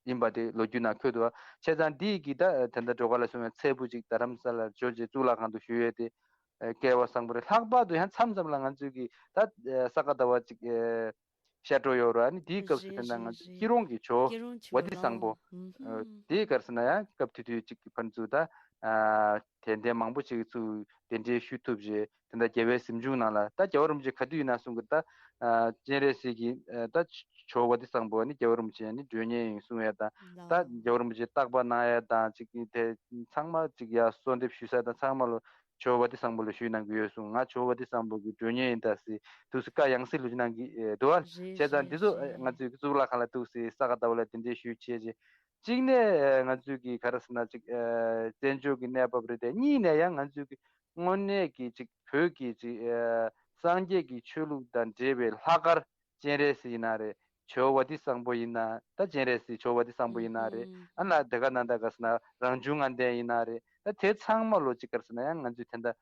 ཡིན་པ་དེ་ལོ་རྒྱུས་ནང་འཁོད་འདུག་བ། བྱས་ཙང་འདི་ཡི་གི་ད་དེ་འདྲ་སྒྲོལ་དཀར་ལགས་གསུངས་པའི་ཚལ་བུ་ཅིག་རྡ་རམ་ས་ལར་འབྱོར་རྗེས་གཙུག་ལག་ཁང་དུ་བཞུགས་ཡས་དེ་ཨ་སྐལ་བ་བཟང་པོ་རེད། ལྷག་པར་དུ་ཡང་མཚམས་མཚམས་ལ་ང་ཚོས་ཀྱི་ད་ཨ་ས་ག་ཟླ་བ་ཅིག་ཨ་ཤར་འགྲོ་ཡོད་རེད། ཨ་ནི་དེའི་སྐབས་སུ་རེད་དེ་འདྲ་རེད་ང་ཚོས་རེད། སྐྱིད་རོང་གི་ཇོ་སྐྱིད་རོང་ཇོ་བ་བ་ལོ། དྷི་བཟང་པོ་ཨུ་ཨ་ཧུམ། དེའི་ག་རེ་ཟེར་ན་ཡང་སྐབས་དེ་དུས་ཅིག་གི་ཕན་ཚུན་ད་ཨ་དད་ལྡན་མང་པོ་ཅིག་ཚུར་གདན་འདྲེན་ཞུ་ཐུབ་རྗེས། དེ་འདྲ་རྒྱལ་བའི་གཟིམ་ཆུང་ནང་ལ་ད་རྒྱལ་བ་རིན་པོ་ཆེ་ག་དུས་ཡིན་ན་གསུང་གི་ད་ཨ་སྤྱན་རས་གཟིགས་ཀྱི་ཨ་ད་ཇོ་བོ་བ་དྷི་བཟང་པོ་ནི་རྒྱལ་བ་རིན་པོ་ཆེ་ནི་མགྲོན་གཉེར་ཡིན་གསུང་ཡ་དང་། ད་ལགས། རྒྱལ་བ་རིན་པོ་ཆེ་བརྟག་པ་གནང་ཡ་དང་ཅིག་དེ་ཚང་མ་ཅིག་ཡ་གསོལ་འདེབས་ཞུ་ས་དང་ཚང་མ་ལོ་ཇོ་བོ་བ་དྷི་བཟང་པོ་ལ་ཞུས་གནང་གི་ཡོད་གསུང་། ང་ཇོ་བོ་བ་དྷི་བཟང་པོ་གི་མགྲོན་གཉེར་ཡིན་ད་ཟེར་འདུག་སེ་བཀའ་ཡང་སེ་ལུ་ཅིག་གནང་གི་ཨེ་འདུག་བ། རེད་བྱས་ཙང་རེད་འདི་ཚོ་རེད། ང་ཚོའི་གཙུག་ལག་ཁང་ལ་འདུག་སེ་ས་ག་ཟླ་བ་ལ་གདན་འདྲེན་ཞུས་བྱས་རྗེས། གཅིག་ནས་ང་ཚོས་ཀྱི་ག་རེ་ཟེར་ན་ཅིག་ཨ་བཙན་བྱོལ་གྱི་གནས་བབ་རེད་དེ། གཉིས་ནས་ཡང་ང་ཚོས་ཀྱི་དངོས་གནས་ཀྱི་ཅིག་བོད་ཀྱི་ཅིག་ཨ་སངས་རྒྱས་ཀྱི་ཆོས་ལུགས་དང་འབྲེལ་བའི་ལྷག་དཀར་སྤྱན་རས་གཟིགས་ཡིན་ན་རེད། ཇོ་བོ་བ་དྷི་བཟང་པོ་ཡིན་ན་ད་སྤྱན་རས་གཟིགས་ཇོ་བོ་བ་དྷི་བཟང་པོ་ཡིན་ན་རེད། ཨ་ན་དེ་ག་ན་ད་ག་ཟེར་ན་རང་བྱུང་ལྔ་ལྡན་ཡིན་ན་རེད། ད་དེ་ཚང་མ་ལོ་ཅིག་ག་རེ་ཟེར་ན་ཡང་ང་ཚོས་དེ་འདྲ་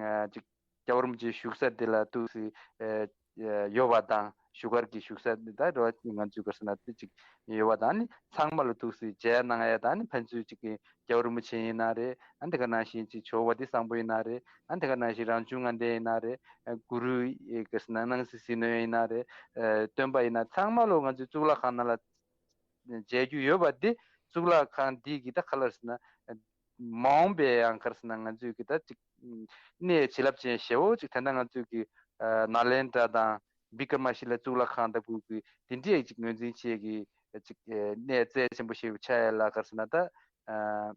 ཨ་ཅིག་རྒྱལ་བ་རིན་པོ་ཆེའི་བཞུགས་ས་དེ་ལ་འདུག་སེ་ཨ་ཨ་ཡོད་པ་དང་། བཞུགས་སྒར་གྱི་བཞུགས་ས་དེ་ད་རེད་བ། ང་ཚོའི་ག་རེ་ཟེར་ན་དེ་ཅིག་ཡོད་པ་དང་། ཨ་ནི་ཚང་མ་ལ་འདུག་སེ་མཇལ་གནང་ཡ་དང་། ཨ་ནི་ཕན་ཚུན་ཅིག་གི་རྒྱལ་བ་རིན་པོ་ཆེ་ཡིན་ན་རེད། ཨ་ནི་དེ་ག་ནང་བཞིན་ཅིག་ཇོ་བོ་བ་དྷི་བཟང་པོ་ཡིན་ན་རེད། ཨ་ནི་དེ་ག་ནང་བཞིན་རང་བྱུང་ལྔ་ལྡན་ཡིན་ན་རེད། ཨ་གུ་རུ་ཨེ་ག་རེ་ཟེར་ན་སྣང་སྲིད་ཟིལ་གནོན་ཡིན་ན་རེད། ཨ་སྟོན་པ་ཡིན་ན་ཚང་མ་ལོ་ང་ཚོའི་གཙུག་ལག་ཁང་ནང་ལ་མཇལ་རྒྱུ་ཡོད་པ་འདི་གཙུག་ལག་ཁང་འདི་གི་ད་ག་ལ་ཟེར་ན་མ་འོངས་པའི་ཡང་ག་རེ་ཟེར་ན་ང་ཚོས་ཀྱི་ད་ཅིག་གནས་བྱིན་རླབས་ཅན་ཞེ་བོ་ཅིག་ད་ལྟ་ང་ཚོས་ཀྱི་ཨ་ནཱ་ལེནྡྲ་དང་བི་ཀྲ་མ་ཤི་ལ་གཙུག་ལག་ཁང་ལྟ་བུ་གི་འདི་འདྲའི་ཅིག་ངོས་འཛིན་བྱེད་ཀྱི་ཅིག་གནས་རྩ་ཆེན་པོ་ཞེ་བོ་ཆགས་ཡ་ལ་ག་རེ་ཟེར་ན་ད་ཨ་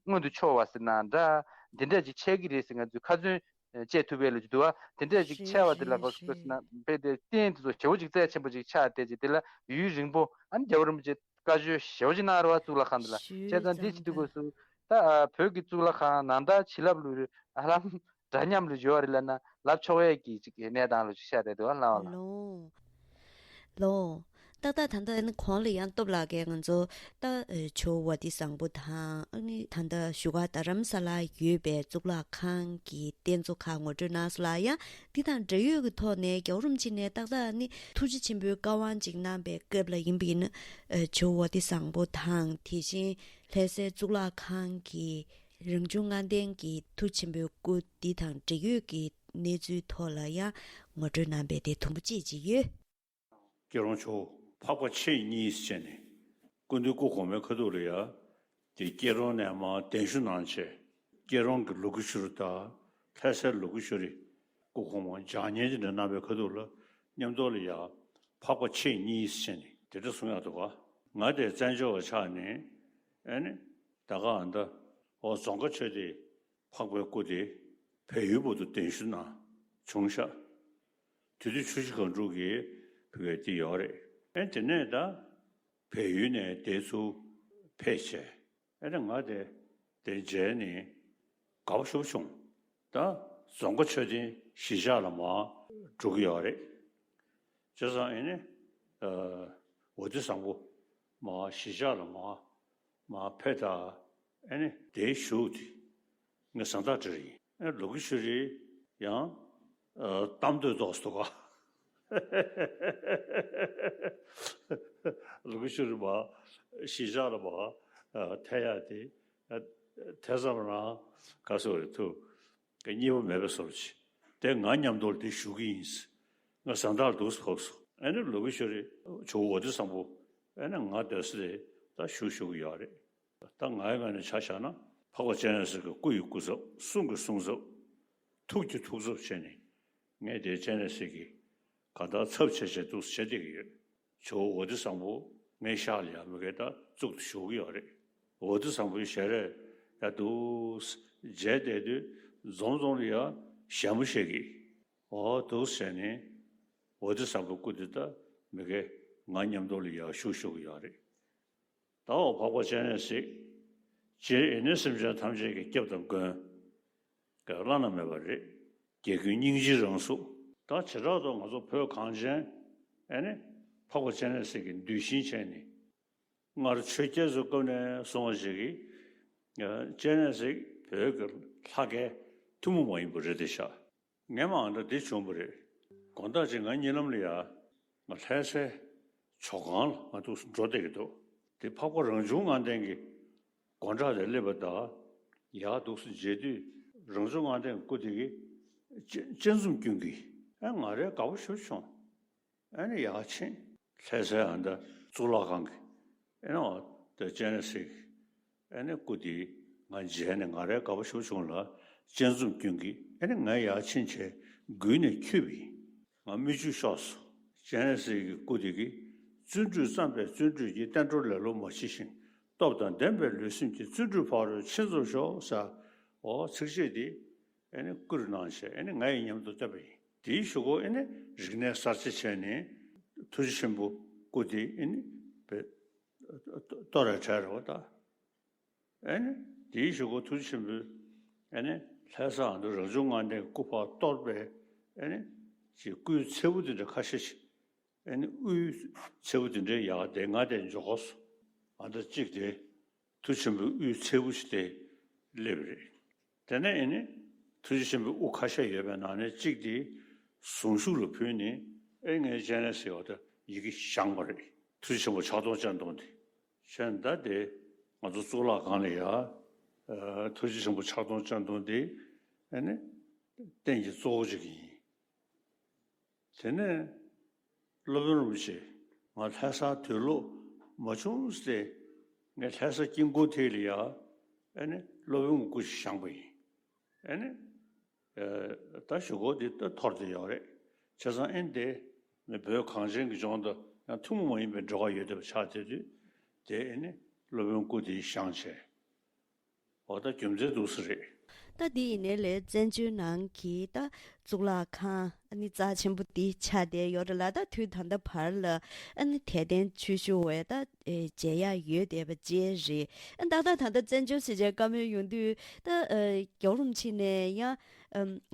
མངོན་དུ་ཕྱོགས་པ་ཟེར་ན་འདྲ། འདི་འདྲ་ཅིག་ཆགས་ཀྱི་རེད་ཟེར་ང་ཚོས་ཁ་ཚོན་བཅད་ཐུབ་པའི་ལོ་རྒྱུས་འདུག་བ། དེ་འདྲ་ཅིག་རེད་ཆགས་པ་དེ་ལ་རེད་ག་རེ་ཟེར་ན་རེད། དཔེ་དེ་རྟེན་དེ་ཚོ་ཞེ་བོ་ཅིག་རྩ་ཆེན་པོ་ཅིག་ཆགས་བསྡད་ཅིག་དེ་ལ་ཡུན་རིང་པོ་ཨ་ནི་རྒྱལ་བ་རིན་པོ་ཆེ་བཀའ་ཆོས་ཞེ་བོ་ཅིག་གནང་རེད་བ། གཙུག་ལག་ཁང་འདི་ལ། བྱས་ཙང་འདི་བྱེད་དུས་སྐབས་སུ་ད་ཨ་བོད་ཀྱི་གཙུག་ལག་ཁང་ནང་ལྟར་བྱིན་རླབས་ལུ་ཧ་ལམ་འདྲ་མཉམ་ལུ་ཡོད་རེད་ལབ་ན་ལབ་ཆོག་ཡས་ཀྱི་ཅིག་གནས་སྟངས་ལུ་ཅིག་ཤར་བསྡད་འདུག་བ། ལགས་ལགས། ལོ། ལོ། ཏག་ཏག་ད་ལྟ་ནི་གོང་ལ་ཡང་སྟོབས་ལགས་ཀྱིས་ང་ཚོ་ད་ཨ་ཇོ་བོ་བ་དྷི་བཟང་པོ་དང་ཨ་ནི་ད་ལྟ་བཞུགས་སྒར་རྡ་རམ་ས་ལར་ཡོད་པའི་གཙུག་ལག་ཁང་གི་རྟེན་གཙོ་ཁག་ངོ་སྤྲོད་གནང་སོང་ལགས། ཡང་འདི་དང་འབྲེལ་ཡོད་ཀྱི་ཐོག་ནས་རྒྱལ་བ་རིན་པོ་ཆེ་ནས་ཏག་ཏག་ནི་ཐུགས་རྗེ་ཆེན་པོའི་བཀའ་དབང་ཅིག་གནང་པའི་སྐབས་ལ་ཡིན་པ་ཡིན་ན། ཨ་ཇོ་བོ་བ་དྷི་བཟང་པོ་དང་དེ་བཞིན་ལྷ་སའི་གཙུག་ལག་ཁང་གི་རང་བྱུང་ལྔ་ལྡན་གྱི་ཐུགས་ཆེན་པོའི་སྐུ་འདི་དང་འབྲེལ་ཡོད་ཀྱི་གནས་ཚུལ་ཐོག་ལ་ཡང་ངོ་སྤྲོད་གནང་པའི་དེ་དུམ་བུ་གཅིག་ཅིག་ཡོད། སྐྱིད་རོང་ཇོ་བོ་འཕགས་པ་མཆེད་གཉིས་བྱས་ནས་སྐུ་མདུན་སྐུ་གོང་མའི་ཁ་ཐུག་ལ་ཡ། དེ་སྐྱིད་རོང་ནས་མར་གདན་ཞུ་གནང་བྱས། སྐྱིད་རོང་གི་ལུ་གུ་ཤུ་རུ་དང་ལྷ་སའི་ལུ་གུ་ཤུ་རུ་སྐུ་གོང་མ་བཅར་ཉན་ཅིག་འདྲ་གནང་པའི་ཁ་ཐུག་ལ། མཉམ་དུ་ལ་ཡ་འཕགས་པ་ཁྱེད་གཉིས་ཟེར་ནས་དེ་འདྲ་གསུང་ཡག་འདུག་ག་ང་དེ་བཙན་བྱོལ་བ་ཆགས་ནས་ཨེ་ནི་ད་ག་ཨ་ད་ཨོ་རྫོང་དཀར་ཆོས་སྡེ་འཕགས་པའི་སྐུ་དེ་བལ་ཡུལ་བར་དུ་གདན་ཞུ་གནང་བྱུང་ཤག་དེ་དུས་ཆུ་བཞི་སྒང་དྲུག་གི་བོད་སྐད་འདི་ཡོད་རེད། ཨེ་དེ་ནས་ད་བལ་ཡུལ་ནས་དེ་ཚུར་ཕེབས་བྱས། ཨེ་ནས་ང་དེ་དེ་མཇལ་ནས་དགའ་པོ་ཞེ་པོ་བྱུང་། ད་རྫོང་དཀར་ཆོས་སྡེ་གཞིས་ཆགས་ལ་མར་འགྲོ་གི་ཡོད་རེད། བྱས་ཙང་ཨེ་ནས་ཨ་འོ་དེ་བཟང་པོ་མར་གཞིས་ཆགས་ལ་མར་མར་ཕེབས་ད། ཨེ་ནས་དེའི་གཞུག་དེ་ངས་བཟའ་ཟླ་འདྲི་རེད། ཨེ་ལོ་ཀེ་ཤྭ་རི་ཡང་ཨ་གཏམ་འདོད་མདོག་སུ་འདུག་ག་ལོ་ཀེ་ཤྭ་རི་མར་གཞིས་ཆགས་ལ་མར་ཨ་ཐད་ཡག་དེ་ཨ་དེ་ཙམ་རང་ག་སོ་རེད་ཐུ་གཉིས་པ་མེད་པའི་བཟོ་འདྲ་ཅིག་དེ་ང་མཉམ་དུ་དེ་ཞུ་གི་ཡིན། ང་བཟའ་ཟླ་ལ་འདུག་སེ་ཕོབ་སོང་། ཨེ་ནས་ལོ་ཀེ་ཤྭ་རི་ཇོ་བོ་འོ་དེ་བཟང་པོ་ཨེ་ནས་ང་སྡོད་ས་དེ་ད་བཞུགས་བཞུགས་ཀྱི་ཡོད་རེད། ད་ང་ཡི་ངོས་ནས་ཆ་བཞག་ན་འཕགས་པ་སྤྱན་རས་གཟིགས་ཀྱི་སྐུ་ཡི་སྐུ་ཚབ་གསུང་གི་གསུང་ཚབ་ཐུགས་ཀྱི་ཐུགས་ཚབ་བྱས་ནས་ངས་དེ་སྤྱན་རས་གཟིགས་ཀྱི་གང་ལྟར་ཚབ་བྱས་བྱས་འདུག་སེ་བྱས་བསྡད་ཀྱི་ཡོད། ཇོ་བོ་འོ་དེ་བཟང་པོ་ངའི་ཤག་ལ་ཡ་མི་གའི་ད་བཙུགས་ཏེ་བཞུགས་ཀྱི་ཡོད་རེད། འོ་དེ་བཟང་པོའི་ཞལ་རས་ཡ་འདུག་སེ་མཇལ་བསྡད་དུས་འཛོམས་འཛོམས་ལ་ཡ་ཞལ་མོ་བཞད་ཀྱི། འོ་འདུག་སེ་བྱས་ནས་འོ་དེ་བཟང་པོའི་སྐུ་དེ་ད་མི་གའི་ང་མཉམ་དུ་ལ་ཡ་བཞུགས་བཞུགས་ཀྱི་ཡོད་རེད། ད་འོ་འཕགས་པ་སྤྱན་རས་གཟིགས། སྤྱིར་ཨེ་ནི་སེམས་ཅན་ཐམས་ཅད་ཀྱི་སྐྱབས་དང་མགོན། བླ་ན་མེད་པ་རེད། རྒྱལ་ཀུན་སྙིང་རྗེའི་རང་གཟུགས། ད་བྱེ་བྲག་ཏུ་ང་ཚོ་བོད་གངས་ཅན་ཨེ་ནི་འཕགས་པ་སྤྱན་རས་གཟིགས་ཀྱི་གདུལ་ཞིང་བྱས་ནས་སྔར་ཆོས་རྒྱལ་ཚོའི་སྐབས་ནས་གསུངས་པ་ཞིག་གིས་སྤྱན་རས་གཟིགས་བོད་ཀྱི་ལྷ་སྐལ་ཐུན་མོང་མ་ཡིན་པ་རེད་དེ་ཤག་ངས་མ་འདྲ་འདི་བྱུང་བ་རེད། དགོང་དག་ཅིག་ང་གཉིད་ལམ་ལ་ཡ། ང་ལྷ་སའི་ཇོ་ཁང་ལ་ང་འདུག་སེ་འགྲོ་བསྡད་ཀྱི་འདུག་དེ་འཕགས་པ་རང་བྱུང་ལྔ་ལྡན་གྱི་སྒོ་འགྲམ་དེ་སླེབས་པ་དང་། ཡར་འདུག་སེ་མཇལ་དུས་རང་བྱུང་ལྔ་ལྡན་གྱི་སྐུ་དེ་གི་སྤྱན་སྤྱན་འཛུམ་སྐྱོན་གྱི། ཨ་ང་རའི་དགའ་པོ་ཞེ་པོ་བྱུང་། ཨ་ནི་ཡར་ཕྱིན། ལྷ་སའི་ཨ་མདའ་གཙུག་ལག་ཁང་གི་ཨེ་ནོ་དེ་སྤྱན་རས་གཟིགས་ཨེ་ནི་སྐུ་དེ་ང་མཇལ་ནས་ང་རའི་དགའ་པོ་ཞེ་པོ་བྱུང་ལ་སྤྱན་འཛུམ་སྐྱོན་གྱིས་ཨེ་ནི་ང་ཡར་ཕྱིན་བྱས་འགུལ་ནས་འཁྱུད་པ་ཡིན། ང་མིག་ཆུ་ཤོར་སོང་། སྤྱན་རས་གཟིགས་ཀྱི་སྐུ་དེ་གིས་བརྩོན་འགྲུས་བརྩམས་པས་བརྩོན་འགྲུས་ཀྱིས། བསྟན་འགྲོར་ལེ་ལོ་མ་མཆིས་ཤིང་། སྟོབས་དང་ལྡན་པའི་ལུས་སེམས་ཀྱིས། བརྩོན་འགྲུས་ཕ་རོལ་ཕྱིན་རྫོགས་ཤོག་ཟེར། འོ་ཚིགས་བཅད་འདི་ཨེ་ནི་བསྐུར་གནང་བྱས་ཨེ་ནི་ང་ཡི་མཉམ་དུ་བཏབ་པ་ཡིན། དེའི་གཞུག་གུ་ཨེ་ནི་རིག་གནས་གསར་བརྗེ་བྱས་ནས་ཐུགས་རྗེ་ཆེན་པོ་སྐུ་དེ་ཨེ་ནི་བེ་གཏོར་བའི་གྲས་རེད་བ་ད། ཨེ་ནི་དེའི་གཞུག་གུ་ཐུགས་རྗེ་ཆེན་པོས་ཨེ་ནི་ལྷ་ས་ཨ་མདོ་རང་བྱུང་ལྔ་ལྡན་གྱི་སྐུ་ཕར་གཏོར་བས་ཨེ་ནི་ཅིག་སྐུའི་ཚེ་བོ་དེ་འདྲ་ཁ་ཤས་ཤིག་ཨེ་ནི་དབུའི་ཚེ་བོ་དེ་འདྲའི་ཡག་དེ་ང་དེ་འཇོག་གོ་སོང་། ཨ་མདའ་གཅིག་དེ། མཐུ་ཆེན་པོའི་དབུའི་ཚེ་བོ་ཞིག་དེ་སླེབས་རེད། དེ་ནས་ཨེ་ནི་ཐུགས་རྗེ་ཆེན་པོའི་དབུ་ཁ་ཤས་ཡོད་པའི་ནང་ནས་གཅིག་དེ་གཟུངས་གཞུག་ལ་ཕུལ་ནས་ཨེ་ངའི་སྤྱན་རས་གཟིགས་འོ་ད་ཡི་གེ་བཞེངས་པ་རེད། ཐུགས་རྗེ་ཆེན་པོ་ཕྱག་སྟོང་སྤྱན་སྟོང་དེ། བྱས་ད་དེ་ང་ཚོ་གཙུག་ལག་ཁང་ལ་ཡ་ཐུགས་རྗེ་ཆེན་པོ་ཕྱག་སྟོང་སྤྱན་སྟོང་དེ་ཨེ་ནི་རྟེན་གྱི་གཙོ་བོ་གཅིག་ཡིན། དེ་ནས་སློབ་དཔོན་རིན་པོ་ཆེ་ང་ལྷ་སར་དུས་ལོག་མ་བྱུང་སྟེ་ངས་ལྷ་ས་དཀྱིལ་འཁོར་ཐིག་ལ་ཡ་ཨེ་ནི་སློབ་དཔོན་གྱི་སྐུ་ཞིག་བཞེངས་པ་ཡིན། ཨེ་ནི་ད་གཞུག་གུ་འདི་ད་འཐོར་བསྡད་ཡོད་རེད། བྱས་ཙང་ཨེ་ནི་དེ་ནི་བོད་གངས་ཅན་གྱི་ལྗོངས་དུ་ཡང་ཐུན་མོང་མ་ཡིན་པའི་འབྲེལ་བ་ཡོད་བསྡད་པ་ཆགས་བསྡད་དུས་དེ་ཨེ་ནི་སློབ་དཔོན་སྐུ་དེ་བཞེངས་བྱས། འོ་ད་རྒྱུ་མཚན་འདུག་སེ་རེད། ད་འདི་ཡིན་ནའི་ལས་བཙན་བྱོལ་ནང་གི་ད་གཙུག་ལག་ཁང་ཨ་ནི་རྩ་ཆེན་པོ་འདི་ཆགས་བསྡད་ཡོད་རེད་ལ། ད་དུས་ད་ལྟ་བར་ལ་ཨ་ནི་དད་ལྡན་ཆོས་ཞུ་བས་ད་མཇལ་ཡག་ཡོད་བསྡད་པ་བཅས་རེད། ཨ་ཏག་ཏག་ད་ལྟ་བཙན་བྱོལ་ཟེར་བྱས་བཀའ་མོལ་ཡོང་དུས་ད་རྒྱལ་བ་རིན་པོ་ཆེ་ནས་ཡང་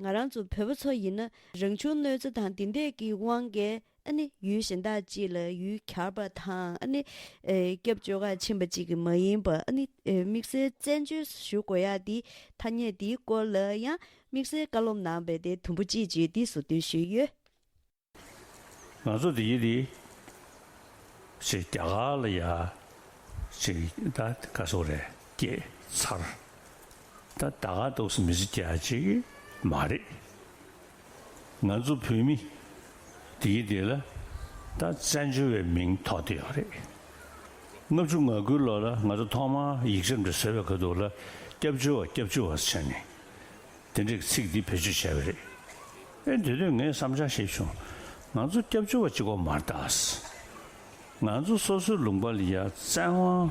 ང་རང་ཚོ་བོད་པ་ཚོ་ཡིན་ན་རང་བྱུང་གནོད་འཚེ་དང་འདི་འདྲས་ཀྱི་དབང་གིས་ཨ་ནི་ཡུལ་གཞན་དག་ཅིག་ལ་ཡུལ་གྱར་པ་དང་ཨ་ནི་ཨེ་སྐྱབས་བཅོལ་ཁར་ཕྱིན་པ་ཅིག་གི་མ་ཡིན་པ་ཨ་ནི་ཨེ་དམིགས་བསལ་བཙན་བྱོལ་ཞུ་དགོས་ཡག་འདི་ཐ་སྙད་འདིའི་སྐོར་ལ་ཡང་དམིགས་བསལ་བཀའ་སློབ་གནང་བའི་དེ་དུམ་བུ་གཅིག་ཅིག་འདི་ཟུར་འདོན་ཞུས་ཡོད། ང་ཚོ་འདི་ཡི་འདི་ཅིག་རྒྱ་གར་ལ་ཡ་ཅིག་ད་ག་སོག་རེད་སྐྱེས་ཚར། ད་ད་ག་འདུག་སེ་མི་ཚེ་སྐྱེལ་ཡ་ཅིག་མ་རེད། ང་ཚོ་བོད་མི་དེའི་དེ་ལ་ད་བཙན་བྱོལ་བའི་མིང་ཐོགས་བསྡད་ཡོད་རེད། ལྔ་བཅུ་ང་དགུའི་ལོ་ལ་ང་ཚོ་ཐོག་མར་ཡིག་ཆ་འདྲ་བཟོས་པའི་ཁ་ཐུག་ལ་སྐྱབས་བཅོལ་བ་སྐྱབས་བཅོལ་བ་ཟེར་ནས་དེ་འདྲའི་ཚིག་འདི་བེད་སྤྱོད་བྱས་པ་རེད། ཨེ་དེ་དུས་ངས་བསམ་འཆར་ཞིག་བྱུང་། ང་ཚོ་སྐྱབས་བཅོལ་བ་གཅིག་པོ་མ་རེད་ད། ང་ཚོ་སོ་སོའི་ལུང་པ་ལ་ཡ་བཙན་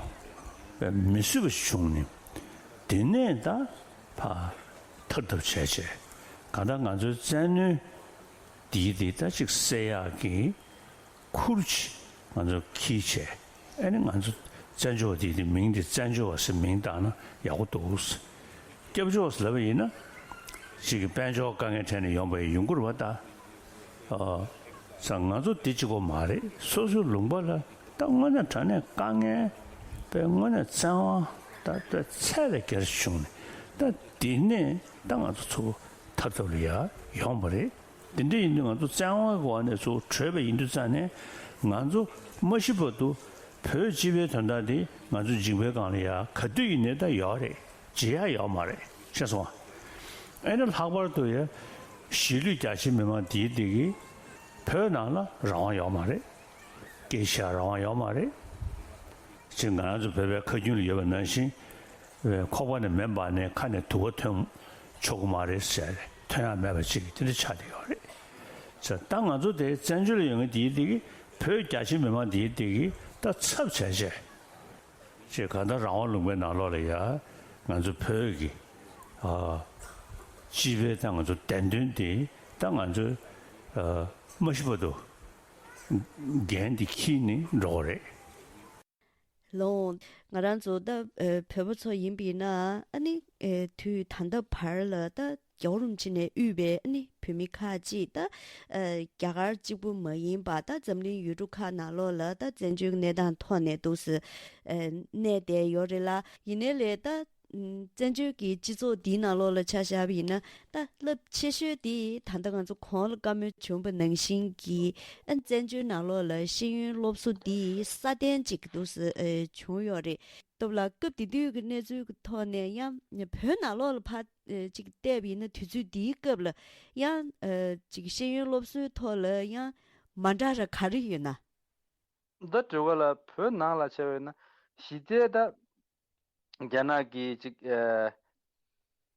དབང་མི་བཟོད་པ་ཞིག་བྱུང་ནས། དེ་ནས་ད་ཕར་ཐར་ཐབས་བྱས་བྱས། གང་ལྟར་ང་ཚོའི་བཙན་གནོན་འདིའི་དེ་ད་ཅིག་སེལ་ཡག་གི་ཁུར་ཅིག་ང་ཚོ་འཁྱེར་བྱས། ཨ་ནི་ང་ཚོ་བཙན་བྱོལ་བ་དེ་དེ་མིང་དེ་བཙན་བྱོལ་བ་ཟེར་མིང་བཏགས་ན་ཡག་པོ་འདུག། སྐྱབས་བཅོལ་བ་ཟེར་ལབ་པ་ཡིན་ན། ཅིག་གི་དཔལ་འབྱོར་དཀའ་ངལ་འཕྲད་ནས་ཡོང་པ་ཡིན་ཡོང་གི་རེད་བ་ད། ཨ། ས་ང་ཚོ་དེ་གཅིག་པོ་མ་རེད། སོ་སོའི་ལུང་པ་ལ་ད་དངོས་གནས་དྲང་གནས་དཀའ་ངལ་པའི་དངོས་གནས་བཙན་དབང་ད་ད་ཚད་ལས་བརྒལ་བྱུང་ནས། ད་དེ་ནས་ད་ང་ཚོ་ཚུར་ཐར་ཐབས་ལ་ཡ་ཡོང་བ་རེད། དེ་འདྲ་ཡིན་དུས་ང་ཚོ་བཙན་དབང་གི་འོག་ནས་ཚུར་བྲོས་པ་ཡིན་དུས་ཙང་ནས། ང་ཚོ་མ་ཤི་བར་དུ་བོད་སྤྱི་པའི་དོན་དག་དེ་ང་ཚོ་འཇིགས་པའི་སྒང་ལ་ཡ་ག་དུས་ཡིན་ནའི་ད་ཡོད་རེད། བརྗེད་ཡག་ཡོད་མ་རེད། ཤེས་སོང་ཨ། ཨེ་ནི་ལྷག་པར་དུ་ཡ་གཞིས་ལུས་རྒྱ་ཆེ་མི་མང་དེའི་དེ་གི་བོད་ནང་ལ་རང་དབང་ཡོད་མ་རེད། སྐད་ཆ་རང་དབང་ཡོད་མ་རེད། ཅིག་ང་རང་ཚོ་བོད་པའི་ཁ་རྒྱུན་ལ་ཡོད་པ་ནང་བཞིན། ཁོག་པ་ནས་མེ་འབར་ནས་ཁ་ནས་དུ་བ་ཐོན་ཆོག་གི་མ་རེད་ཟེར། ཐོན་ཡག་མེད་པ་ཅིག་དེ་འདྲ་ཆགས་བསྡད་ཡོད་རེད། ཙང་ད་ང་ཚོ་དེ་བཙན་བྱོལ་ལ་ཡོད་མཁན་དེའི་དེ་གི་བོད་རྒྱ་ཆེ་མི་མང་དེའི་དེ་གི་ད་ཚབ་བྱས་བྱས། ཅེས་གང་ལྟར་རང་དབང་ལུང་པའི་ནང་ལོགས་ལ་ཡ་ང་ཚོ་བོད་ཀྱི་ཨ་སྤྱི་པའི་ད་ང་ཚོ་བདེན་དོན་དེ་ད་ང་ཚོ་ཨ་མ་ཤི་བར་དུ་འགན་དེ་འཁྱེར་ནས་འགྲོ་དགོས་རེད། ལོ། ང་རང་ཚོ་ད་ཨ་བོད་པ་ཚོ་ཡིན་པ་ཡིན་ན། ཨ་ནི་ཨ་དུས་ད་ལྟ་བར་ལ་ད་རྒྱལ་བ་རིན་པོ་ཆེ་ནས་དབུས་པའི་ཨ་ནི་བོད་མི་ཁག་ཅིག་ད་ཨ་རྒྱ་གར་གཅིག་པུ་མ་ཡིན་པ་ད་འཛམ་གླིང་ཡུལ་གྲུ་ཁག་ནང་ལོགས་ལ་ད་བཙན་བྱོལ་གནས་སྟངས་ཐོག་ནས་འདུག་སེ་ཨ་གནས་བསྡད་ཡོད་རེད་ལ། ཡིན་ནའི་ལས་ད་ཨ་བཙན་བྱོལ་གྱི་སྤྱི་ཚོགས་འདིའི་ནང་ལོགས་ལ་ཆ་བཞག་པ་ཡིན་ན། ད་རླབས་ཆེ་ཤོས་དེ་ད་ལྟ་ང་ཚོ་གོང་ལ་བཀའ་མོལ་བྱུང་བ་ནང་བཞིན་གྱི་ཨ་བཙན་བྱོལ་ནང་ལོགས་ལ་ཤེས་ཡོན་སློབ་གསོ་འདི་སྲ་བརྟན་ཅིག་འདུག་སེ་ཨ་བྱུང་ཡོད་རེད། སྟབས་ལ་སྐབས་དེ་དུས་ཀྱི་གནས་ཚུལ་གྱི་ཐོག་ནས་ཡང་བོད་ནང་ལོགས་ལ་ཕར་ཨ་ཅིག་བལྟས་པ་ཡིན་ན། དུས་ཚོད་འདིའི་སྐབས་ལ་ཡང་ཨ་ཅིག་ཤེས་ཡོན་སློབ་གསོའི་ཐོག་ལ་ཡང་མ་འདྲ་ར་ག་རེ་ཡོད་ན། ད་དྲི་བ་ལ་བོད་ནང་ལ་བྱས་པ་ཡིན་ན། གཞི་རྩའི་ད་རྒྱ་ནག་གི་ཅིག་ཨ་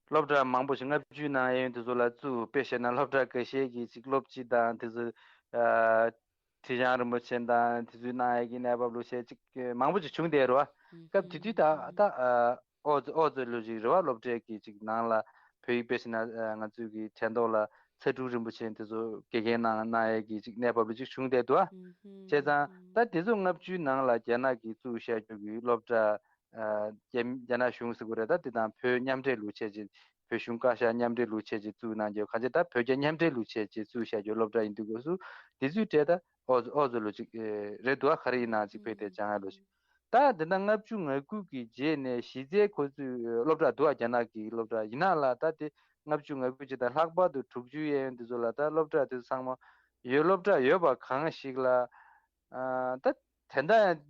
སློབ་གྲྭ་མང་པོ་ཞིག་བསྔགས་བརྗོད་གནང་ཡས་དེ་ཚོ་ལ་བཙུགས། དཔེ་བཤད་ན་སློབ་གྲྭ་འགའ་ཤས་ཀྱིས་ཅིག་སློབ་སྤྱི་དང་དེ་ཚོ་ཨ་ཁྲི་བྱང་རིན་པོ་ཆེ་དང་དེ་ཚོས་གནང་ཡས་ཀྱི་གནས་བབ་ལོ་ཤས་ཅིག་མང་པོ་ཅིག་བྱུང་བསྡད་རེད་བ། སྐབས་དེ་དུས་ད་ད་ཨ་ཨོ་ཙི་ཨོ་ཙི་ལོ་ཅིག་རེད་བ། སློབ་གྲྭའི་གི་ཅིག་ནང་ལ་བོད་ཡིག་དཔེ་བྱས་ན་ཨ་ང་ཚོའི་གི་ཕྲན་ཐོག་ལ་ཚ་དྲུག་རིན་པོ་ཆེ་དེ་ཚོ་དགེ་རྒན་གནང་གནང་ཡས་ཀྱི་ཅིག་གནས་བབ་ལོ་ཅིག་བྱུང་བསྡད་འདུག་ཨ། བྱས་ཙང་ད་དེ་ཚོ་བསྔགས་བརྗོད་ནང་ལ་རྒྱ་ནག་གིས་བཙུགས་བཞག་རྒྱུ་གི་སློབ་གྲྭ། ཨ་རྒྱ་རྒྱ་ནག་གཞུང་ཟེར་དགོས་རེད། ད་དེ་དང་བོད་མཉམ་འབྲེལ་ལུགས་བྱས་རྗེས། བོད་གཞུང་བཀའ་ཤག་མཉམ་འབྲེལ་ལུགས་བྱས་རྗེས་བཙུགས་གནང་རྒྱུ། གང་ཅི་ད་བོད་རྒྱ་མཉམ་འབྲེལ་ལུགས་བྱས་རྗེས་བཙུགས་བཞག་རྒྱུ་སློབ་གྲྭ་ཡིན་དུས་སྐབས་སུ་དེ་ཚོའི་གྲས་ད་ཨོ་ཨོ་ཙི་ལོ་ཅིག་ཨེ་རེད་འདུག་ཨ། ག་རེ་ཡིན་ན་ཅིག་ཕེབས་ཏེ་སྦྱང་ཡ་ལོ་ཅིག། ད་དེ་ད་ལྔ་བཅུ་ང་དགུ་གི་རྗེས་ནས་གཞི་རྩའི་ཁོ་ཚོའི་སློབ་གྲྭ་འདུག་ཨ། རྒྱ་ནག་གི་སློབ་གྲྭ་ཡིན་ན་ལ། ད་དེ་ལྔ་བཅུ་ང་དགུ་ཅིག་དང་ལྷག་པར་དུ་དྲུག་ཅུའི་གཡས་གཡོན་དེ་ཚོ་ལ་ད་སློབ་གྲྭ་དེ་ཚོ་ཚང་མ་ཡོད། སློབ་གྲྭ་ཡོད་པ་གང་ཞིག་ལ། ཨ་ད་དེ་འདྲ་ཡང་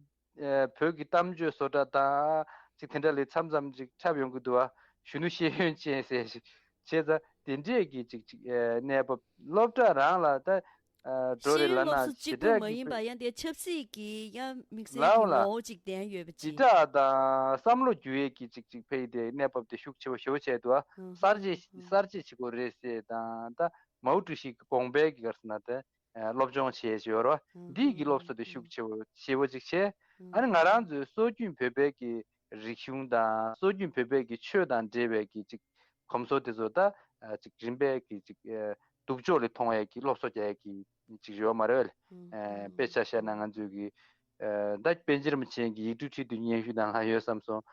ཨ་བོད་ཀྱི་གཏམ་བརྗོད་བཟོ་གྲྭ་དང་ཅིག་དེ་འདྲ་ལས་མཚམས་མཚམས་ཅིག་འཁྲབ་ཡོང་གི་འདུག་ཨ། གཞོན་ནུ་ཤེས་ཡོན་ཅན་ཟེར་ཞིག་བྱས་ཙང་དེ་འདྲས་ཀྱི་ཅིག་ཅིག་ཨ་གནས་བབ། སློབ་གྲྭ་རང་ལ་ད་ཨ་འགྲོ་ཤེས་རེད་ཡོན་ལབ་ན་སློབ་གསོ་གཅིག་ཞེ་པུ་དྲག་མ་གི་ཡིན་པ། ཡང་དེ་ཆབ་སྲིད་ཀྱི་ཡང་དམིགས་བསལ་ལའོ་གྱི་ལ་ངོ་བོ་ཅིག་ལྡན་ཡོད་པ་ཅིག། དྲིལ་བསྒྲགས་དང་བསམ་བློ་བསྒྱུར་ཡས་ཀྱི་ཅིག་ཅིག་ཕ་གི་དེ་གནས་བབ་དེ་ཤུགས་ཆེ་བ་ཞེ་པོ་བྱས་འདུག་ཨ། གསར་བརྗེ་གསར་བརྗེ་བྱེད་དགོས་རེད་ཟེར་དང་། ད་མའོ་ཀྲུའུ་ཞི་གི་དགོངས་པའི་གི་ག་རེ་ཟེར་ན་དེ། ཨ་སློབ་སྦྱོང་བྱེད་བཞིན་ཡོད་རེད་བ། འདིས་ཀྱི་སློབ་གསོ་དེ་ཤུགས་ཆེ་བོ་ཞེ་བོ་ཅིག་བྱས། ཨ་ནི་ང་རང་ཚོའི་སྲོལ་རྒྱུན་བོད་པའི་གི་རིག་གཞུང་དང་སྲོལ་རྒྱུན་བོད་པའི་གི་ཆོས་དང་འབྲེལ་བའི་གི་ཅིག་གོམས་སྲོལ་དེ་ཚོ་ད་ཨ་ཅིག་རིམ་པས་གི་ཅིག་ཨ་སྡུག་ཕྱོགས་ལ་མཐོང་ཡས་ཀྱི་སློབ་གསོ་རྒྱག་ཡས་ཀྱི་ཅིག་ཡོད་མ་རེད་བས། ཨ་དཔེ་ཆ་བཞག་ན་ང་ཚོའི་གི་ཨ་ད་པཎ་ཆེན་རིན་པོ་ཆེ་གི་ཡིག་འབྲུ་ཁྲིད་དུ་སྙན་ཞུ་ནང་ལ་ཡོད་བསམ་སོང་།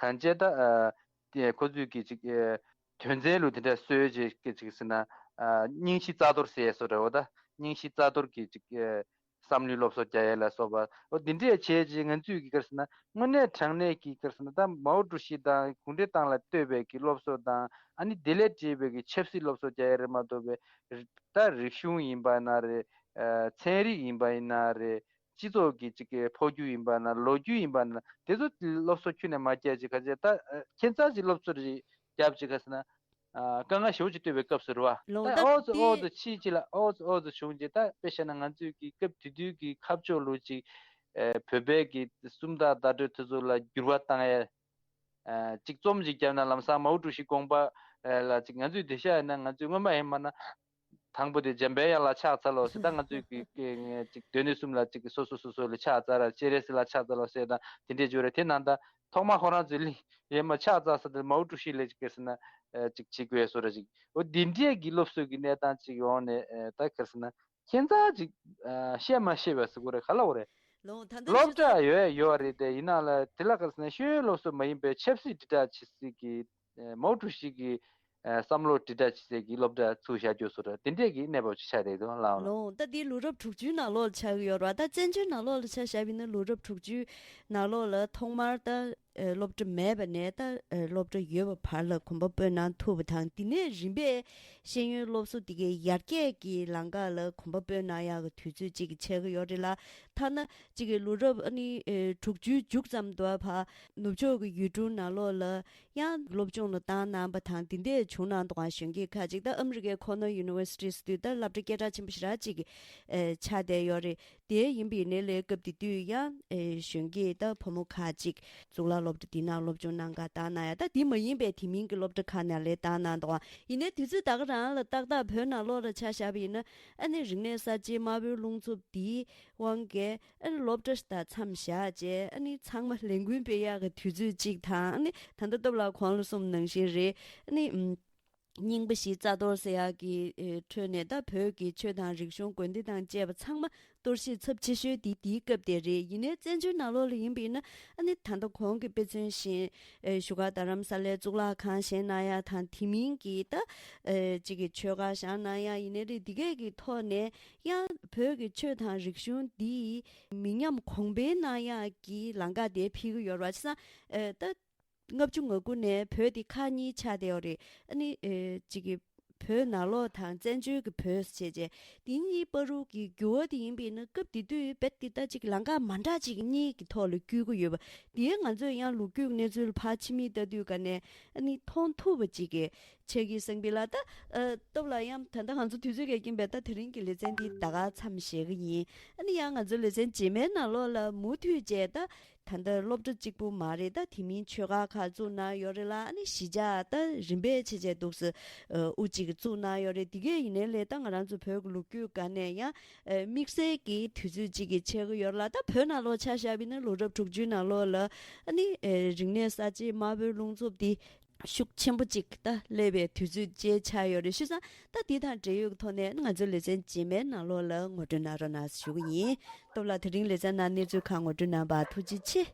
གང་བྱས་ད་ཨ་དེ་ཁོ་ཚོས་གི་ཅིག་ཨ་དོན་ཚན་ལུ་དེ་འདྲ་སྲོལ་ཅིག་གི་ཅིག་ཟེར་ན། ཨ་རྙིང་བཞི་རྩ་གཏོར་ཟེར་སོ་འདྲ་བོ། ད་རྙིང་བཞི་རྩ་གཏོར་གྱི་ཅིག་ཨ་བསམ་བློའི་སློབ་གསོ་རྒྱག་ཡས་ལ་སོགས་པ། འོ་དེ་འདྲས་བྱས་རྗེས་ང་ཚོས་ཀྱི་ག་རེ་ཟེར་ན། དངོས་གནས་དྲང་གནས་ཀྱི་ག་རེ་ཟེར་ན། ད་མའོ་ཀྲུའུ་ཞི་དང་གུང་ཁྲན་ཏང་ལ་ལྟོས་པའི་གི་སློབ་གསོ་དང་། ཨ་ནི་དེ་ལས་བྲལ་བའི་གི་ཆབ་སྲིད་སློབ་གསོ་རྒྱག་ཡས་རེད་མ་གཏོགས་པའི། ད་རིག་གཞུང་ཡིན་པ་ན་རེད། ཨ་ཚན་རིག་ཡིན་པ་ཡིན་ན་རེད། སྤྱི་ཚོགས་ཀྱི་ཅིག་གི་འཕོ་འགྱུར་ཡིན་པ་ན། ལོ་རྒྱུས་ཡིན་པ་ན། དེ་ཚོ་སློབ་གསོ་ཁྱོན་ནས་མ་བརྒྱབ་ཅིག་ག་ཚད་ད་ཨ་ཁྱད་མཚར་ཅིག་སློབ་གསོ་རེ་བརྒྱབ་ཅིག་ག་ཟེར་ན། ཨ་དཀའ་ངལ་ཞེ་པོ་ཅིག་འཕྲད་པའི་སྐབས་སུ་རེད་བ། ལོ་ད་ད་ཨོ་ཙི་ཨོ་དེ་ཙི་ཕྱིན་ཅིག་ལ་ཨོ་ཙི་ཨོ་ཙི་བྱུང་ཅིག། ད་དཔེ་བཤད་ན་ང་ཚོའི་གི་སྐབས་དེ་དུས་ཀྱི་ཁ་ཕྱོགས་ལོ་ཅིག་ཨ་བོད་པའི་གི་སུམ་རྟགས་བརྡ་སྤྲོད་དེ་ཚོ་ལ་འགྱུར་བ་བཏང་ཡས། ཨ་ཅིག་རྩོམ་ཅིག་བརྒྱབ་ན་ལམ་སང་མའོ་ཀྲུའུ་ཞི་དགོངས་པ་ལ་ཅིག་ང་ཚོས་འདི་བཞག་ཡིན་ན། ང་ཚོས་སྔོན་མ་ཡིན་མ་ན། དང་པོ་དེ་འཇམ་དཔལ་དབྱངས་ལགས་ཕྱག་འཚལ་ལོ་ཟེར། ད་ང་ཚོའི་གི་གི་ངས་ཅིག་སྡེ་སྣོད་གསུམ་ལ་ཅིག་སོ་སོ་སོ་སོ་ལ་ཕྱག་འཚལ་ར། སྤྱན་རས་གཟིགས་ལ་ཕྱག་འཚལ་ལོ་ཟེར་དང་དེ་འདྲས་བརྗོད་རེད། དེ་ནང་ད་ཐོག་མར་ཁོ་རང་ཚོའི་གླིང་ཡེ་མ་ཕྱག་འཚལ་ས་དེ་མའོ་ཀྲུའུ་ཞི་ལས་ཅིག་གལ་སྲིད་ན་ཨ་ཅིག་བྱེད་དགོས་བཟོ་འདྲ་ཅིག་འོ་འདི་འདྲས་ཀྱི་སློབ་གསོ་གི་གནས་སྟངས་ཅིག་ཡོང་ནས་ཨ་ད་གལ་སྲིད་ན་ཁྱད་མཚར་ཅིག་ཨ་བཤད་མ་ཤེས་པ་ཟེར་དགོས་རེད། ག་ལ་འོ་རེད། ལོ་ད་ལྟ་སློབ་གྲྭ་ཡོད་ཡོད་རེད་དེ། ཡིན་ནའང་ལ་དེ་ལ་གལ་སྲིད་ན་ཤེས་ཡོན་སློབ་གསོ་མ་ཡིན་པའི་ཆབ་སྲིད་དྲིལ་བསྒྲགས་བྱེད་སྲིད་ཀྱི་ཨ་མའོ་ཀྲུའུ་ཞི་གི་ཨ་བསམ་བློ་དྲིལ་བསྒྲགས་བྱེད་སའི་གི་སློབ་གྲྭ་ཚུགས་བཞག་རྒྱུ་བཟོ་འདྲ་དེ་འདྲས་ཀྱི་གནས་བབ་ཅིག་ཆགས་བསྡད་འདུག་ལགས། ལོ་ད་འདི་ལོ་རབས་དྲུག་ཅུའི་ནང་ལོགས་ལ་ཆགས་ཀྱི་ཡོད་རེད་བ། ད་བཙན་བྱོལ་ནང་ལོགས་ལ་ཆ་བཞག་པ་ཡིན་ན་ལོ་རབས་དྲུག་ཅུའི་ནང་ལོགས་ལ་ཐོག་མར་ད་ཨ་སློབ་གྲྭ་མེད་པ་ནས་ད་ཨ་སློབ་གྲྭ་ཡོད་པ་བར་ལ་གོམ་པ་སྤོས་གནང་ཐུབ་པ་དང་། དེ་ནས་རིམ་པས་ཤེས་ཡོན་སློབ་གསོ་འདི་གའི་ཡར་རྒྱས་ཀྱི་ལམ་ཁ་ལ་གོམ་པ་སྤོས་གནང་ཡག་གི་དུས་ཚོད་ཅིག་ཆགས་ཀྱི་ཡོད་རེད་ལ། ཐ་ན་གཅིག་གི་ལོ་རབས་ཨ་ནི་ཨེ་དྲུག་ཅུའི་མཇུག་ཙམ་དུ་བ་ནུབ་ཕྱོགས་ཀྱི་ཡུལ་གྲུ་ནང་ལོགས་ལ་ཡང་སློབ་སྦྱོང་ལ་བཏང་གནང་པ་དང་དེ་འདྲས་བྱུང་གནང་འདུག་ག་གཞོན་སྐྱེས་ཁག་ཅིག་ད་ཨ་མི་རི་ཀའི་ཁོ་ནར་ཡུ་ནི་ཝར་སི་ཊི་ཟེར་དུས་ད་སློབ་གྲྭ་སྐད་གྲགས་ཆེན་པོ་ཞེ་དྲག་ཅིག་ཨེ་ཆགས་བསྡད་ཡོད་རེད། དེ་ཡིན་པ་ཡིན་ནའི་ལས་སྐབས་དེ་དུས་ཡང་ཨེ་གཞོན་སྐྱེས་ད་ཕོ་མོ་ཁག་ཅིག་གཙུག་ལག་སློབ་གྲྭ་འདི་ནང་སློབ་སྦྱོང་གནང་ག་བཏང་གནང་ཡ། ད་དེ་མ་ཡིན་པའི་དེ་མིན་གྱི་སློབ་གྲྭ་ཁག་ནང་ལ་བཏང་གནང་འདུག་ག་ཡིན་ནའི་དུས་ཚོད་ད་ག་རང་ལ་ཏག་ཏག་བོད་ནང་ལོགས་ལ་ཆ་བཞག་པ་ཡིན་ན་ཨ་ནི་རིག་གནས་གསར་བརྗེའི་དམར་པོའི་རླུང་འཚུབ་འདིའི་དབང་གིས་ཨ་ནི་སློབ་གྲྭ་དང་མཚམས་བཞག་བྱས་ཨ་ནི་ཚང་མ་ལས་འགུལ་སྤེལ་ཡག་གི་དུས་ཚོད་ཅིག་དང་། ཨ་ནི་ད་ལྟ་སྟོབས་ལགས་གོང་ལ་གསུངས་ནང་བཞིན་རེད། ཨ་ནི་ཨམ་རྙིང་པ་བཞི་རྩ་གཏོར་ཟེར་ཡག་གི་ཨེ་ཁྲོད་ནས་ད་བོད་ཀྱི་ཆོས་དང་རིག་གཞུང་དགོན་སྡེ་དང་བཅས་པ་ཚང་མ་གཏོར་བཤིག་ཚབས་ཆེ་ཤོས་དེ་དེའི་སྐབས་དེ་རེད། ཡིན་ནའི་བཙན་བྱོལ་ནང་ལོགས་ལ་ཡིན་པ་ཡིན་ན་ཨ་ནི་ད་ལྟ་གོང་གི་དཔེ་མཚོན་བཞིན་ཨེ་བཞུགས་སྒར་རྡ་རམ་ས་ལའི་གཙུག་ལག་ཁང་བཞེངས་གནང་ཡ་དང་དེ་མིན་གྱི་ད་ཨེ་གཅིག་གི་ཆོས་སྒར་བཞེངས་གནང་ཡ་ཡིན་ནའི་རེད། འདི་གས་ཀྱི་ཐོག་ནས་ཡང་བོད་ཀྱི་ཆོས་དང་རིག་གཞུང་འདི་མི་ཉམས་གོང་འཕེལ་གནང་ཡག་གི་ལམ་ཁ་དེ་ཕུལ་གྱི་ཡོད་རེད་བ། བྱས་ཙང་ཨེ་ད་ལྔ་བཅུ་ང་དགུ་ནས་བོད་འདི་ཁག་གཉིས་ཆགས་བསྡད་ཡོད་རེད། ཨ་ནི་ཨེ་གཅིག་གི་བོད་ནང་ལོགས་དང་བཙན་བྱོལ་གྱི་བོད་ཟེར་བྱས་དེ་གཉིས་བར་དུ་གི་འགྱུར་བ་དེ་ཡིན་པས་ན་སྐབས་དེ་དུས་རྦད་དེ་ད་ཅིག་ལམ་ཁ་མ་འདྲ་ཅིག་གཉིས་ཀྱི་ཐོག་ལ་བསྐྱོད་ཀྱི་ཡོད་པ་དེ་ང་ཚོས་ཡང་ལོ་རྒྱུས་གནས་ཚུལ་ཕར་ཕྱི་མིག་ལྟ་དུས་ག་ནས་ཨ་ནི་མཐོང་ཐུབ་པ་ཅིག་གི་ཆགས་ཀྱི་སེང་པི་ལ། ད་ཨ་སྟོབས་ལགས་ཡང་ད་ལྟ་ང་ཚོ་དུས་ཚོད་ཀྱི་རྐྱེན་པས་ད་དེ་རིང་གི་ལེ་ཚན་འདི་ད་ག་མཚམས་བཞག་གི་ཡིན། ཨ་ནི་ཡང་ང་ཚོ་ལེ་ཚན་རྗེས་མའི་ནང་ལོགས་ལ་མུ་མཐུད་བྱས་ད། ད་ལྟ་སློབ་གྲྭ་གཅིག་པུ་མ་རེད། ད་དེ་མིན་ཆོས་སྒར་ཁག་བཙུགས་གནང་ཡོད་རེད་ལ། ཨ་ནི་གཞིས་ཆགས་ད་རིམ་པས་བྱས་བྱས་འདུག་སེ་ཨ་དབུ་གཅིག་བཙུགས་གནང་ཡོད་རེད། དེ་གས་ཡིན་ནའི་ལས་ད་ང་རང་ཚོ་བོད་ཀྱི་ལོ་རྒྱུས་སྒང་ནས་ཡང་ཨ་དམིགས་བསལ་གྱི་དུས་ཚོད་གཅིག་གི་ཆགས་ཀྱི་ཡོད་རེད་ལ། ད་བོད་ནང་ལོགས་ཆ་བཞག་པ་ཡིན་ན་ལོ་རབས་དྲུག་ཅུའི་ནང་ལོགས་ལ་ཨ་ནི་ཨ་རིག་གནས་གསར་བརྗེའི་དམར་པོའི་རླུང་འཚུབ་འདི་ཤུགས་ཆེན་པོ་གཅིག་ད་སླེབས་པའི་དུས་ཚོད་ཅིག་ཆགས་ཡོད་རེད། བྱས་ཙང་ད་འདི་དང་འབྲེལ་ཡོད་ཀྱི་ཐོག་ནས་ང་ཚོའི་ལེ་ཚན་རྗེས་མའི་ནང་ལོགས་ལ་ངོ་སྤྲོད་གནང་རོགས་གནང་ཞུ་གི་ཡིན། སྟོབས་ལགས་དེ་རིང་ལེ་ཚན་ནང་གནས་ཚུལ་ཁག་ངོ་སྤྲོད་གནང་བར་ཐུགས་རྗེ་ཆེ།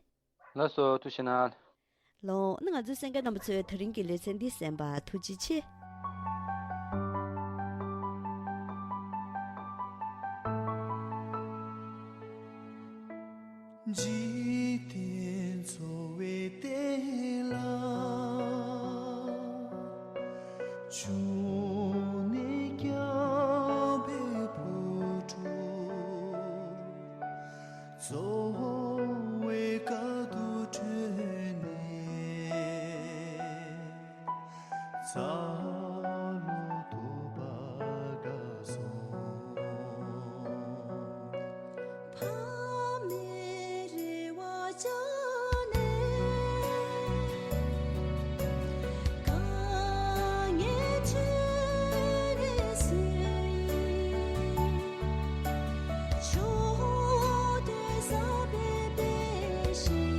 ལགས་སོ། ཐུགས་རྗེ་གནང་། ལགས་ན་ང་ཚོའི་གསན་མཁན་རྣམ་པ་ཚོས་དེ་རིང་གི་ལེ་ཚན་འདི་གསན་པར་ཐུགས་རྗེ་ཆེ། འཇིག་རྟེན་འཚོ་བའི་གཏན་ལ། བྱུང་ནས་སྐྱེ་བའི་བུ་ཕྲུག་འཚོ་བའི་དཀའ་སྡུག་ཁྲོད་ནས། འཚར་ལོངས་ཐོབ་པར་དགའ་སོང་། ཕ་མའི་རེ་བ་བཅངས་ནས། དཀའ་ངལ་ཁྲོད་ནས་སུ་ཡིས་ཕྱོགས་དེར་གསར་པའི་དཔལ་ཞིག་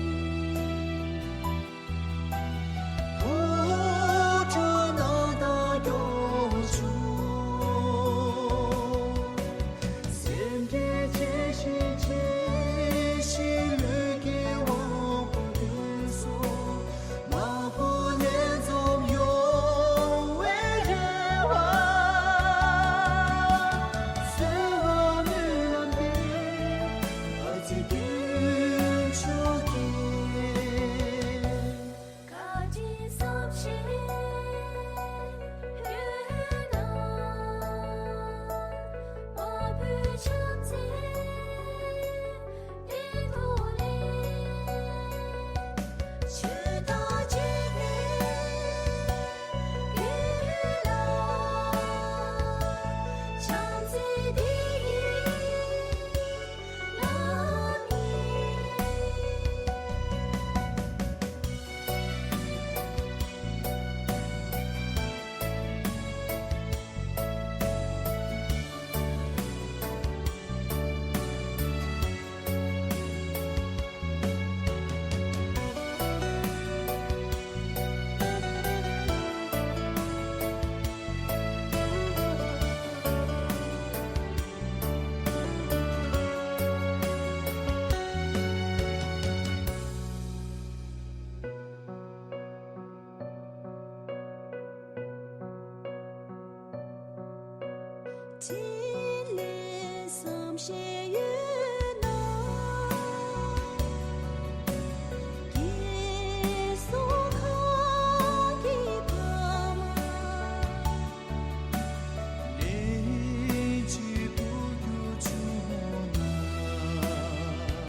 ཕྲིན་ལས་བསམ་ཤེས་